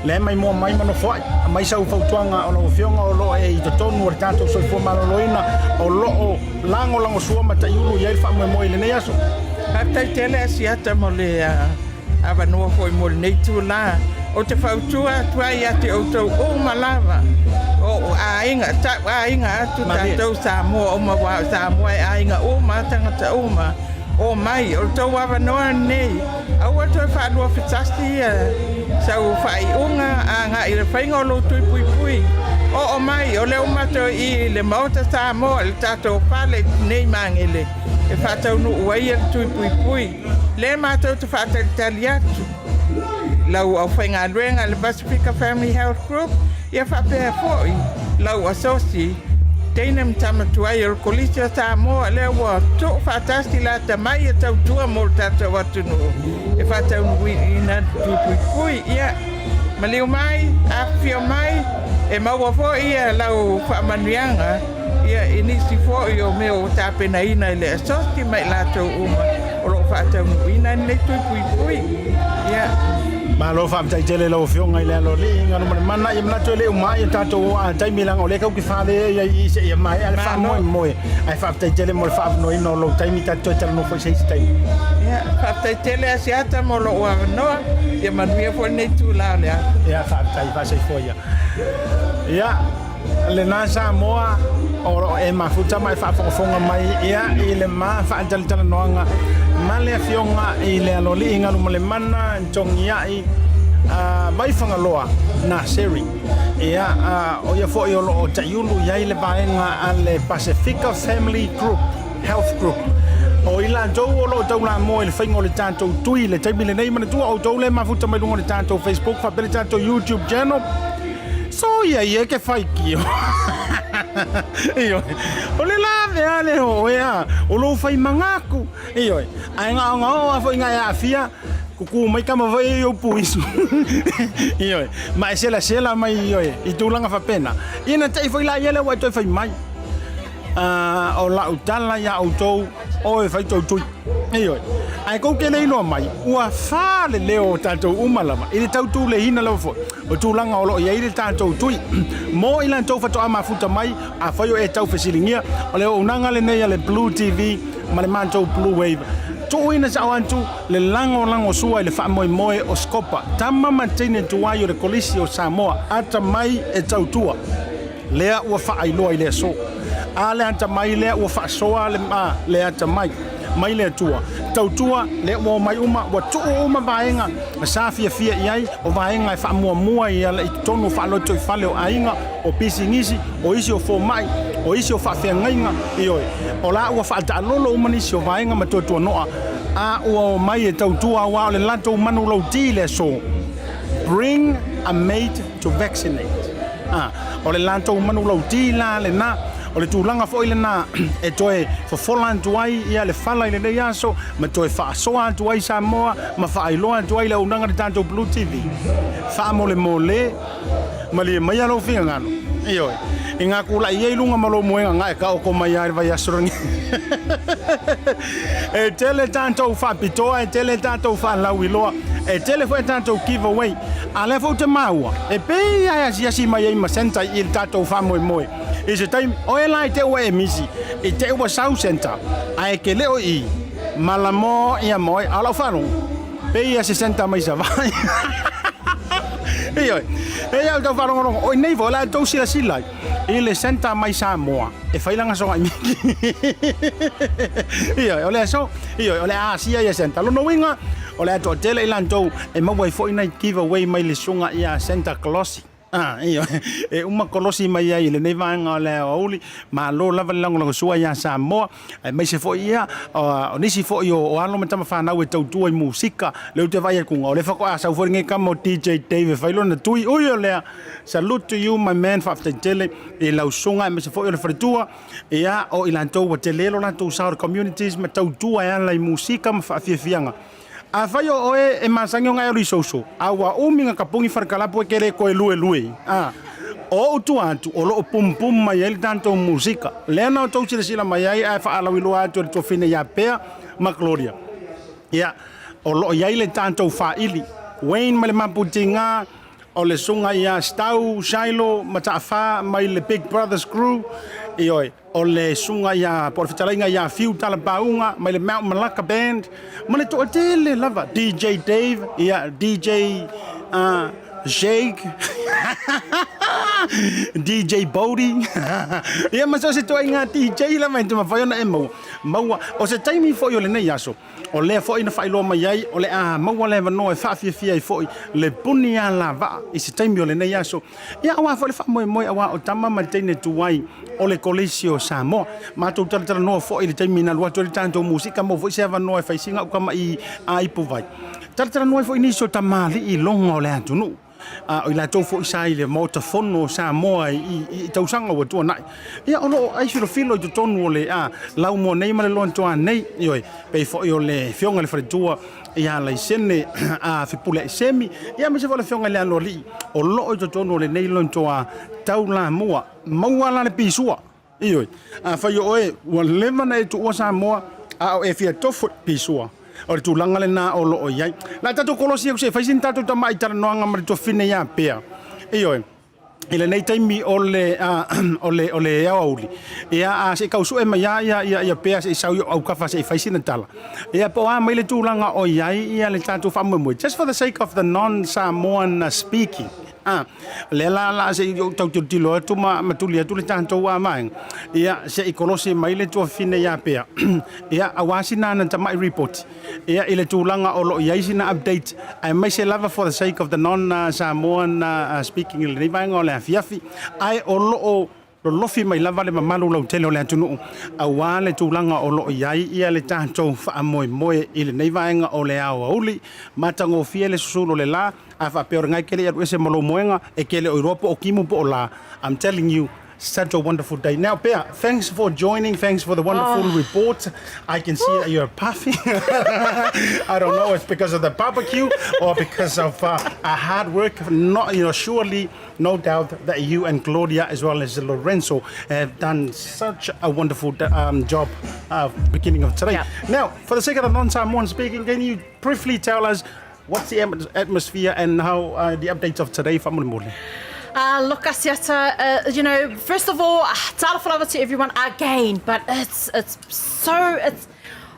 Lea mai mua mai ma nofoai, aumai sau fautuaga o lau Afioga o lo o e i totonu o le tatou soifua maloloina o lo o lagolagosua ma taiulu i ai le faamoemoe i lenei aso. Faafetai tele Asiata mo le avanoa foi mo lenei itula. Ou te fautua atu ai ia te outou uma lava, o ou aiga, tau aiga atu tatou Samoa uma, aua o Samoa e aiga uma a tagata uma. Omai, o le tou avanoa lenei, aua toe faaluafesasi ia sau faaiuga agai i le faiga o lou tui puipui. Oo mai, o lea ua matou i i le Maota Samoa, le tatou fale i Tinei Magele e faataunuu ai le tui puipui. Lea matou te faatalitali atu lau aufaigaluega le Pasifika Family Health Group ia faapea foi lau asosi teine ma tama tuai o le Kolisi o Samoa lea ua tuu faatasi lata mai e tautua mo le tatou atunuu e faataunuuina le tui puipui. Ia maliu mai, afifio mai, e maua foi lau faamanuiaga Ia, i nisi foi o mea ua tapenaina e le asosi ma i latou uma o lo o faataunuuina lenei tui puipui. Ia. Malo faafetai tele i lau Afioga i le Aloalii Galumalemana. Ia manatu e le uma ai a tatou taimi leaga o lea tatou te fale ai i i seia maea le faamoemoe. Ae faafetai tele mo le faaavanoaina o lou taimi tatou toe talanoa foi i se isi taimi. Ia, faafetai tele Asiata mo lou avanoa. Ia manuia foi lenei itula o le aso. Ia, faafetai, faasoifua ia. Ia. Lena Samoa o lo o e mafuta ma e faafogafoga mai ia i le ma faatalatalanoaga ma le Afioga i le Aloalii Galumalemana Togiai Vaifagaloa Naseri. Ia, o ia foi o lo o taiulu i ai le vaega a le Pasifika Family Group Health Group. O i latou o lo o taulamoa i le faiga o le tatou tui i le taimi lenei. Manatua outou le mafuta mai luga o le tatou Facebook faapea le tatou YouTube channel. Soia ia ke faitio. Ioe. O le lave a le hoe a, o lou fai mangaku. Ioe. Ae gaogao a foi nga e aafia, kuku mai kama foi e ou puisu. Ioe. Ma e selasela mai ioe, i tulaga faapena. Ia na tai foi la ia lea ua e toe fai mai. O lau tala iā outou, o e fai tou tui. Ioe. Ae kou te le iloa mai, ua fa le leo o tatou uma lava, i le tautuleina lava foi, o tulaga o lo o i ai le tatou tui. Mo i latou faatoa mafuta mai, afai o e tau fesiligia, o le auaunaga lenei a le Blue TV ma le matou Blue Wave, tuuina sao atu le lagolagosua i le faamoemoe o Scopa, tama ma teine tuai o le Kolisi o Samoa, atamai e tautua. Lea ua faailoa i le aso. A le atamai lea ua faasoa le ma le atamai mai le Atua. Tautua lea ua omai uma, ua tuu uma vaega sa fiafia i ai, o vaega e faamuamua i ala i totonu o faalotoifale o aiga, o pisinisi, o isi o fomai, o isi o faafeagaiga, ioe. O la ua faataalolo uma nisi o vaega ma tuatuanoa a ua omai e tautua aua o le latou manulauti i le aso, Bring a mate to vaccinate. A, o le latou manulauti la lena, o le tulaga foi lena e toe fofola atu ai ia le fala i lenei aso ma toe faasoa atu ai Samoa ma faailoa atu ai le auaunaga a le tatou Blue TV. Faamolemole, malie maia lou finagalo, ioe, i ngā kulaʻi ia i luga ma lou moega gae taoto mai lava i le vaiaso lenei. E tele tatou faapitoa, e tele tatou faalauiloa, e tele foi a tatou giveaway. A lea foi ou te maua, e pei lava e asiasi mai ai ma Santa i le tatou faamoemoe i se taimi. O e la i te ua e misi, i te ua sau Santa, ae ke le o i, malamo ia moe. A o lau faalogo, pei ia se Santa mai Savaii. Ioe, e iau tau faalogologo, o i nei foi o le a tou silasila ai i le Santa mai Samoa e fai lana soga i miki. Ioe, o le aso, ioe, o le a asia ia Santa. Lona uiga, o le a toatele i latou e maua ai foi nai giveaway mai le susuga ia Santa Claus. Ah, ioe, e uma kolosi mai ai i lenei vaega o le aoauli, malo lava le lagolagosua ia Samoa, aemaise foi ia o nisi foi o alo ma tama fanau e tautua i musika. Lea ou te vaai atu, o lea faatoa sau foi lenei tama o DJ Dave e fai lona tui. Ui o lea, salute to you my man, faafetai tele i lau susuga aemaise foi o le faletua, ia, o i latou ua tele lo latou sao i le communities ma tautua e ala i musika ma faafiafiaga. Afai o oe e masani ona e alu i social, a ua umi na tapuni falekalapu e ke le toe luelue, a o ou tua atu o lo o pumpum mai ai le tatou musika. Lea na outou silasila mai ai ae faalauiloa atu e le tuafine ia Pea ma Gloria. Ia, o lo o i ai le tatou faili, Wayne ma le Maputiga, O le susuga ia Stau Shiloh Mataafa mai le Big Brothers Crew, ioe, o le susuga ia, po o le fetalaiga ia Fiu Talapauga mai le Mount Malacca Band, ma le toatele lava, DJ Dave, ia, DJ uh, Shake, DJ Bodie, ia ma so o se ituaiga DJ lava e te mafai ona e maua. Maua, o se taimi foi o lenei aso, O lea foi na faailoa mai ai, o le a maua le avanoa e faafiafia ai foi le puni alavaa i se taimi o lenei aso. Ia, aua foi le faamoemoe aua o tama ma le teine tuai o le Kolisi o Samoa. Matou talatalanoa foi i le taimi na alu atu ai le tatou musika, maua foi se avanoa e fai sina ukamai a ipuvai. Talatalanoa ai foi nisi o tamalii loga o le atunuu. a o i latou foi sa i le Maota Fono o Samoa i tausaga ua tuanai, ia o lo o ai filofilo i totonu o le laumua nei ma le loantoa nei, ioe, pei foi o le Afioga i le Faletua ia Laisene a Fepuleai Semi, ia aemaise foi o le Afioga i le Aloalii, o lo o i totonu o lenei loantoa taulamua. Maua la le pisua, ioe, afai o oe ua leva ona e tuua Samoa a o e fia tofu i le pisua, O le tulaga lena o lo o i ai. O le a tatou kolosi atu se i fai sina tatou tamai talanoaga ma le tuafafine ia Pea. Ioe, i lenei taimi o le, o le, o le aoauli, ia, a se i tau sue mai lava ia, ia, ia Pea se i sau i ou aukafa se i fai sina tala. Ia, po o a mai le tulaga o i ai ia le tatou faamoemoe, just for the sake of the non-Samoan speaking. A, lea la la se i ou tau tilotilo atu ma, ma tuli atu le tatou a vaega, ia, se i kolosi mai le tuafafine ia Pea, ia, aua sina ana tamai report, ia, i le tulaga o lo o i ai sina update, aemaise lava for the sake of the non-Samoan speaking i lenei vaega o le afiafi, ae o lo o lolofi mai lava le mamalu lautele o le atunuu aua le tulaga o lo o i ai ia le tatou faamoemoe i lenei vaega o le aoauli. Matagofie le susulu o le la, a faapea o lena e kele i alu ese ma lou moega, e kele o iloa po o timu po o la. I'm telling you, such a wonderful day. Now, Pea, thanks for joining. Thanks for the wonderful report. I can see that you're puffy. I don't know if because of the barbecue or because of hard work. Not, you know, surely No doubt that you and Claudia, as well as Lorenzo, have done such a wonderful job beginning of today. Now, for the sake of the non-Samoan speaking, can you briefly tell us what's the atmosphere and how the updates of today, faamolemole? Look, Asiata, you know, first of all, talofa lava to everyone again, but it's, it's so, it's,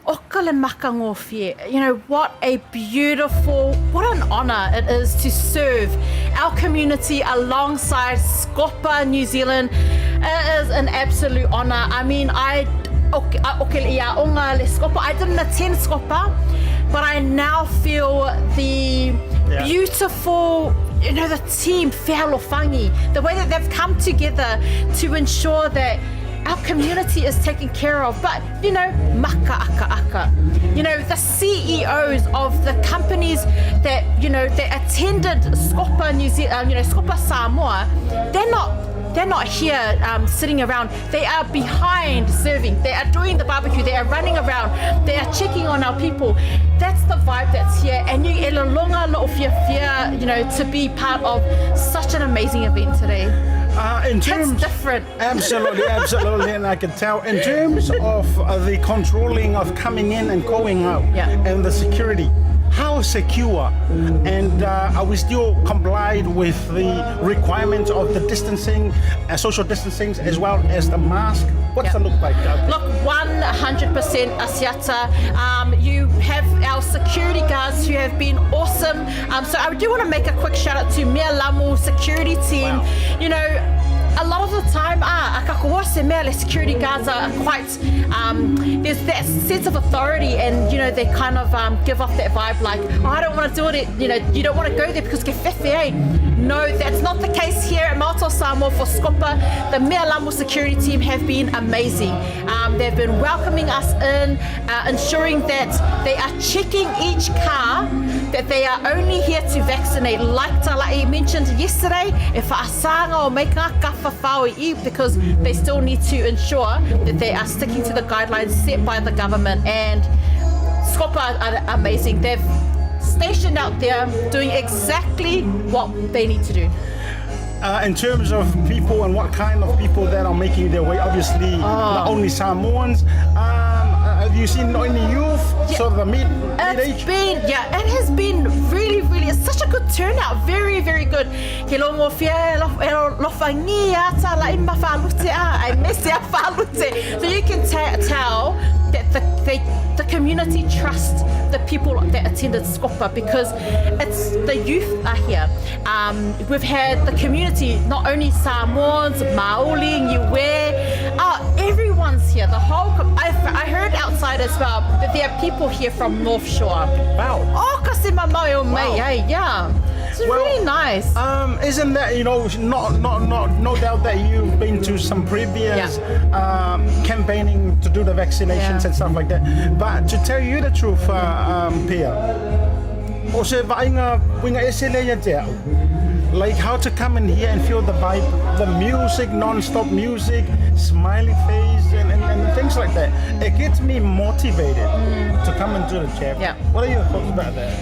Oka le makangofie. You know, what a beautiful, what an honor it is to serve our community alongside Scopa New Zealand. It is an absolute honor. I mean, I I didn't attend Scopa, but I now feel the yeah. beautiful you know, the team, Fealofangi, the way that they've come together to ensure that Our community is taken care of, but you know, maka aka aka. You know, the CEOs of the companies that, you know, that attended Scopa New Zealand, you know, Scopa Samoa, they're not they're not here sitting around. They are behind serving. They are doing the barbecue. They are running around. They are checking on our people. That's the vibe that's here. And you e lolonga lo'o fiafia, you know, to be part of such an amazing event today. In terms, it's different. Absolutely, absolutely, and I can tell. In terms of the controlling of coming in and going out, yeah. and the security, how secure and are we still complied with the requirements of the distancing, social distancing, as well as the mask? What's yeah. the look like? Look, 100% Asiata. You have our security guards who have been awesome. So I do want to make a quick shout out to Mealamu security team. Wow. You know, a lot of the time, ah, se mea, le security guards are quite, there's that sense of authority and, you know, they kind of give off that vibe like, oh, I don't want to do it, you know, you don't want to go there because ke fefe, eh? No, that's not the case here at Maota o Samoa for Scopa. The Mealamu security team have been amazing. They've been welcoming us in, ensuring that they are checking each car, that they are only here to vaccinate. Like Tala'i mentioned yesterday, if whaasanga o mei ngā kafa whao i, because they still need to ensure that they are sticking to the guidelines set by the government. And Scopa are amazing. They've stationed out there doing exactly what they need to do. In terms of people and what kind of people that are making their way, obviously not only Samoans, have you seen any youth, Yeah. sort of the mid It's age? been, yeah, it has been really, really, it's such a good turnout, very, very good. Ke longo fia, e lofangi ata la ima whalute a, I miss a whalute. So you can tell that the community trusts the people that attended Scopa because it's the youth are here. We've had the community, not only Samoans, Maori, Niue, everyone's here. The whole, I heard outside as well that there are people here from North Shore. Wow. Oh, kasi mamao o mei, Wow. eh, yeah. It's Well, really nice. Isn't that, you know, not, no doubt that you've been to some previous campaigning to do the vaccinations and stuff like that. But to tell you the truth, Pia, o se vainga winga ese le ia te au. Like how to come in here and feel the vibe, the music, non-stop music, smiley face, and things like that. It gets me motivated to come and do the jab. Yeah. What are your thoughts about that?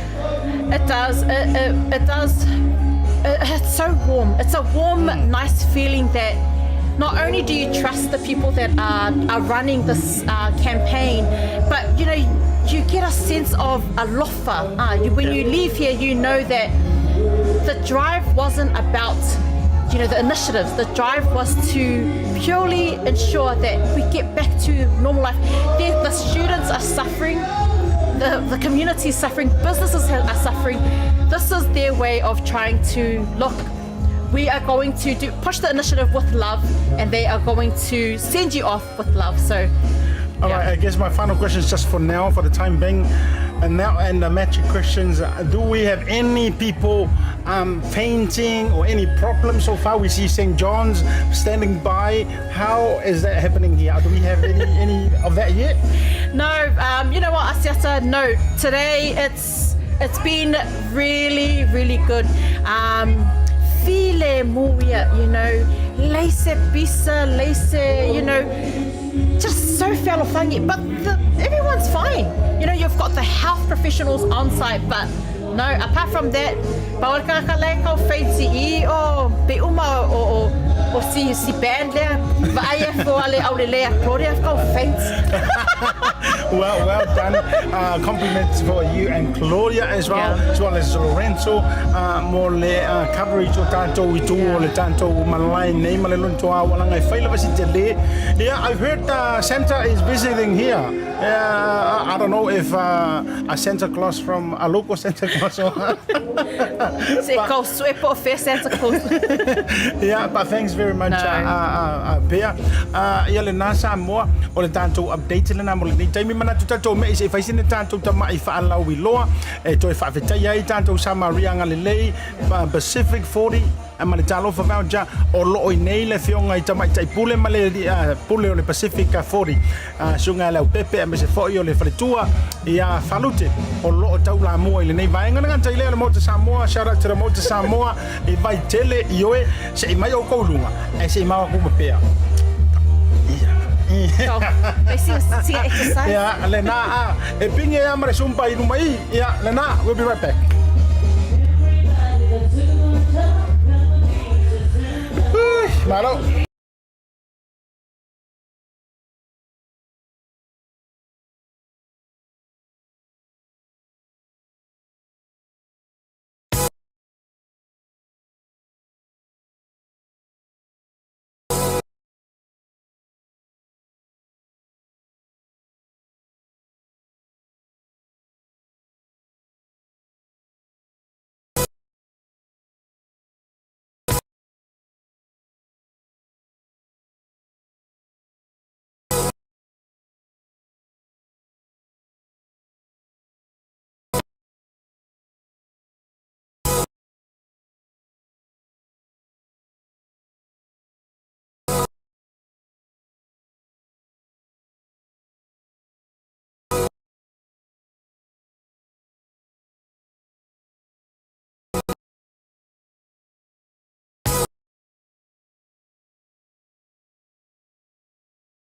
It does. It does. It's so warm. It's a warm, nice feeling that not only do you trust the people that are running this campaign, but you know, you get a sense of alofa. When you leave here, you know that the drive wasn't about, you know, the initiatives. The drive was to purely ensure that we get back to normal life. The students are suffering, the community is suffering, businesses are suffering. This is their way of trying to look, we are going to push the initiative with love, and they are going to send you off with love. So, All right, I guess my final question is just for now, for the time being, and now and the magic questions. Do we have any people fainting or any problems so far? We see St. John's standing by. How is that happening here? Do we have any of that yet? No, you know what, Asiata, no. Today it's been really, really good. File muia, you know, leise bisa, leise, you know, just so fealofangi. But everyone's fine. You know, you've got the health professionals on site, but no, apart from that, bawal ka le kau fancy i o pe uma o si band lea, vaai e fo ale au le lea, Claudia kau fancy. Well done. Compliments for you and Claudia as well, as well as Lorenzo. Mo le coverage o tātou i tū o le tātou malai nei ma le lonto a walanga e whaila wasi te le. Yeah, I've heard Santa is visiting here. I don't know if a Santa Claus from a local Santa Claus or Se kau sue po fe Santa Claus. Yeah, but thanks very much, No. Pia. Ia le nasa moa o le tātou update le nā mo le nei taimi mana tu tātou me i se whaisine tātou tama i whaalau i loa e toe whaafetai ai tātou Samaria ngā lelei, Pacific 40. Ma le Talofa Voucher o loo i nei le afioga i Tamaitai Pule ma le Pule o le Pacific 40, Susuga ia Leaupepe aemaise foi o le faletua ia Falute o loo taulamua i lenei vaega. Le gata i lea o le Maota Samoa, shout out to the Maota Samoa i Vaitele, ioe, se i mai oukou i luga ae se i mau atu ma pea. Ia, lena a, e pingi ai ma le sumpa i luma i, ia, lena, we'll be right back. Ui, malo.